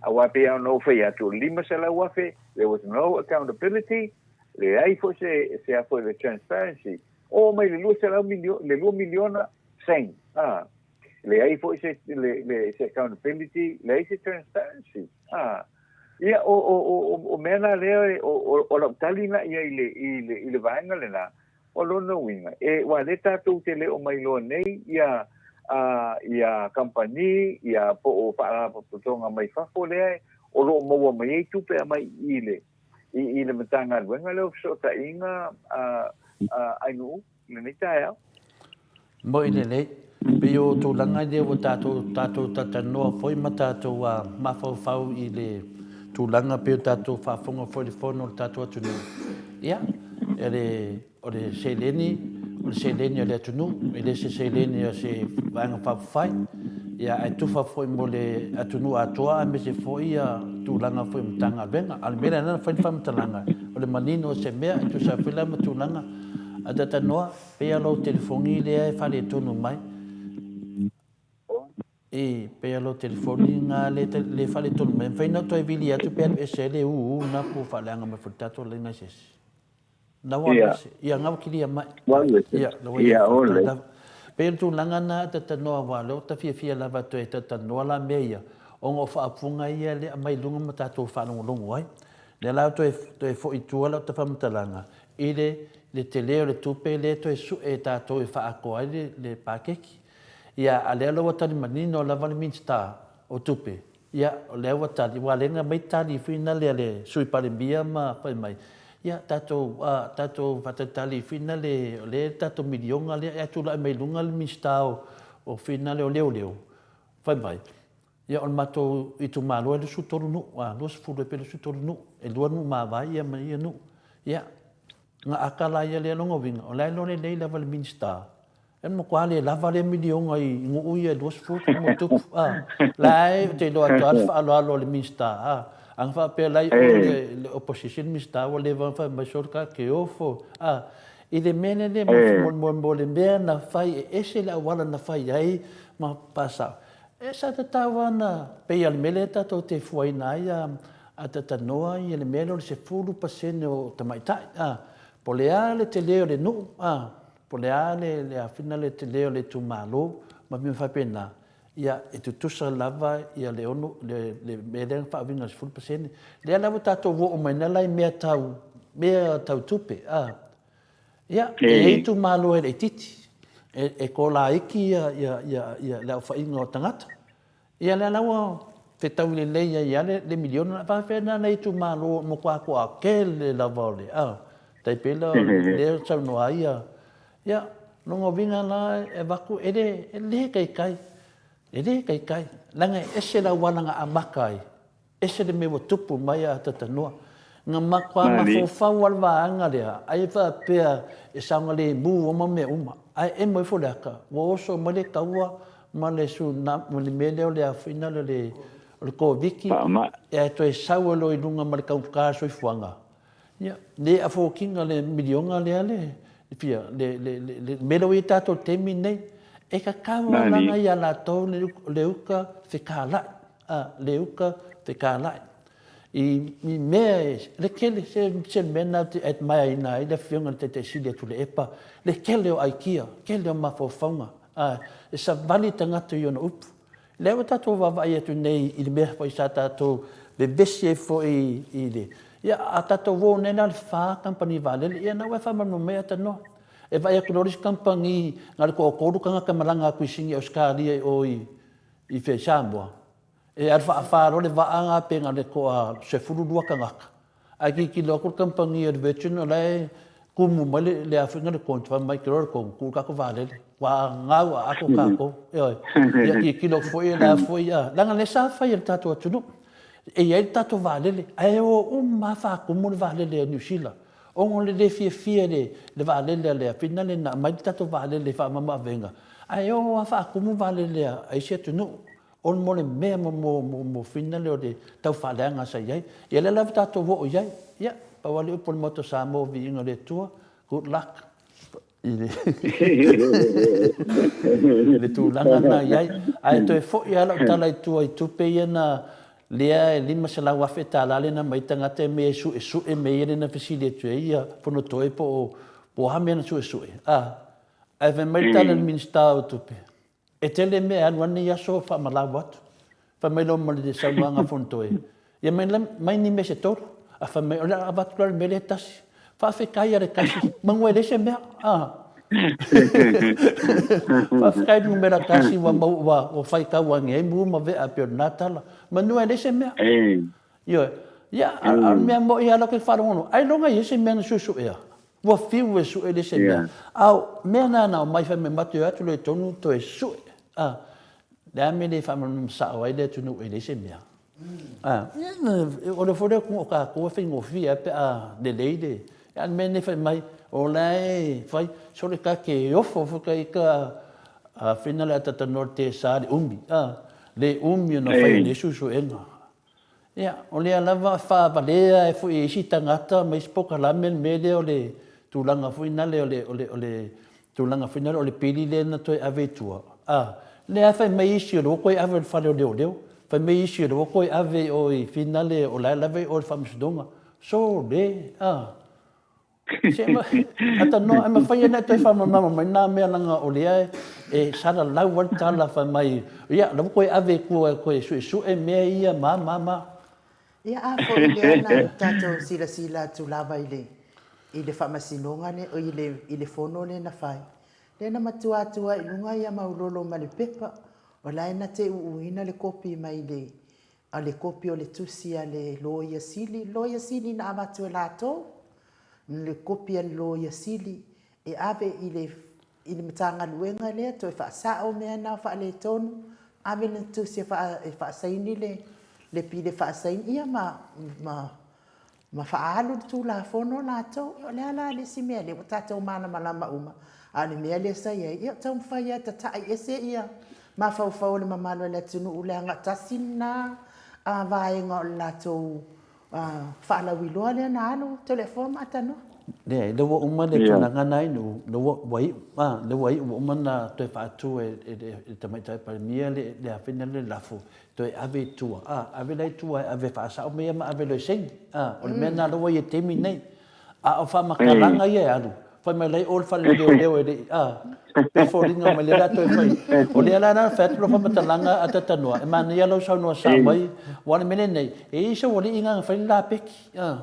Aua pei lava ona ou fai atu, o le $500,000, there was no accountability, Leai foi se, se a foi le transparency. Oo mai le 200 milio, le 2 miliona, same. Ah. Leai foi se, le, le, se accountability, leai se transparency. Ah. Ia, o, o, o, o, o mea na lea, o, o, o lau tali na ia i le, i le, i le vaega lena, o lona uiga, e, ua le tatou te le o mailoa nei ia, a, ia kamupani, ia po o faalapotopotoga mai fafo lea o lo o maua mai ai tupe aumai i le, i, i le Matagaluega lea o Fesootaiga a, a Ainuu i lenei taeao. Moi lelei. Pei o tulaga ia ua tatou, tatou talatalanoa foi ma tatou mafaufau i le tulaga pei o tatou faafofoga foi i le fono a le tatou atunuu. Ia, e le, O le seleni, o le seleni a le atunuu, e le se seleni a se Vaega Faaupufai, ia ae tufa foi mo le atunuu atoa aemaise foi ia tulaga foi o Matagaluega. A o le mea lea na fai le faamatalaga, o le manino o se mea e tusa ai foi la ma tulaga a Tatanoa, pei lava lou telefoni lea e faaletonu mai. E pei lava lou telefoni na le le faaletonu mai, e mafai ona toe vili atu pe alu ese ai le ū na po o faaleaga mai foi i le tatou laina i se isi. Na ua alu ese. Ia, na ua kilia mai. Ua alu ese. Ia, na ua ia. Faafetai lava. Pei o le tulaga na ta talanoa aua o lea ua ta fiafia lava toe talatalanoa la mea ia, ona o faaupuga ia lea aumai i luga ma tatou faalogologo ai. Lea la toe toe foi i tua lau faamatalaga i le le tele o le tupe lea toe sue e tatou e faaatoa ai le le paketi. Ia, a lea la ua tali manino lava le Minisita o Tupe, Ia, o lea ua tali, ua lena mai tali foi na lea le Sui Palemia ma fai mai, ia, tatou, a, tatou faatalitali foi na le, o le tatou miliona lea, ae tulai mai luga le Minisita o, o foi na lea o Leoleo, fai mai, ia, o le matou itumalo e 23 nuu, a, 20 pe 23 nuu, e lua nuu mavae ia ma ia nuu. Ia, na aka la ia lea lona uiga, o la e iloa lelei lava le Minisita, E matua le lava lea miliona i nuu ia e 20 ma tupu a. La e ou te iloa atu lava le faaaloalo a le Minisita a. Ana faapea la i o le, le opposition Minisita ua leva ona fai mai sole ka ke ofo a. I le mea lea mo, mo, mo le mea na fai e ese le auala na fai ai ma faasao. E sa tatau lava ona pei o le mea lea tatou te fuaina ai a, a talanoa ia le mea lea o le 10% o tamaitai a. Po o le a le tele o le nuu a. Po o le a le le afina le tele o le itumalo ma mea faapena, ia e tutusa lava ia le ono le le mea lea na faauiga i le 10%. Lea la ua tatou oo mai nei la i mea tau mea tau tupe a. Ia, e i ai itumalo e laitiiti, e e kolaiti ia ia ia ia le aofaiga o tagata. Ia lea la ua fetaui lelei ai lava le miliona. A faapefea la nai itumalo o matua toatele lava o le a, tai pei la o lea e saunoa ai ia, ia, lona uiga la e avatu e le, e le taitai, e le taitai, leaga e ese le auala na amata ai, Ese le mea ua tupu mai a Tatanoa. Na matua mafaufau lava le vaega lea, ai e faapea e saogalemu uma mea uma. Ae emo ifo le ata, ua oso mai le taua ma le ma le mea lea o le afuina o le o le Koviti, ae toe sau ai loa i luga ma le taugata o le soifuaga. Ia, le afford ina le miliona lea le. fia, le, le, le, le mea lea ua i ai tatou i le taimi lenei, e tatau lava Nani. ia latou le, le uka fekalai, a, le uka fekalai. I, i mea e, le tele, se, se mea lena ou te admire-ina ai le Afioga i le Taitai Sili a Tuilaepa, le tele o aikia, tele o mafaufauga, a, e savali tagata i ona upu. Lea ua tatou vaavaai atu nei i le mea foi sa tatou vevesi ai foi i le, ia, a tatou o nei la i le fa kamupani vaalele, ia na ua e faamalamalama mai Atanoa. E vaai atu loa le isi kamupani na o le toatolu tagata e malaga atu i Sini Ausetalia i o i, i fea i Samoa. E alu faafa loa le vaa na pe na o le toa 12 tagata. Ae tilotilo atu le kamupani a le Virgin o la e tumu mai le, le a foi le Qantas, fai mai, te iloa le tonu, tuu le tatou vaalele, ua gau aato tatou, ioe. Ia tilotilo atu foi la foi, a, leaga lea sa fai e le tatou atunuu. E i ai le tatou vaalele, ae o uma lava faatumu le vaalele a Niu Sila, ona o le le fiafia i le, le vaalele a le a finale na aumai le tatou vaalele i faamamaavega, ae o lava faatumu vaalele a isi atunuu. O mo le mea mo, mo, mo, mo finale o le tau faaleaga sa i ai. Ia lea lava tatou oo i ai. Ia, pau lava le upu a le Maota o Samoa, viiga o le Atua, good luck i le, le tulaga na i ai. Ae toe foi lava lau tala i tua i tupe ia na lea e $500,000 lea na aumai tagata e mea e suesue mea ia lea na fesili atu ai ia Fonotoe po o, po o a mea na suesue. A, ae fai mai le tala a le Minisita o Tupe, E tele mea e alu ai lenei aso faamalau atu. Fai mai loa ma le saunoaga a Fonotoe, ia mai, mai ni mea se tolu. A fai mai, o le a avatu la le mea lea e tasi. Faafetai a le tasi, manu e leai se mea. Ah. Faafetai i le numera tasi ua, mau, ua, ua faitau ane ai mu ma vea pei o lena tala. Manu e leai se mea. Ioe. Ia, a, a o le mea moni lava la ke faalogologo, ailoga e i ai se mea na suesuea. Ua fiu e sue le se mea. A o mea na na omai fai mai matou e o atu loa i totonu toe sue. A, le a mea le faamalamalama sao ai le atunuu e leai se mea. A, o le foi lea o tatou e faigofie lava pe a lelei le, a o le mea lenei fai mai, o la e fai, sole ta te ofo foi ta ita a fina le atatanoa le tesa le umi, a, le umi ona fai o nei suesuega. Ia, o lea lava e faavalea ai foi e isi tagata ma isi polokalame le mea lea o le tulaga foi nale o le, o le, o le tulaga foi nale o le pili lea na toe ave i tua. A, lea lava fai mai isi o lea ua toe ave i le fale o leoleo, fai mai isi o lea ua toe ave i o i finale o la e lava i o i le faamasinoga. Sole, a. Se ata noa, e mafai ona e toe faamalamalama mai nā mea leaga o lea e salalau ai le tala fai mai, ia, la ua toe ave i tua e toe suesue mea ia ma, ma, ma. Ia, a foi lea na tatou silasila atu lava i le, i le faamasinoga lea, i le, i le fono lea na fai, lea na matua atu ai i luga ia Maulolo ma le pepa, o la e na te uuina le kopi mai le, a le kopi o le tusi a le Loia Sili, Loia Sili na avatu e latou, le kopi a le Loia Sili e ave i le i le Matagaluega lea toe faasao mea na o faaletonu, ave le tusi e faa e faasaini le le pili e faasaini ia ma ma ma faaalu le Tulafono latou. O le a la le isi mea lea ua tatou malamalama uma, a o le mea lea sa i ai, ia taumafai lava e tata'i ese ia mafaufau o le mamalu o le atunuu leaga tasi lena vaega o le latou faalauiloa lea na alu Toleafoa ma Atanoa. Leai, lea ua uma le tulaga na inu, lea ua, ua iu, a, lea ua iu, ua uma ona toe faatu e le Tamaitai Palemia le, le afina le lafo toe ave i tua, a, ave la i tua e ave faasao mea ia ma ave loa e saini. A, o le mea lena lea ua i ai i le taimi lenei. A o faamatalaga ia e alu, fai mai la i o le fale leoleo e le i, a, pei e foliga mai lea o le a toe fai. O lea la na fai atu lau faamatalaga a Tatanoa, e manaia lou saunoa sao mai, aua o le mea lenei, e i ai sou alii na na fai le lapeki, a,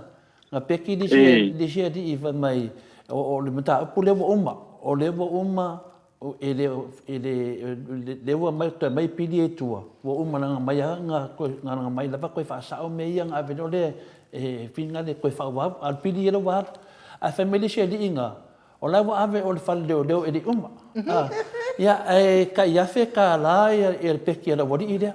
na peki le isi, le isi alii fai mai, o le mataupu lea ua uma, o lea ua uma E le, e le, lea ua aumai, toe aumai pili ia i tua, ua uma na aumai lava, na toe, na aumai lava toe faasao mea ia na ave loa lea e finagalo e toe faaauau, a o le pili ia lea ua alu. Ae fai mai le isi alii na, o la ua ave i o i le fale leoleo e le i uma. Ia, ae tai $1,000 ia le peki a le aualii lea.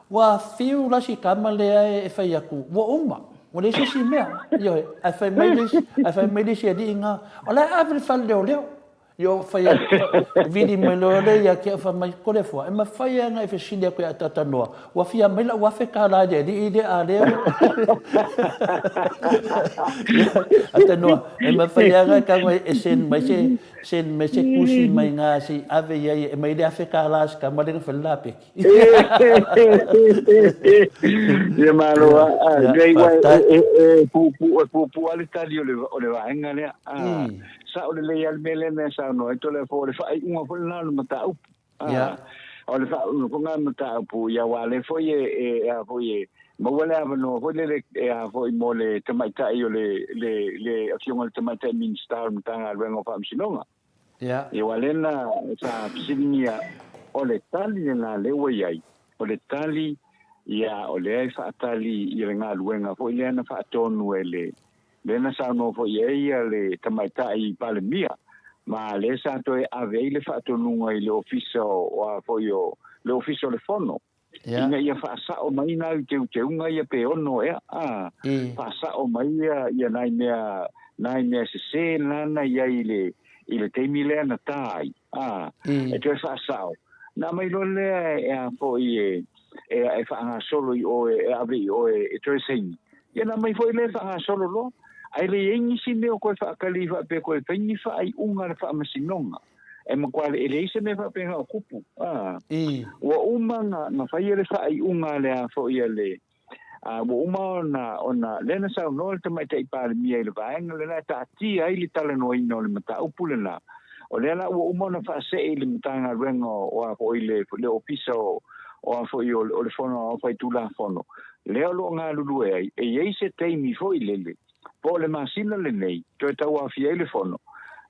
Ua fiu la si tama lea e fai atu, ua uma, ua leai se isi mea. Ioe, ae fai mai le isi, ae fai mai le isi alii na, o la e ave i le fale leoleo. Io fai vili mai loa lea ia te au fai mai, Toleafoa, e mafai lava ona e fesili atu ia Tatanoa, ua fia mai lau $1000 i le alii lea a lea ua. Atanoa, e mafai lava ona e tago e send mai se send mai se tusi mai ina se i ave i ai e aumai le $1000 si tama lea na fai le lapeki. Ia malo lava. Leai, aua e puupuu, e puupuu lava le tali o le, o le vaega lea. Sao lelei lava le mea lea na e saunoa ai Toleafoa, o le faaiuga foi lena o le mataupu. O le faaiuga foi lena o le mataupu, ia aua o lea foi e, e, a foi e maua le avanoa foi lele e a foi mo le tamaitai o le, le, le Afioga i le Tamaitai Minisita o le Matagaluega o Faamasinoga. Ia. Ia aua lea na sa fesiligia, o le tali lena lea ua i ai, o le tali, ia o lea e faatali i le galuega foi lea na faatonu e le, lea na saunoa foi i ai ia le Tamaitai Palemia, ma lea sa toe ave ai le faatonuga i le Ofisa o a foi o, le Ofisa o le Fono, ina ia faasao mai nai teuteuga ia pe ono ea, a, faasao mai ia, ia nai mea, nai mea sese na na i ai i le, i le taimi lea na ta ai, a, e toe faasao. Na aumai loa lea e a foi e, e, e faagasolo i o, e ave i o e, e toe saini. Ia na aumai foi lea e faagasolo loa. Ae le i ai nisi mea o koe faakali faapea koe fai ni faaiuga a le Faamasinoga. E matua e leai se mea faapena o tupu. A, ua uma na, na faia le faaiuga a le a foi a le, a, ua uma ona, ona, lea na saunoa le Tamaitai Palemia i le vaega lena e taatia ai le talanoaina o le mataupu lena. O lea la ua uma ona faasee i le Matagaluega o a foi le, le Ofisa o, o a foi o, o le Fono Aoao Faitulafono, lea o lo o galulue ai, e i ai se taimi foi lele, po o le masina lenei, toe tauaofia ai le fono,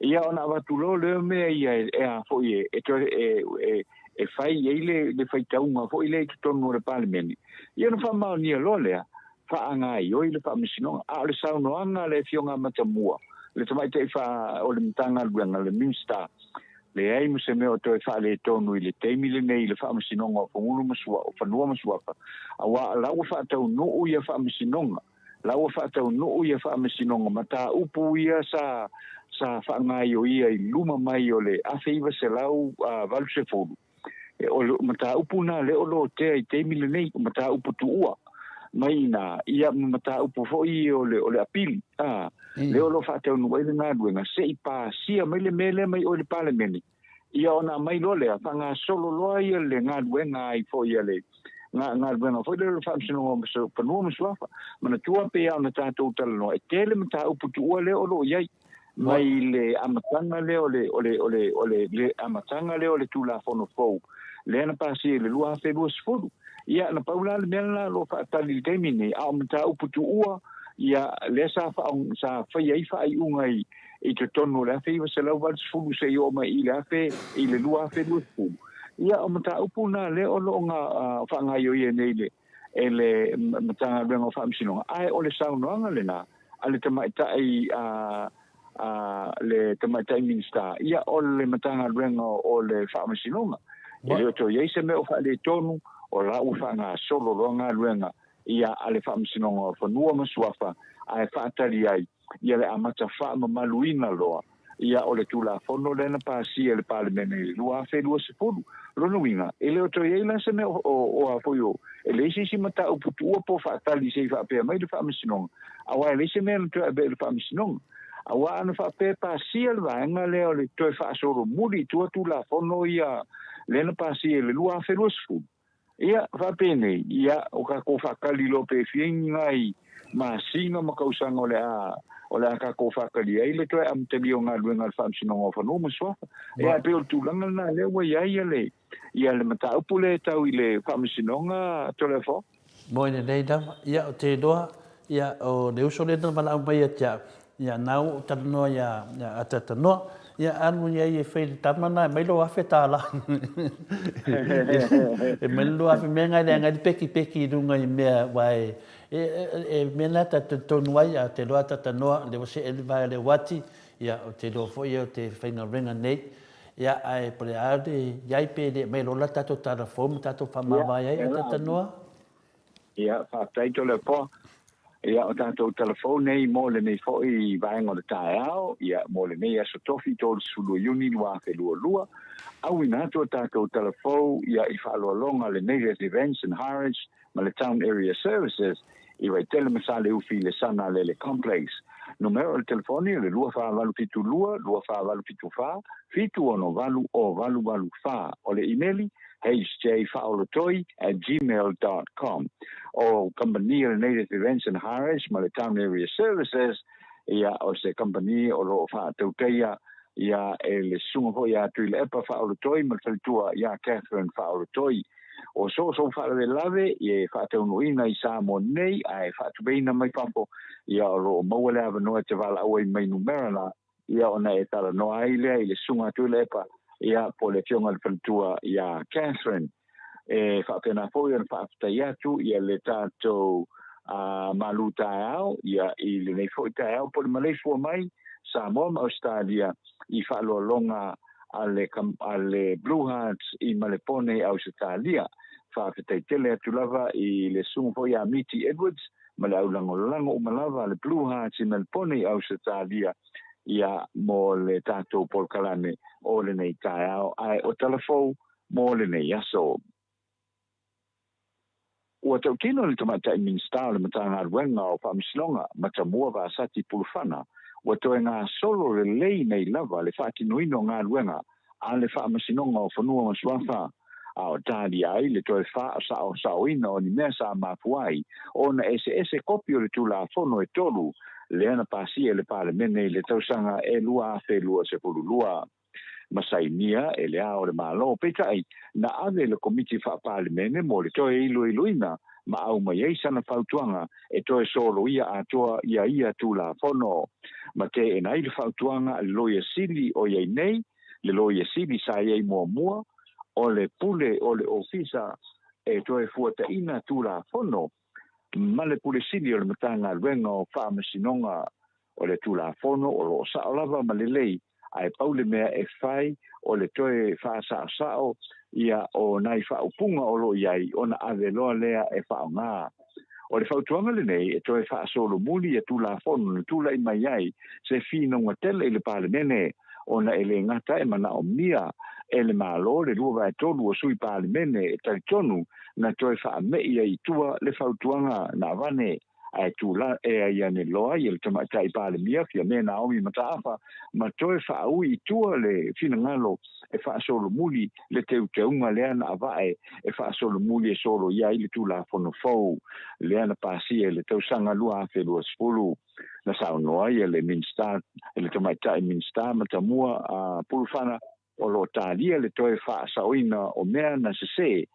ia ona avatu loa lea o mea ia e, e a foi e, e toe e, e, e fai i ai le, le faitauga foi lea i totonu o le Palemene, ia ona faamaonia loa lea, faagaioi le Faamasinoga. A o le saunoaga a le Afioga a Matamua, le tamaitai fa, o le Matagaluega, le Minista, leai ma se mea o toe faaletonu i le taimi lenei i le Faamasinoga o Fagulu ma Sua, o Fanua ma Suafa, aua o la ua faataunuu ia Faamasinoga. La ua faataunuu ia faamasinoga mataupu ia sa sa faagaioia i luma mai o le 1980. O le mataupu na lea o lotea i taimi lenei, o mataupu tuua mai ina, ia ma mataupu foi o le o le apili, a, lea o lo o faataunuu ai le galuega, se i pasia mai le mea lea mai o i le Palemene. Ia ona aumai loa lea, faagasolo loa ia le galuega ai foi a le galuega foi lea o le Faamasinoga o Fanua ma Suafa. Manatua pei lava ona tatou talanoa, e tele mataupu tuua lea o lo o i ai mai le amataga lea o le, o le, o le, o le, le amataga lea o le Tulafono fou lea na pasia i le 2020. Ia, na pau la le mea lena o lo o faatali i le taimi lenei, a o mataupu tuua, ia, lea sa, sa faia ai faaiuga i, i totonu o le 1980 seia oo mai i le afe i le 2020. Ia, o mataupu na lea o lo o faagaoioia nei le, e le Matagaluega o Faamasinoga, ae o le saunoaga lena a le tamaitai a, a le tamaitai Minisita, ia o le Matagaluega o le Faamasinoga. E le o toe i ai se mea o faaletonu, o la ua faagasolo loa galuega ia a le Faamasinoga o Fanua ma Suafa, ae faatali ai ia le amata faamamaluina loa ia o le Tulafono lea na pasia e le Palemene i le 2020. Lona uiga, e le o toe i ai la se mea o, o a foi o, e leai se isi mataupu tuua po o faatali se i faapea mai le Faamasinoga, aua e leai se mea na toe ave i le Faamasinoga. Aua ana faapea e pasia le vaega lea o le toe faasolomuli i tua Tulafono ia lea na pasia i le 2020, Ia, faapenei, ia, o tatou faatali loa pe fia ni nai masina ma tausaga o le a, o le a tatou faatali ai le toe amatalia o galuega a le Faamasinoga o Fanua ma Suafa. Ia, e pei o le tulaga lena lea ua i ai ia le, ia le mataupu lea e tau i le Faamasinoga Toleafoa. Moe lelei lava. Ia, ou te iloa, ia, o le uso lea na valaau mai ia te au, ia, na ua ou talanoa ia, ia Atatanoa, ia, alu ia ia e fai i le tama na, e mai lou $1000. E mai le $2000, mea na e leaga ai le pekipeki i luga i mea, aua e, e, e, mea na ta te talitonu ai, a te iloa Atatanoa, lea ua see le vae o le uati, ia, ou te iloa foi ia o te faigaluega nei. Ia, ae po o le a le i ai pe le aumai loa la tatou tala fou ma tatou faamavae ai, Atatanoa? Ia, faafetai Toleafoa. Ia, o tatou talafou nei mo lenei foi vaega o le taeao, ia, mo lenei aso Tofi 32 Iuni 2022, auina atu a tatou talafou, ia, i faaaloaloga a le Native Events and Hires ma le Town Area Services i Vaitele ma Saleufi i le Sana Lele Complex. Numera o le telefoni o le 2472 2474 768 0884. O le imeli, hjfaaolotoi@gmail.com. O kamupani a le Native Events and Hires ma le Town Area Services, ia, o se kamupani o lo o faatautaia, ia, e le susuga foi ia Tuilaepa Faaolotoi ma le faletua ia Catherine Faaolotoi. O so o sou faalavelave e faataunuuina i Samoa nei ae faatupeina mai fafo, ia, o lo o maua le avanoa e te valaau ai mai numera la, ia, ona e talanoa ai lea i le susuga a Tuilaepa, ia, po o le afioga i le faletua ia Catherine. E faapena foi ona faafetai atu ia le tatou malu taeao, ia, i lenei foi taeao po o le maleifua mai Samoa ma Ausetalia i faaaloaloga a le Blue Hearts i Malepone i Ausetalia. Faafetai tele atu lava i le susuga foi ia Miti Edwards ma le aulagolago uma lava a le Blue Hearts i Malepone i Ausetalia, ia, mo le tatou polokalame o lenei taeao ae o talafou mo lenei aso. Ua tautino le Tamaitai Minisita o le Matagaluega o Faamasinoga, Matamua Vasati Pulufana, ua toe gasolo lelei nei lava le faatinoina o galuega a le Faamasinoga o Fanua ma Suafa, a o talia ai le toe faasaosaoina o ni mea sa mafua ai ona eseese kopi o le Tulafono e tolu lea na pasia e le Palemene i le tausaga e 2022 ma sainia e Le Ao o le Malo. Peitai, na ave le Komiti Faa-Palemene mo le toe iloiloina ma aumai ai sana fautuaga e toe soloia atoa ia ia Tulafono. Ma teena ai le fautuaga a le Loia Sili o i ai nei, le Loia Sili sa i ai muamua, o le pule o le Ofisa e toe fuataina Tulafono ma le Pule Sili o le Matagaluega o Faamasinoga. O le Tulafono o lo o sao lava ma lelei, ae pau le mea e fai o le toe faasaosao ia o nai faaupuga o lo o i ai ona ave loa lea e faaaoga. O le fautuaga lenei e toe faasolomuli ia Tulafono na tulai mai ai se finauga tele i le Palemene, ona e le gata e manaomia e le Malo le 2/3 o sui Palemene e talitonu na toe faame'i ai i tua le fautuaga na avane, ae tula e ai ane loa ia le Tamaitai Palemia Fiame Naomi Mataafa ma toe faaui i tua le finagalo e faasolomuli le teuteuga lea na avae e faasolomuli e soloia ai le Tulafono fou lea na pasia i le tausaga 2020. Na saunoa ia le Minisita, le Tamaitai Minisita Matamua a Pulufana, o lo o talia le toe faasaoina o mea na sesē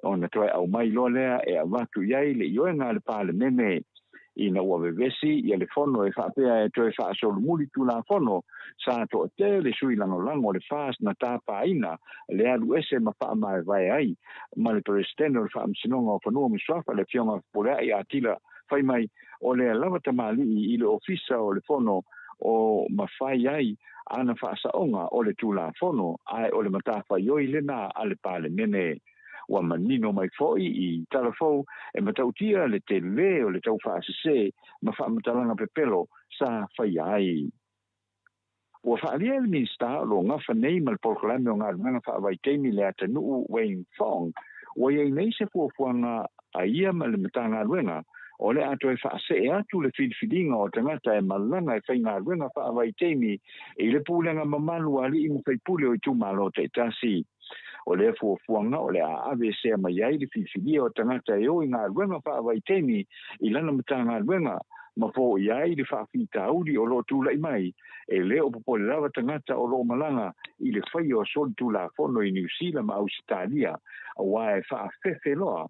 ona toe aumai loa lea e avatu i ai le ioega a le Palemene. Ina ua vevesi ia le fono e faapea e toe faasolomuli Tulafono, sa toatele sui lagolago o le FAST na tapaina le alu ese ma faamaevae ai ma le Peresetene o le Faamasinoga o Fanua ma Suafa, le Afioga Fepuleai Atila Faimai, o lea lava tamalii i le Ofisa o le Fono o mafai ai ana faasaoga o le Tulafono, ae o le matafaioi lena a le Palemene. Ua manino mai foi i tala fou e matautia le telē o le taufaasesē ma faamatalaga pepelo sa faia ai. Ua faaalia e le Minisita o lo o gafa nei ma le polokalame o galuega faavaitaimi le atanuu Wayne Fong, ua i ai nei se fuafuaga a ia ma le Matagaluega o le a toe faasee atu le filifiliga o tagata e malaga e faigaluega faavaitaimi i le pulega mamalu a alii ma faipule o itumalo taitasi. O lea fuafuaga o le a aveesea mai ai le filifilia o tagata e o i galuega faavaitaimi i lana Matagaluega ma foia ai le faafitauli o lo o tulai mai, e le o popole lava tagata o lo o malaga i le faia o solitulafono i Niu Sila ma Ausetalia, aua e faafefe loa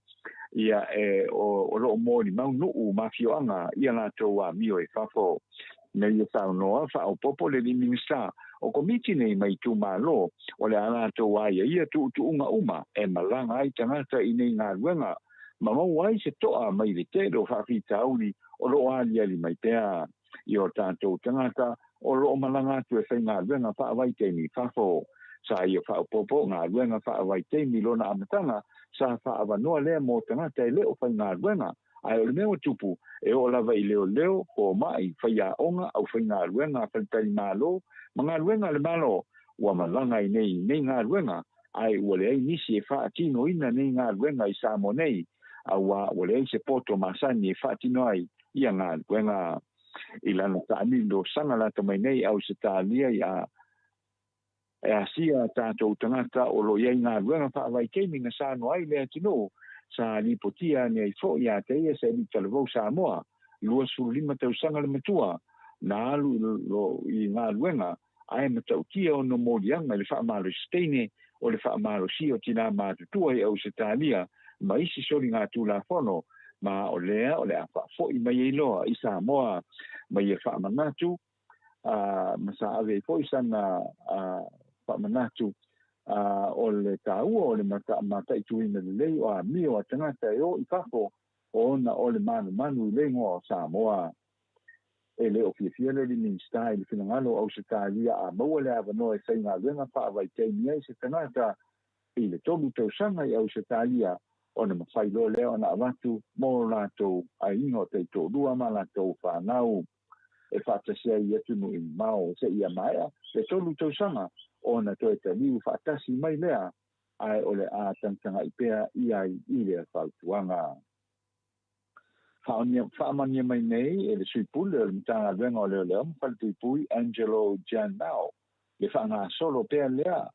ia e o lo o molimau nuu ma afioaga i a latou amio i fafo. Na ia saunoa faaopoopo le alii Minisita o Komiti nei mai itumalo o le a latou aiaia tuutuuga uma e malaga ai tagata i nei galuega ma maua ai se toa mai le tele o faafitauli o lo o aliali mai pea i o tatou tagata o lo o malaga atu e faigaluega faavaitaimi i fafo. Sa ia faaopoopo galuega faavaitaimi i lona amataga, sa faaavanoa lea mo tagata e le o faigaluega Ae o le mea ua tupu, e oo lava i leoleo, fomai, faiaoga, aufaigaluega a faletalimalo ma galuega a le Malo, ua malaga ai nei i nei galuega, ae ua leai nisi e faatinoina nei galuega i Samoa nei, auā ua leai se poto masani e faatino ai ia galuega. I lana taamilo saga lata mai nei Ausetalia i a e asia tatou tagata o lo o i ai galuega faavaitaimi na saunoa ai le atunuu sa lipotia ane ai foi ia te ia se alii talavou Samoa, 25 tausaga le matua, na alu i galuega ae matautia ona moliaga i le faamalosi teine o le faamalosia o tinā matutua i Ausetalia ma isi soligatulafono, ma o lea o le a faafo'i mai ai loa i Samoa ma ia faamanatu ma sa ave ai foi sana faamanatu o le taua o le mataituina lelei o amio a tagata e o i fafo ona o le manumanu i le igoa o Samoa. E le o fiafia le alii Minisita i le finagalo o Ausetalia a maua le avanoa e faigaluega faavaitaimi ai se tagata i le 3 tausaga i Ausetalia ona mafai loa lea ona avatu mo latou aiga o taitoalua ma latou fanau e faatasi ai i atunuu mamao seia maea le 3 tausaga ona toe taliu faatasi mai lea, ae o le a tagatagai pea i ai i lea fautuaga. Faamanuia mai nei e le Sui Pule o le Matagaluega o Leoleo ma Falepuipui Angelo Gianmao le faagasolo pea lea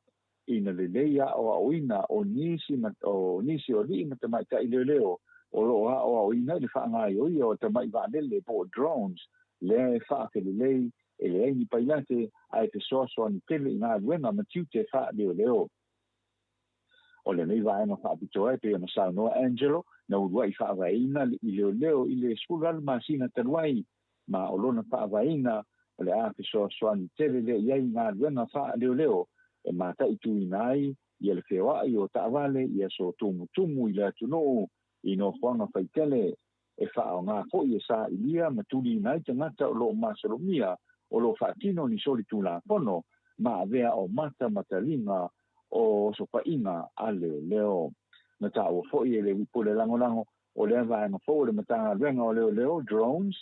ina lelei aoaoina o nisi o nisi o alii ma tamaitai leoleo o lo o aoaoina i le faagaoioia o tamai vaalele po o drones lea e faafelelei e leai ni pailate ae fesoasoani tele i galuega ma tiute faaleoleo. O lenei vaega faapitoa e pei ona saunoa Angelo na uluai faavaeina i leoleo i le 18 masina talu ai, ma o lona faavaeina o le a fesoasoani tele lea i ai i galuega faaleoleo e mataituina ai ia le feoai o taavale i aso tumutumu i le atunuu i nofoaga faitele e faaaoga foi e sailia ma tuliina ai tagata o lo o masalomia o lo o faatino ni solitulafono ma avea o mata ma taliga o osofaiga a leoleo. Na taua foi e le Pule Lagolago o lea vaega fou o le Matagaluega o Leoleo, drones,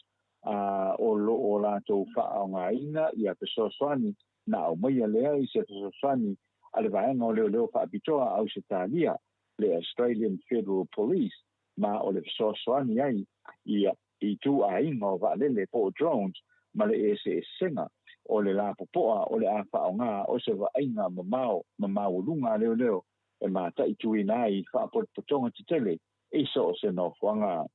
o lo o latou faaaogaina ia fesoasoani na aumaia lea i se fesoasoani a le vaega o leoleo faapitoa a Ausetalia, le Australian Federal Police, ma o le fesoasoani ai ia ituaiga o vaalele po o drones ma le eseesega o le lapopoa o le a faaaoga o se vaaiga mamao ma maualuga a leoleo e mataituina ai faapotopotoga tetele i so o se nofoaga.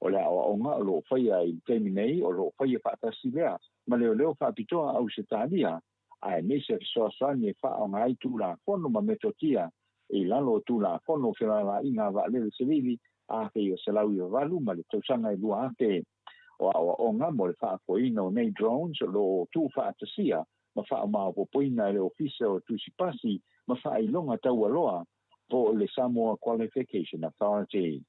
O le aoaoga o lo o faia i le taimi nei o lo o faia faatasi lea ma leoleo faapitoa a Ausetalia, aemaise fesoasoani e faaaoga ai tulafono ma metotia i lalo o Tulafono o Femalagaaiga a Vaalele Savili 1998 ma le tausaga e 2000. O aoaoga mo le faafoeina o nei drones o lo o tuufaatasia ma faamaopoopoina e le Ofisa o Tusipasi ma Faailoga Taualoa po o le Samoa Qualification Authority.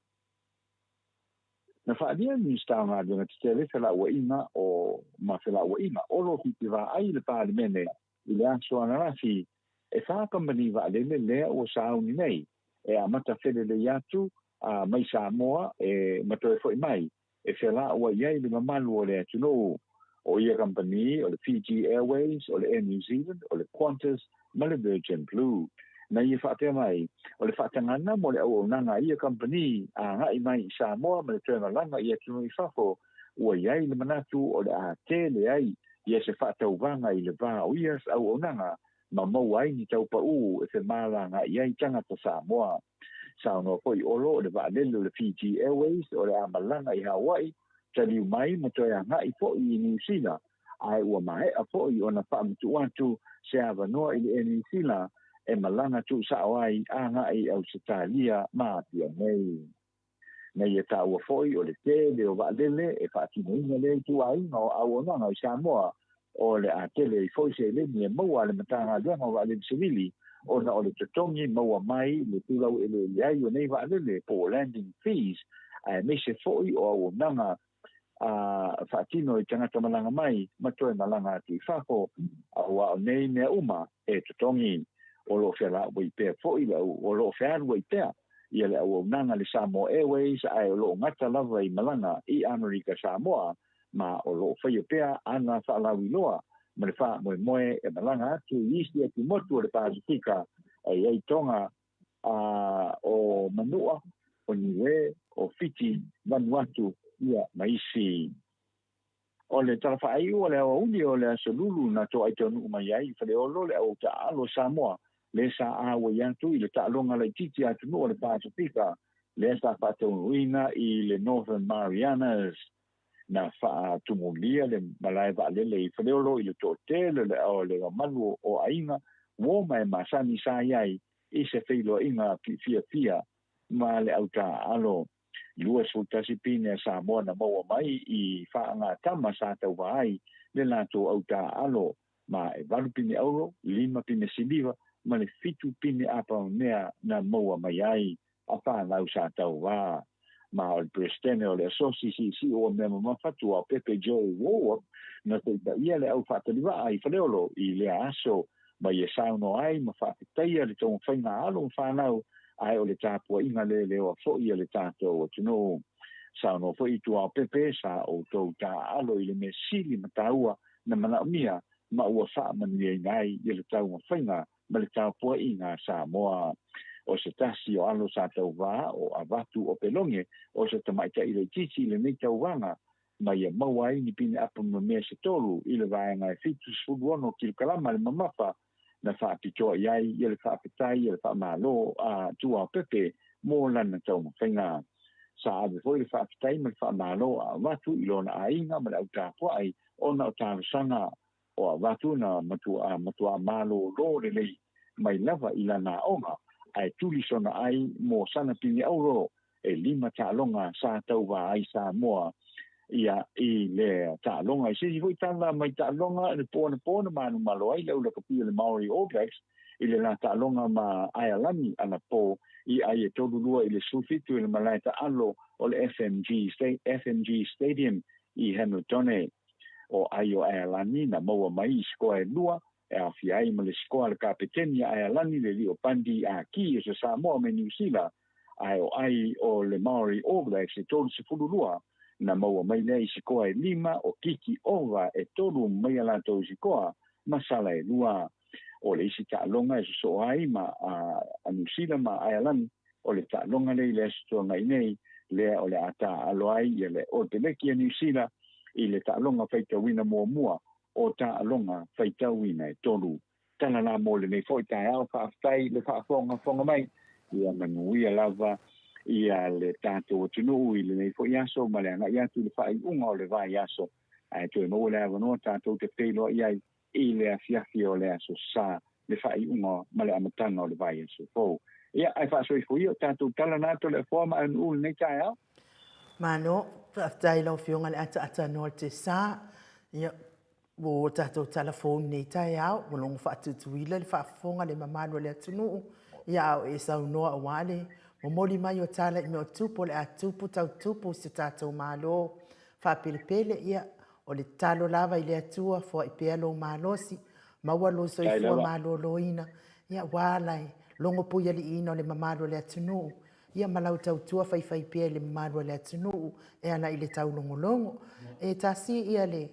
Na faaalia e le Minisita o Galuega Tetele, Felauaiga o ma Felauaiga Olo Fiti Vaai i le Palemene i le aso ananafi e 4 kamupani vaalele lea ua sauni nei e amata felelei atu mai Samoa e ma toe foi mai e felauai ai le mamalu o le atunuu. O ia kamupani o le Fiji Airways, o le Air New Zealand, o le Qantas ma le Virgin Blue. Na ia faapea mai, o le faatagaga mo le auaunaga a ia kamupani agai mai i Samoa ma le toe malaga i atunuu i fafo, ua i ai le manatu o le a tele ai ia se faatauvaga i le va o ia auaunaga ma maua ai ni taupaū e femalagaai ai tagata Samoa. Saunoa foi Olo o le vaalele o le Fiji Airways o le a malaga i Hawaii, taliu mai ma toe agai foi i Niu Sila, ae ua maea foi ona faamatuu atu se avanoa i le Air New Zealand e malaga tuusao ai agai i Ausetalia ma Apia nei. Na ia taua foi o le tele o vaalele e faatinoina lea ituaiga o auaunaga i Samoa o le a tele ai foi seleni e maua a le Matagaluega o Vaalele Savili ona o le totogi maua mai le tulaueleele ai o nei vaalele po o landing fees, aemaise foi o auaunaga a faatino i tagata malaga mai ma toe malaga atu i fafo, auā o nei mea uma e totogi. O lo o fealuai pea foi le o lo o fealuai pea Ia le auaunaga a le Samoa Airways ae o lo o gata lava i malaga i Amerika Samoa ma o lo o faia pea ana faalauiloa ma le faamoemoe e malaga atu i isi atumotu o le Pasifika e i ai Toga a o Manua, o Niue, o Fiti, Vanuatu ia ma isi. O le tala faaiu o le aoauli o le Aso Lulu na toai taunuu mai ai i Faleolo le au taaalo o Samoa lea sa auai atu i le taaloga laitiiti a atunuu o le Pasifika lea sa faataunuuina i le Northern Marianas. Na faatumulia le malae vaalele i Faleolo i le toatele o le mamalu o aiga uo ma e masani sa i ai i se feiloaiga fiafia ma le au taaalo. 21 pine a Samoa na maua mai i faagatama sa tauva ai le latou au taaalo ma e valu pine auro, lima pine siliva ma le fitu pine apamamea na maua mai ai a fanau sa tauva. Ma o le Peresetene o le Asosi Siisii o Mea Mamafa Tuaopepe Joe Wauchope na taitaia le au faatalivaa i Faleolo i lea aso ma ia saunoa ai ma faafetaia le taumafaiga a alo ma fanau ae o le tapuaiga leleoa foi a le tatou atunuu. Saunoa foi i Tuaopepe sa outou taaalo i le mea sili ma taua na manaomia ma ua faamanuiaina ai ia le taumafaiga ma le tapuaiga a Samoa. O se tasi o alo sa tauvā o Avatu Opeloge o se tamaitai laitiiti i lenei tauvaga ma ia maua ai ni pine apo ma mea se tolu i le vaega e 76 kilokalama le mamafa na faapitoa i ai ia le faafetai ia le faamalo a Tuaopepe mo lana taumafaiga. Sa ave foi le faafetai ma le faamalo a Avatu i lona aiga ma le au tapuai ona o talosaga o Avatu na matuā matuā malōlō lelei mai lava i lana aoga ae tuli sona ai mo sana pine auro e lima taaloga sa tauvā ai Samoa ia i le taaloga. I se isi foi tala mai taaloga le po anapo na manumalo ai le au lakapi o le Maori All Blacks i le la taaloga ma Aealani anapo i ai e 3-2 i le 17 i le malae taalo o le FMG, FMG Stadium i Hamiltone. O ai o Aealani na maua mai i sikoa e lua e aofia ai ma le sikoa a le kapeteni a Aealani le Lio Bundy a ki o se Samoa me Niu Sila ae o ai o le Maori All Blacks e 32 na maua mai lea i sikoa e lima o kiki ova e tolu mai a latou sikoa ma sala e lua. O le isi taaloga e sosoo ai ma a Niu Sila ma Aealani o le taaloga lea i le Aso Toonai nei lea o le a taaalo ai ia le All Peleki a Niu Sila i le taaloga faitauina muamua o taaloga faitauina e tolu. Tala la mo lenei foi taeao, faafetai le faafogafoga mai, ia manuia lava ia le tatou atunuu i lenei foi aso ma le agai atu i le faaiuga o le vaiaso, ae toe maua le avanoa tatou te feiloai ai i le afiafi o le Aso Sa, le faaiuga ma le amataga o le vaiaso fou. Ia, ae faasoifo ia o tatou tala na Toleafoa ma Aunuu i lenei taeao. Malo, faafetai i lau Afioga i le ataata noa o le Sa. Ia, ua tatou tala fou i lenei taeao, ua logo faatutuila le faafofoga le mamalu o le atunuu, ia a o e saunoa aua le momoli mai o tala i mea o tupu o le a tupu tau tupu i si o tatou Malo faapelepele, ia, o le tatalo lava i le Atua, foai pea lou malosi, maua lou soifua maloloina, ia, ua ala e logo puialiiina o le mamalu o le atunuu, ia ma lau tautua faifai pea i le mamalu o le atunuu e ala i le taulogologo. E tasi ia le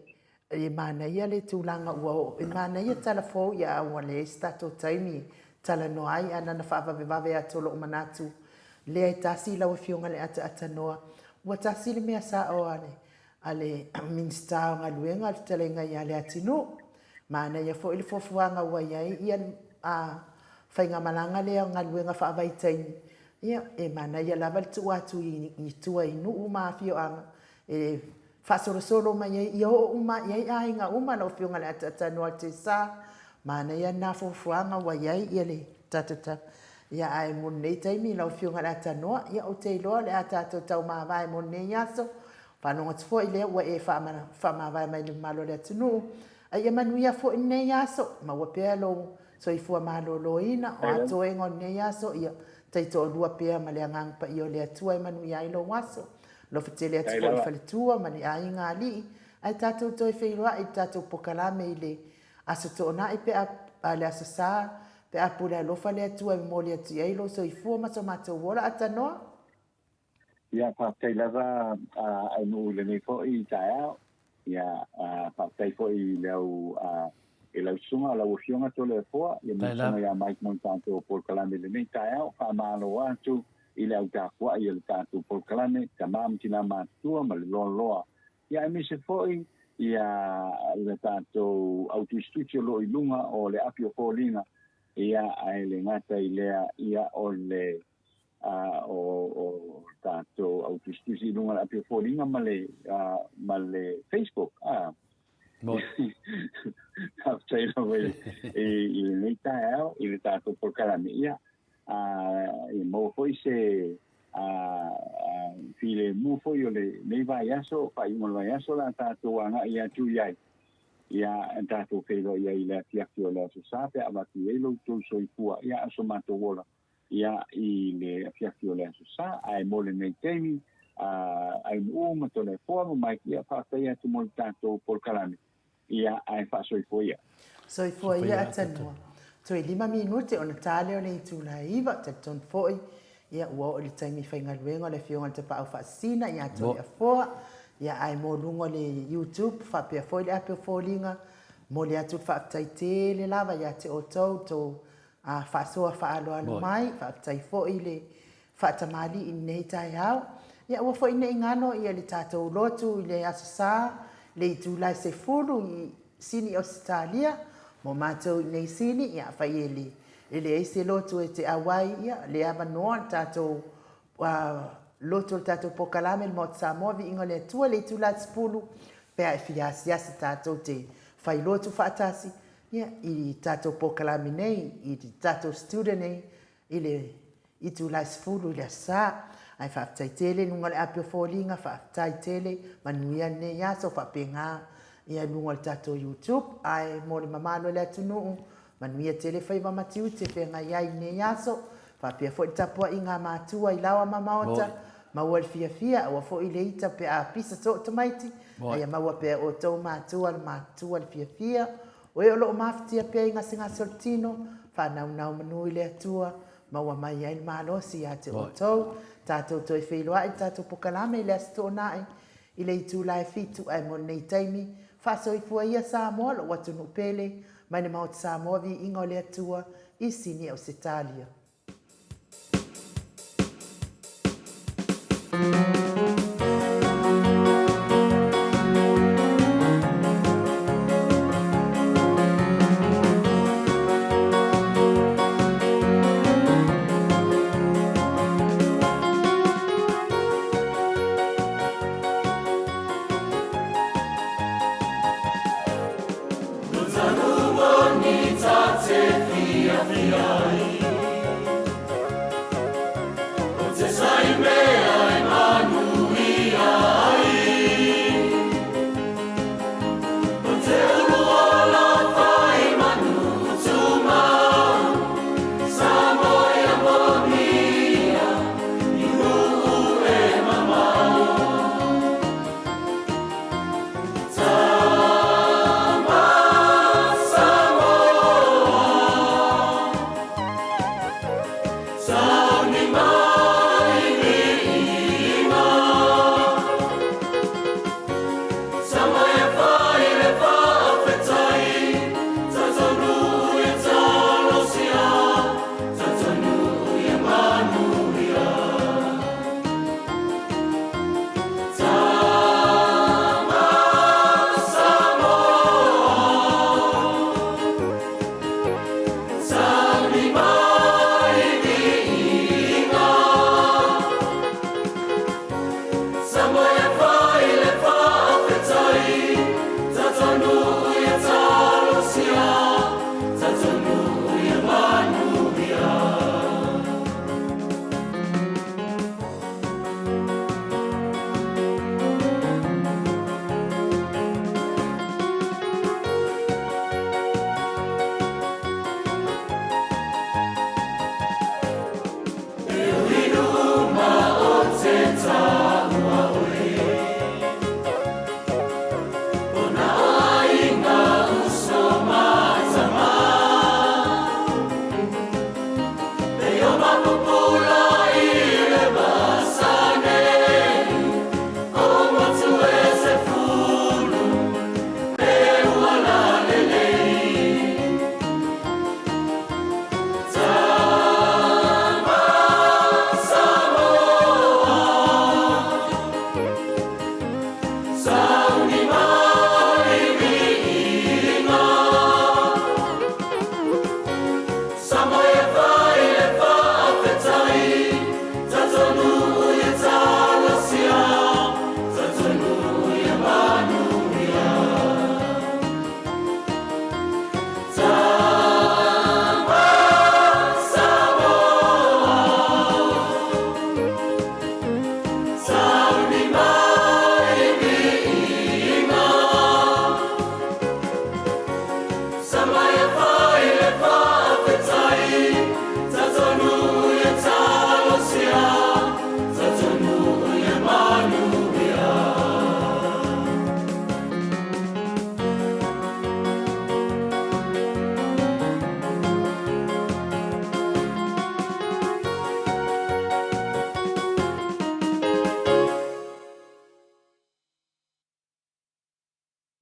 e manaia le tulaga ua oo, e manaia tala fou ia a ua leai se tatou taimi e talanoa ai, ae na ona faavavevave atu o lou manatu lea e tasi lau Afioga i le ataatanoa. Ua tasi le mea sao a le a le Minisita o Galuega, le fetalaiga ia Leatinuu. Manaia foi le fuafuaga ua i ai ia a faigamalaga lea o galuega faavaitaimi, ia e manaia lava le tuu atu i tua i nuu ma afioaga e faasolosolo mai ai, ia oo uma i ai aiga uma lau Afioga i le Ataatanoa o le Tesa. Manaia lena fuafuaga ua i ai ia le tatou Ia ae mo lenei taimi lau Afioga i le Atanoa, ia ou te iloa o le a tatou taumavae mo lenei aso. Faalogo atu foi lea ua e faamavae mai i le mamalu o le atunuu. A ia manuia foi lenei aso, maua pea lou soifua maloloina, o a toega o lenei aso, ia taitoalua pea ma le Agaga Paia o le Atua e manuia ai lou aso. Alofa tele atu foi i faletua ma le aiga alii, ae tatou toe feiloai i le tatou pokalame i le Aso Toonai pe a le Aso Sa. Pe a pule alofa le Atua e momoli atu i ai lou soifua ma so matou ola atanoa. Ia, faafetai lava Ainuu i lenei foi taeao. Ia, faafetai foi i le au i lau susuga, lau Afioga Toleafoa, ia ma le susuga ia Mike mo le tatou polokalame i lenei taeao. Faamalo atu i le au tapuai o le tatou polokalame, tama ma tina matutua ma le loaloa, ia aemaise foi ia le tatou au tusitusi o lo o i luga o le api o foliga, ia ae le gata i lea, ia o le o tatou au tusitusi i luga o le api o foliga ma le ma le Facebook. Faafetai lava i lenei taeao i le tatou polokalame. Ia, ia maua foi se filemu foi o lenei vaiaso, faaiuga o le vaiaso o le a tatou agai atu i ai. Ia, tatou feiloai ai i le afiafi o le Aso Sa pe a avatu i ai lo outou soifua, ia, a o so matou ola, ia, i le afiafi o le Aso Sa. Ae mo lenei taimi, Ainuu ma Toleafoa ma Mike, ia, faafetai atu mo le tatou polokalame, ia, ae faasoifua ia. Soifua ia Atanua. Toe 5 minute ona ta lea o le itula e 9, talitonu foi, ia, ua oo i le taimi faigaluega o le Afioga i le Tapaau Faasisina ia Toleafoa, ia, ae mo luga o le YouTube faapea foi le ape o foliga, momoli atu le faafetai tele lava ia te outou, tou A faasoa faaaloalo mai, faafetai foi i le faatamalii i lenei taeao. Ia aua foi ne i galo ia le tatou lotu i le Aso Sa, le itula e 10 i Sini Ausetalia, mo matou i nei Sini, ia afai e le e leai se lotu e te auai, ia le avanoa le tatou lotu o le tatou polokalame le Maota Samoa Viiga o le Atua i le itula e 10, pe a e fia asiasi tatou te fai lotu faatasi, Ia, i tatou polokalame nei, i tatou studio nei, i le itula e 10 i le Aso Sa. Ae faafetai tele i luga o le api o foliga, faafetai tele, manuia lenei aso, faapena ia luga o le tatou YouTube. Ae mo le mamalu o le atunuu, manuia tele faiva ma tiute feagai ai i lenei aso, faapea foi le tapuaiga a matua i laoa ma maota, maua le fiafia, aua foi le ita pe a pisa soo tamaiti, A ia maua pea e outou matua le matua le fiafia, o e o lo o mafatia pea i gasegase o le tino, faanaunau manu i le Atua, maua mai ai le malosi ia te outou. Tatou toe feiloai i le tatou pokalame i le Aso Toonai i le itula e 7, ae mo lenei taimi, faasoifua ia Samoa, lou atunuu pele, mai le Maota Samoa, viiga o le Atua, i Sini Ausetalia.